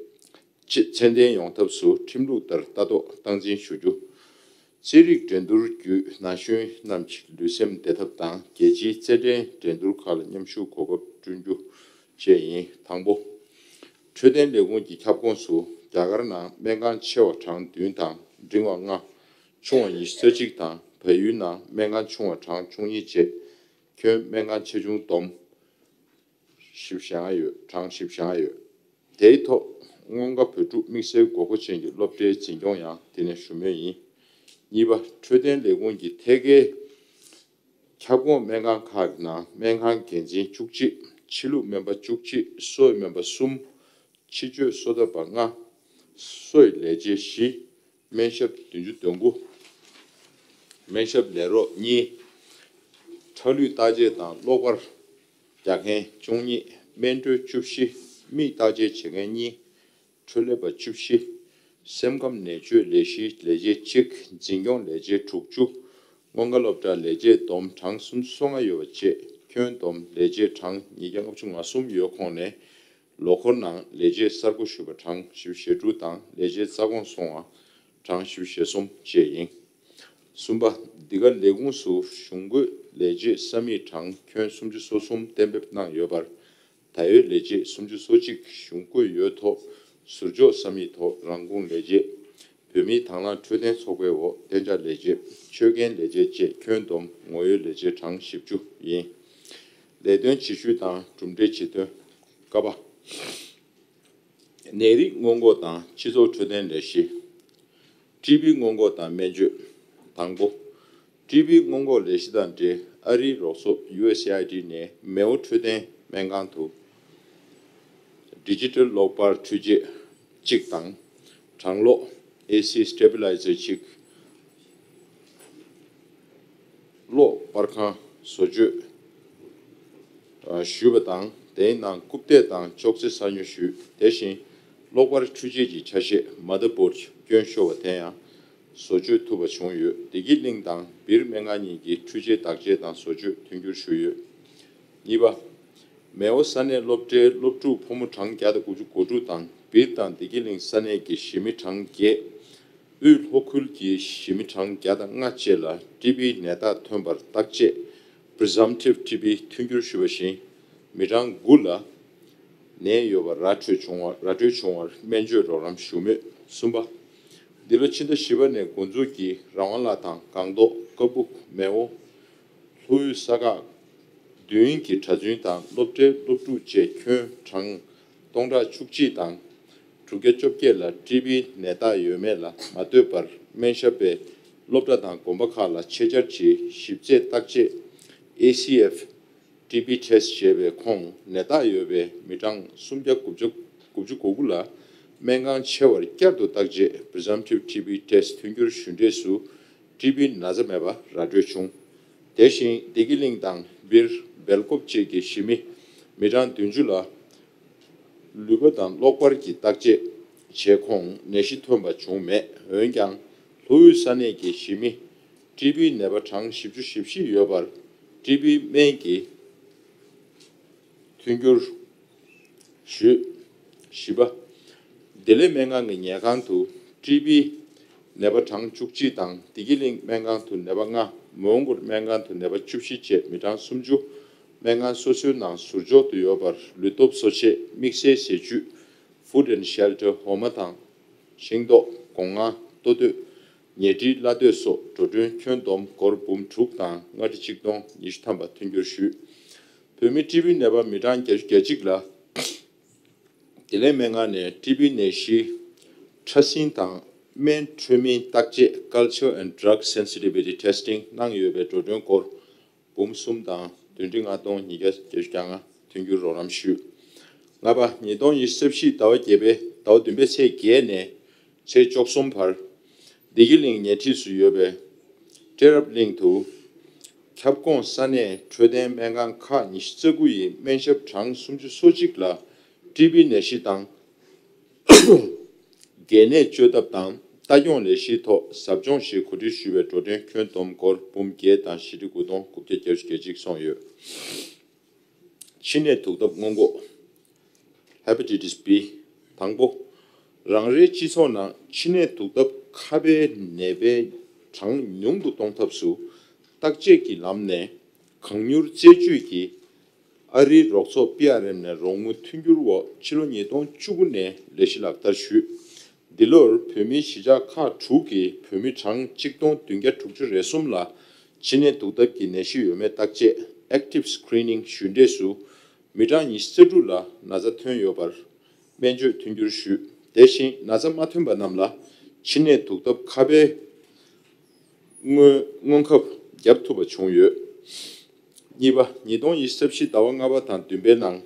ཚད་ལྡན་ཡོང་ཐབས་སུ་ཁྲིམས་ལུགས་ལྟར་ལྟ་རྟོག་སྟངས་འཛིན་ཞུ་རྒྱུ། རྩིས་རིག་འགྲན་བསྡུར་བརྒྱུད་ན་གཞོན་རྣམས་ཀྱི་ལུས་སེམས་བདེ་ཐབས་དང་རྒྱལ་སྤྱིའི་རྩེད་འགྲན་འགྲན་བསྡུར་ཁག་ལ་མཉམ་ཞུགས་གོ་སྐབས་བསྐྲུན་རྒྱུ་བཅས་ཡིན། དང་པོ། འཕྲོད་བསྟེན་ལས་ཁུངས་ཀྱི་ཁྱབ་ཁོངས་སུ་རྒྱ་གར་ནང་སྨན་ཁང་ཆེ་བ་གྲངས་བདུན་དང་འབྲིང་བ་ལྔ། ཆུང་བ་ཉི་ཤུ་རྩ་གཅིག་དང་བལ་ཡུལ་ནང་སྨན་ཁང་ཆུང་བ་གྲངས་བཅུ་གཉིས་བཅས་ཁྱོན་སྨན་ཁང་ཆེ་ཆུང་བསྡོམས། བཞི་བཞི་ལྔ་ཡོད། གྲངས་བཞི་བཞི་ལྔ་ཡོད། དེའི་ཐོག་སྔོན་དགའ་བོད་ཕྲུག་དམིགས་བསལ་དགོས་མཁོ་ཅན་གྱི་སློབ་གྲྭའི་འཛིན་སྐྱོང་ཡང་དེ་ནས་ཞུ་མུས་ཡིན། གཉིས་པ། འཕྲོད་བསྟེན་ལས་ཁུངས་ཀྱི་ཐད་ཀའི་ཁྱབ་ཁོངས་སྨན་ཁང་ཁག་གི་ནང་སྨན་ཁང་འགན་འཛིན་བཅུ་གཅིག་ཕྱི་ལུགས་སྨན་པ་བཅུ་གཅིག་སོ་ཡི་སྨན་པ་གསུམ། ཕྱི་བཅོས་གསོ་ཐབས་པ་ལྔ། སོ་ཡི་ལས་བྱེད་བཞི། སྨན་ཞབས་བདུན་ཅུ་དོན་དགུ། སྨན་ཞབས་ལས་རོགས་གཉིས། ཁྲག་ལུད་བརྟག་དཔྱད་དང་གློག་པར་རྒྱག་མཁན་བཅུ་གཉིས། སྨན་སྤྲོད་བཅུ་བཞི། མིག་བརྟག་དཔྱད་བྱེད་མཁན་གཉིས། འཕྲོད་ལས་པ་བཅུ་བཞི། སེམས་ཁམས་ནད་བཅོས་ལས་གཞིའི་ལས་བྱེད་གཅིག་འཛིན་སྐྱོང་ལས་བྱེད་དྲུག་ཅུ། སྔོན་འགའ་སློབ་གྲྭ་ལས་བྱེད་བསྡོམས་གྲངས་སུམ་ཅུ་སོ་ལྔ་ཡོད་པ་བཅས་ཁྱོན་བསྡོམས་ལས་བྱེད་གྲངས་ཉིས་བརྒྱ་ལྔ་བཅུ་ང་གསུམ་ཡོད་ཁོངས་ནས། ལོ་འཁོར་ནང་ལས་བྱེད་གསར་འགོད་ཞུས་པ་གྲངས་བཞི་བཅུ་ཞེ་དྲུག་དང་ལས་བྱེད་རྩ་དགོངས་སོང་བ་གྲངས་བཞི་བཅུ་ཞེ་གསུམ་བཅས་ཡིན། གསུམ་པ། འདི་ག་ལས་ཁུངས་སུ་གཞུང་བཀོད་ལས་བྱེད་ས་མིག་གྲངས་ཁྱོན་སུམ་ཅུ་སོ་གསུམ་གཏན་འབེབས་གནང་ཡོད་པར། ད་ཡོད་ལས་བྱེད་སུམ་ཅུ་སོ་གཅིག་གཞུང་བཀོད་ཡོད་ཐོག་ཟུར་འཇོག་ས་མིག་ཐོག་རང་ཁུངས་ལས་བྱེད། བོད་མིའི་དང་བླངས་འཕྲོད་བསྟེན་ཚོགས་པའི་འོག་གཏན་འཇགས་ལས་བྱེད། ཆོད་གན་ལས་བྱེད་བཅས་ཁྱོན་བསྡོམས་ངོ་ཡོད་ལས་བྱེད་གྲངས་བཞི་བཅུ་ཡིན། ལས་དོན་བྱེད་ཤུལ་དང་གྲུབ་འབྲས་ཇི་ཐོན། ཀ་པ། ནད་རིགས་སྔོན་འགོག་དང་སྤྱི་ཚོགས་འཕྲོད་བསྟེན་ལས་གཞི། ཊི་བི་སྔོན་འགོག་དང་སྨན་བཅོས། དང་པོ། ཊི་བི་སྔོན་འགོག་ལས་གཞི་དང་འབྲེལ་ཨ་རིའི་རོགས་ཚོགས་ཡུ་ཨེས་ཨེ་ཨའི་ཌི་ནས་མེའོ་འཕྲོད་བསྟེན་སྨན་ཁང་དུ་ཌི་ཇི་ཊལ་གློག་པར་འཕྲུལ་ཆས་གཅིག་དང་། གྲང་གློག་ཨེ་སི་སི་ཊེ་བི་ལའི་ཛར་གཅིག་གློག་པར་ཁང་བཟོ་བཅོས་ཞུས་པ་དང་། དེའི་ནང་རྐུབ་སྟེགས་དང་ཅོག་ཙེ་གསར་ཉོ་ཞུས། དེ་བཞིན་གློག་པར་འཕྲུལ་ཆས་ཀྱི་ཆ་ཤས་མ་དར་བོརྡ་སྐྱོན་ཤོར་བ་དེ་ཡང་བཟོ་བཅོས་ཐུབ་པ་བྱུང་ཡོད། བདེ་སྐྱིད་གླིང་དང་སྦིར་སྨན་ཁང་གཉིས་ཀྱི་འཕྲུལ་ཆས་བརྟག་དཔྱད་དང་བཟོ་བཅོས་མཐུན་འགྱུར་ཞུས་ཡོད། གཉིས་པ། མེའོ་ས་གནས་སློབ་གྲྭའི་སློབ་ཕྲུག་ཕོ་མོ་གྲངས་བརྒྱ་དང་དགུ་བཅུ་གོ་དྲུག་དང་སྦིར་དང་བདེ་སྐྱིད་གླིང་ས་གནས་ཀྱི་གཞིས་མི་གྲངས་བརྒྱད། དབུས་ལྷོ་ཁུལ་གྱི་གཞིས་མི་གྲངས་བརྒྱ་དང་ལྔ་བཅས་ལ་ཊི་བིའི་ནད་རྟགས་ཐོན་པར་བརྟག་དཔྱད་Presumptive ཊི་བི་མཐུན་འགྱུར་ཞུས་པ་བཞིན། མི་གྲངས་དགུ་ལ་ནད་ཡོད་པ་ར་འཕྲོད་བྱུང་བ་ར་འཕྲོད་བྱུང་བར་སྨན་བཅོས་རོགས་རམ་ཞུ་མུས། གསུམ་པ། འདི་ལོ་ཕྱི་ཟླ་བཞི་པ་ནས་འགོ་འཛུགས་ཀྱིས་རང་དབང་གླ་དང་སྒང་ཏོག་ཀ་སྦུག་མེའོ། ལྷོ་དབུས་ས་ཁག་བདུན་གྱི་གྲྭ་བཙུན་དང་སློབ་གྲྭའི་སློབ་ཕྲུག་བཅས་ཁྱོན་གྲངས་སྟོང་ཕྲག་བཅུ་གཅིག་དང་དྲུག་བརྒྱ་བཅོ་བརྒྱད་ལ་ཊི་བིའི་ནད་རྟགས་ཡོད་མེད་ལ་མ་ལྟོས་པར་སྨན་ཞབས་པས་སློབ་གྲྭ་དང་དགོན་པ་ཁག་ལ་ཆེད་བཅར་གྱིས་ཞིབ་རྩད་བརྟག་དཔྱད་ཨེ་སི་ཨེཕ་ཊི་བི་ཊེ་སི་ཊི་བྱས་པའི་ཁོངས་ནད་རྟགས་ཡོད་པའི་མི་གྲངས་སུམ་བརྒྱ་དགུ་བཅུ་དགུ་བཅུ་གོ་དགུ་ལ་སྨན་ཁང་ཆེ་བར་བསྐྱར་དུ་བརྟག་དཔྱད་Presumptive ཊི་བི་ཊེ་སི་ཊི་མཐུན་འགྱུར་ཞུ་འབྲས་སུ་ཊི་བི་ན་ཚ་མེད་པ་ར་འཕྲོད་བྱུང་། དེ་བཞིན་བདེ་སྐྱིད་གླིང་དང་སྦིར་སྦེལ་ཀོབ་བཅས་ཀྱི་གཞིས་མི་མི་གྲངས་བདུན་ཅུ་ལ་ ལུད་པ་དང་གློག་པར་གྱི་བརྟག་དཔྱད་བྱས་ཁོངས་ནད་གཞི་ཐོན་པ་བྱུང་མེད། འོན་ཀྱང་། ལྷོ་དབུས་ས་གནས་ཀྱི་གཞིས་མི་ཊི་བི་ནད་པ་གྲངས་བཞི་བཅུ་ཞེ་བཞི་ཡོད་པར་ཊི་བི་སྨན་གྱི་མཐུན་འགྱུར་ཞུས། བཞི་པ། བདེ་ལེགས་སྨན་ཁང་གི་ཉལ་ཁང་དུ་ཊི་བི་ནད་པ་གྲངས་བཅུ་གཅིག་དང་བདེ་སྐྱིད་གླིང་སྨན་ཁང་དུ་ནད་པ་ལྔ། མོན་གྷོ་སྨན་ཁང་དུ་ནད་པ་བཅུ་བཞི་བཅས་མི་གྲངས་སུམ་ཅུ་སྨན་ཁང་སོ་སོའི་ནང་ཟུར་འཇོག་ཏུ་ཡོད་པར་ལུས་སྟོབས་གསོ་ཆེད་དམིགས་བསལ་ཟས་བཅུད་Food and Shelter འོ་མ་དང་ཤིང་ཏོག་སྒོང་ང་ལྟོ་སྟོད་ཉལ་ཁྲིའི་བླ་སྟོད་སོགས་འགྲོ་གྲོན་ཁྱོན་བསྡོམས་སྒོར་འབུམ་དྲུག་དང་ལྔ་ཁྲི་ཆིག་སྟོང་ཉི་ཤུ་ཐམ་པ་མཐུན་འགྱུར་ཞུས། བོད་མི་ཊི་བི་ནད་པ་མི་གྲངས་བརྒྱད་ཅུ་གྱ་གཅིག་ལ་བདེ་ལེགས་སྨན་ཁང་ནས་ཊི་བི་ནད་གཞི་ཕྲ་སྲིན་དང་སྨན་འཕྲོད་མིན་བརྟག་དཔྱད་Culture and Drug Sensitivity Testing གནང་ཡོད་པའི་འགྲོ་གྲོན་སྒོར་འབུམ་གསུམ་དང་བདུན་ཁྲི་ལྔ་སྟོང་ཉིས་བརྒྱ་བརྒྱད་ཅུ་གྱ་ལྔ་མཐུན་འགྱུར་རོགས་རམ་ཞུས། ལྔ་པ། ཉིས་སྟོང་ཉི་ཤུ་རྩ་བཞི་ཟླ་བ་བརྒྱད་པའི་ཟླ་བ་བདུན་པའི་ཚེས་བརྒྱད་ནས་ཚེས་བཅུ་གསུམ་བར་བདེ་སྐྱིད་གླིང་ཉེ་འཁྲིས་སུ་ཡོད་པའི་ཊེ་རབ་གླིང་དུ་ཁྱབ་ཁོངས་ས་གནས་འཕྲོད་བསྟེན་སྨན་ཁང་ཁག་ཉི་ཤུ་རྩ་དགུ་ཡི་སྨན་ཞབས་གྲངས་སུམ་ཅུ་སོ་གཅིག་ལ་ཊི་བི་ནད་གཞི་དང་། འགན་ནད་བཅོས་ཐབས་དང་ལྟ་སྐྱོང་ལས་གཞིའི་ཐོག་ཟབ་སྦྱོང་ཞིག་གོ་སྒྲིག་ཞུས་པའི་འགྲོ་གྲོན་ཁྱོན་བསྡོམས་སྒོར་འབུམ་བརྒྱད་དང་བཞི་ཁྲི་དགུ་སྟོང་དགུ་བརྒྱ་བརྒྱད་ཅུ་གྱ་གཅིག་སོང་ཡོད། མཆིན་ནད་དུག་ལྡབ་སྔོན་འགོག Hepatitis B དང་པོ། རང་རེའི་སྤྱི་ཚོགས་ནང་མཆིན་ནད་དུག་ལྡབ་ཁ་པའི་ནད་པའི་གྲངས་ཉུང་དུ་གཏོང་ཐབས་སུ་བརྟག་དཔྱད་ཀྱི་ལམ་ནས་གང་མྱུར་རྩད་གཅོད་ཀྱི་ཨ་རིའི་རོགས་ཚོགས་པི་ཨར་ཨེམ་ནས་རོགས་དངུལ་མཐུན་འགྱུར་འོག་ཕྱི་ལོ་ཉིས་སྟོང་བཅུ་དགུ་ནས་ལས་གཞི་ལག་བསྟར་ཞུས། འདི་ལོར་བོད་མིའི་གཞིས་ཆགས་ཁག་དྲུག་གི་བོད་མི་གྲངས་གཅིག་སྟོང་བདུན་བརྒྱ་དྲུག་ཅུ་རེ་གསུམ་ལ་མཆིན་ནད་དུག་ལྡབ་ཀྱི་ནད་གཞི་ཡོད་མེད་བརྟག་དཔྱད་Active Screening ཞུས་འབྲས་སུ་མི་གྲངས་ཉི་ཤུ་རྩ་དྲུག་ལ་ན་ཚ་ཐོན་ཡོད་པར་སྨན་བཅོས་མཐུན་འགྱུར་ཞུས། དེ་བཞིན་ན་ཚ་མ་ཐོན་པ་རྣམས་ལ་མཆིན་ནད་དུག་ལྡབ་ཁ་པའི་སྔོན་སྔོན་ཁབ་བརྒྱབ་ཐུབ་པ་བྱུང་ཡོད། གཉིས་པ། ཉིས་སྟོང་ཉི་ཤུ་རྩ་བཞི་ཟླ་བ་ལྔ་པ་དང་བདུན་པའི་ནང་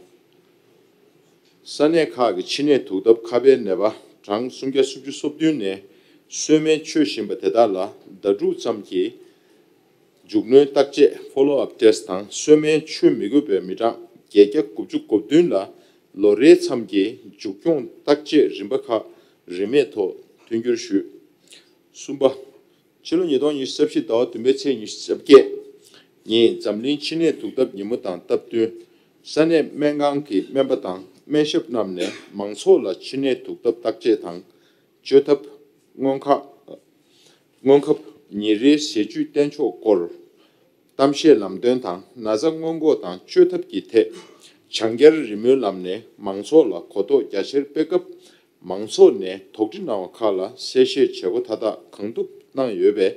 ས་གནས་ཁག་གི་མཆིན་ནད་དུག་ལྡབ་ཁ་པའི་ནད་པ་གྲངས་སུམ་བརྒྱ་སུམ་ཅུ་སོ་བདུན་ནས་གསོལ་སྨན་མཆོད་བཞིན་པ་དེ་དག་ལ་ཟླ་དྲུག་ཙམ་གྱི་མཇུག་སྣོན་བརྟག་དཔྱད་Follow Up Test དང་གསོལ་སྨན་མཆོད་མི་དགོས་པའི་མི་གྲངས་བརྒྱད་བརྒྱ་དགུ་བཅུ་གོ་བདུན་ལ་ལོ་རེའི་མཚམས་ཀྱི་མཇུག་སྐྱོང་བརྟག་དཔྱད་རིམ་པ་ཁག་རིན་མེད་ཐོག་མཐུན་འགྱུར་ཞུས། གསུམ་པ། ཕྱི་ལོ་ཉིས་སྟོང་ཉི་ཤུ་རྩ་བཞི་ཟླ་བ་བདུན་པའི་ཚེས་ཉི་ཤུ་རྩ་བརྒྱད་ཉིན་འཛམ་གླིང་མཆིན་ནད་དུག་ལྡབ་ཉིན་མོ་དང་སྟབས་བསྟུན་ས་གནས་སྨན་ཁང་གི་སྨན་པ་དང་སྨན་ཞབས་རྣམས་ནས་མང་ཚོགས་ལ་མཆིན་ནད་དུག་ལྡབ་བརྟག་དཔྱད་དང་བཅོས་ཐབས། སྔོན་ཁག་སྔོན་ཁབ་ཉིན་རེའི་ཟས་བཅུད་བསྟེན་ཕྱོགས་སྐོར་གཏམ་བཤད་ལམ་སྟོན་དང་ན་ཚ་སྔོན་འགོག་དང་བཅོས་ཐབས་ཀྱི་ཐད་བྱང་རྒྱལ་རི་མོའི་ལམ་ནས་མང་ཚོགས་ལ་གོ་རྟོགས་རྒྱ་ཆེར་སྤེལ་སྐབས་མང་ཚོགས་ནས་དོགས་འདྲི་གནང་བ་ཁག་ལ་གསལ་བཤད་བྱེད་སྒོ་མཐའ་དག་གང་ཐུབ་གནང་ཡོད་པས་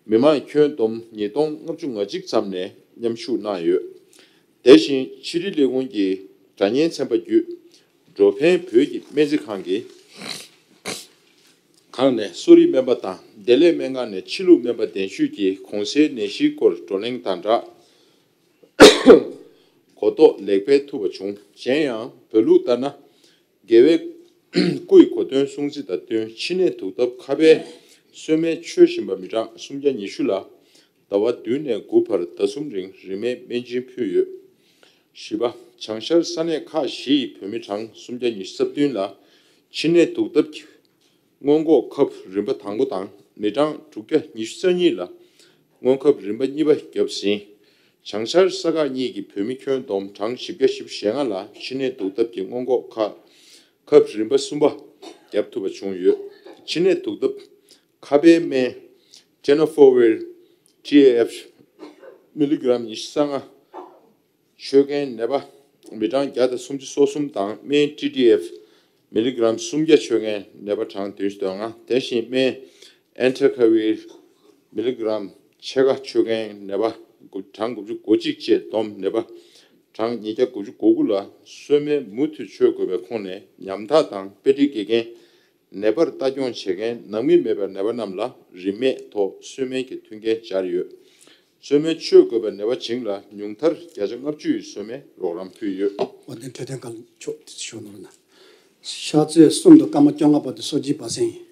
མི་མང་ཁྱོན་བསྡོམས་ཉིས་སྟོང་ལྔ་བཅུ་ང་གཅིག་ཙམ་ནས་མཉམ་ཞུགས་གནང་ཡོད། དེ་བཞིན་ཕྱི་དྲིལ་ལས་ཁུངས་ཀྱི་དྲ་བརྙན་ཚན་པ་བརྒྱུད་འགྲོ་ཕན་བོད་ཀྱི་སྨན་རྩིས་ཁང་གི་ཁང་ནས་གསོ་རིག་སྨན་པ་དང་བདེ་ལེགས་སྨན་ཁང་ནས་ཕྱི་ལུགས་སྨན་པ་གདན་ཞུས་ཀྱིས་གོང་གསལ་ནད་གཞིའི་སྐོར་བགྲོ་གླེང་དང་སྦྲགས་གོ་རྟོགས་ལེགས་སྤེལ་ཐུབ་པ་བྱུང་། གཞན་ཡང་བོད་ལུགས་ལྟར་ན་རྒྱལ་བའི་སྐུ་ཡི་གོ་སྟོན་སྲུང་བརྩི་དང་བསྟུན་མཆིན་ནད་དུག་ལྡབ་ཁ་པའི་གསོལ་སྨན་མཆོད་བཞིན་པ་མི་གྲངས་སུམ་བརྒྱ་ཉི་ཤུ་ལ་ཟླ་བ་བདུན་ནས་དགུ་བར་ཟླ་གསུམ་རིང་རིན་མེད་སྨན་སྦྱིན་ཕུལ་ཡོད། བཞི་པ། བྱང་ཤར་ས་གནས་ཁག་བཞི་ཡི་བོད་མི་གྲངས་སུམ་བརྒྱ་ཉི་ཤུ་རྩ་བདུན་ལ་མཆིན་ནད་དུག་ལྡབ་ཀྱི་སྔོན་འགོག་ཁབ་རིམ་པ་དང་པོ་དང་མི་གྲངས་དྲུག་བརྒྱ་ཉི་ཤུ་རྩ་གཉིས་ལ་སྔོན་ཁབ་རིམ་པ་གཉིས་པ་བརྒྱབ་ཟིན། བྱང་ཤར་ས་ཁག་གཉིས་ཀྱི་བོད་མི་ཁྱོན་བསྡོམས་གྲངས་བཞི་བརྒྱ་བཞི་བཅུ་ཞེ་ལྔ་ལ་མཆིན་ནད་དུག་ལྡབ་ཀྱི་སྔོན་འགོག་ཁ་ཁབ་རིམ་པ་གསུམ་པ་བརྒྱབ་ཐུབ་པ་བྱུང་ཡོད། མཆིན་ནད་དུག་ལྡབ་ཁ་པའི་སྨན་Tenofovir T A F མི་ལི་གྲམ་ཉི་ཤུ་རྩ་ལྔ། མཆོད་མཁན་ནད་པ་མི་གྲངས་བརྒྱ་དང་སུམ་ཅུ་སོ་གསུམ་དང་སྨན་ཊི་ཌི་ཨེཕ་མི་ལི་གྲམ་སུམ་བརྒྱ་མཆོད་མཁན་ནད་པ་གྲངས་བདུན་ཅུ་དོན་ལྔ། དེ་བཞིན་སྨན་ཨན་ཐེ་ཁ་ཝིར་མི་ལི་གྲམ་ཕྱེད་ཀ་མཆོད་མཁན་ནད་པ་དགུ་གྲངས་དགུ་བཅུ་གོ་གཅིག་བཅས་བསྡོམས་ནད་པ་གྲངས་ཉིས་བརྒྱ་དགུ་བཅུ་གོ་དགུ་ལ་གསོལ་སྨན་མུ་མཐུད་མཆོད་དགོས་པའི་ཁོངས་ནས་ཉམ་ཐག་དང་དཔེ་ཁྲིད་དགེ་རྒན། ནད་པར་ལྟ་སྐྱོང་བྱེད་མཁན་ནང་མི་མེད་པའི་ནད་པ་རྣམས་ལ་རིན་མེད་ཐོག་གསོལ་སྨན་གྱི་མཐུན་རྐྱེན་སྦྱར་ཡོད། གསོལ་སྨན་མཆོད་དགོས་པའི་ནད་པ་བྱིངས་ལ་ཉུང་མཐར་བརྒྱ་ཆ་ལྔ་བཅུ་ཡི་གསོལ་སྨན་རོགས་རམ་ཕུལ་ཡོད། དབང་ལྡན་འཕྲོད་བསྟེན་བཀའ་བློན་མཆོག་དེ་ཞུ་ནོར་ན། ཤར་ཚེས་གསུམ་དུ་སྐར་མ་བཅོ་ལྔ་བར་དུ་སོ་སྐྱེའི་བར་གསེང་ཡིན།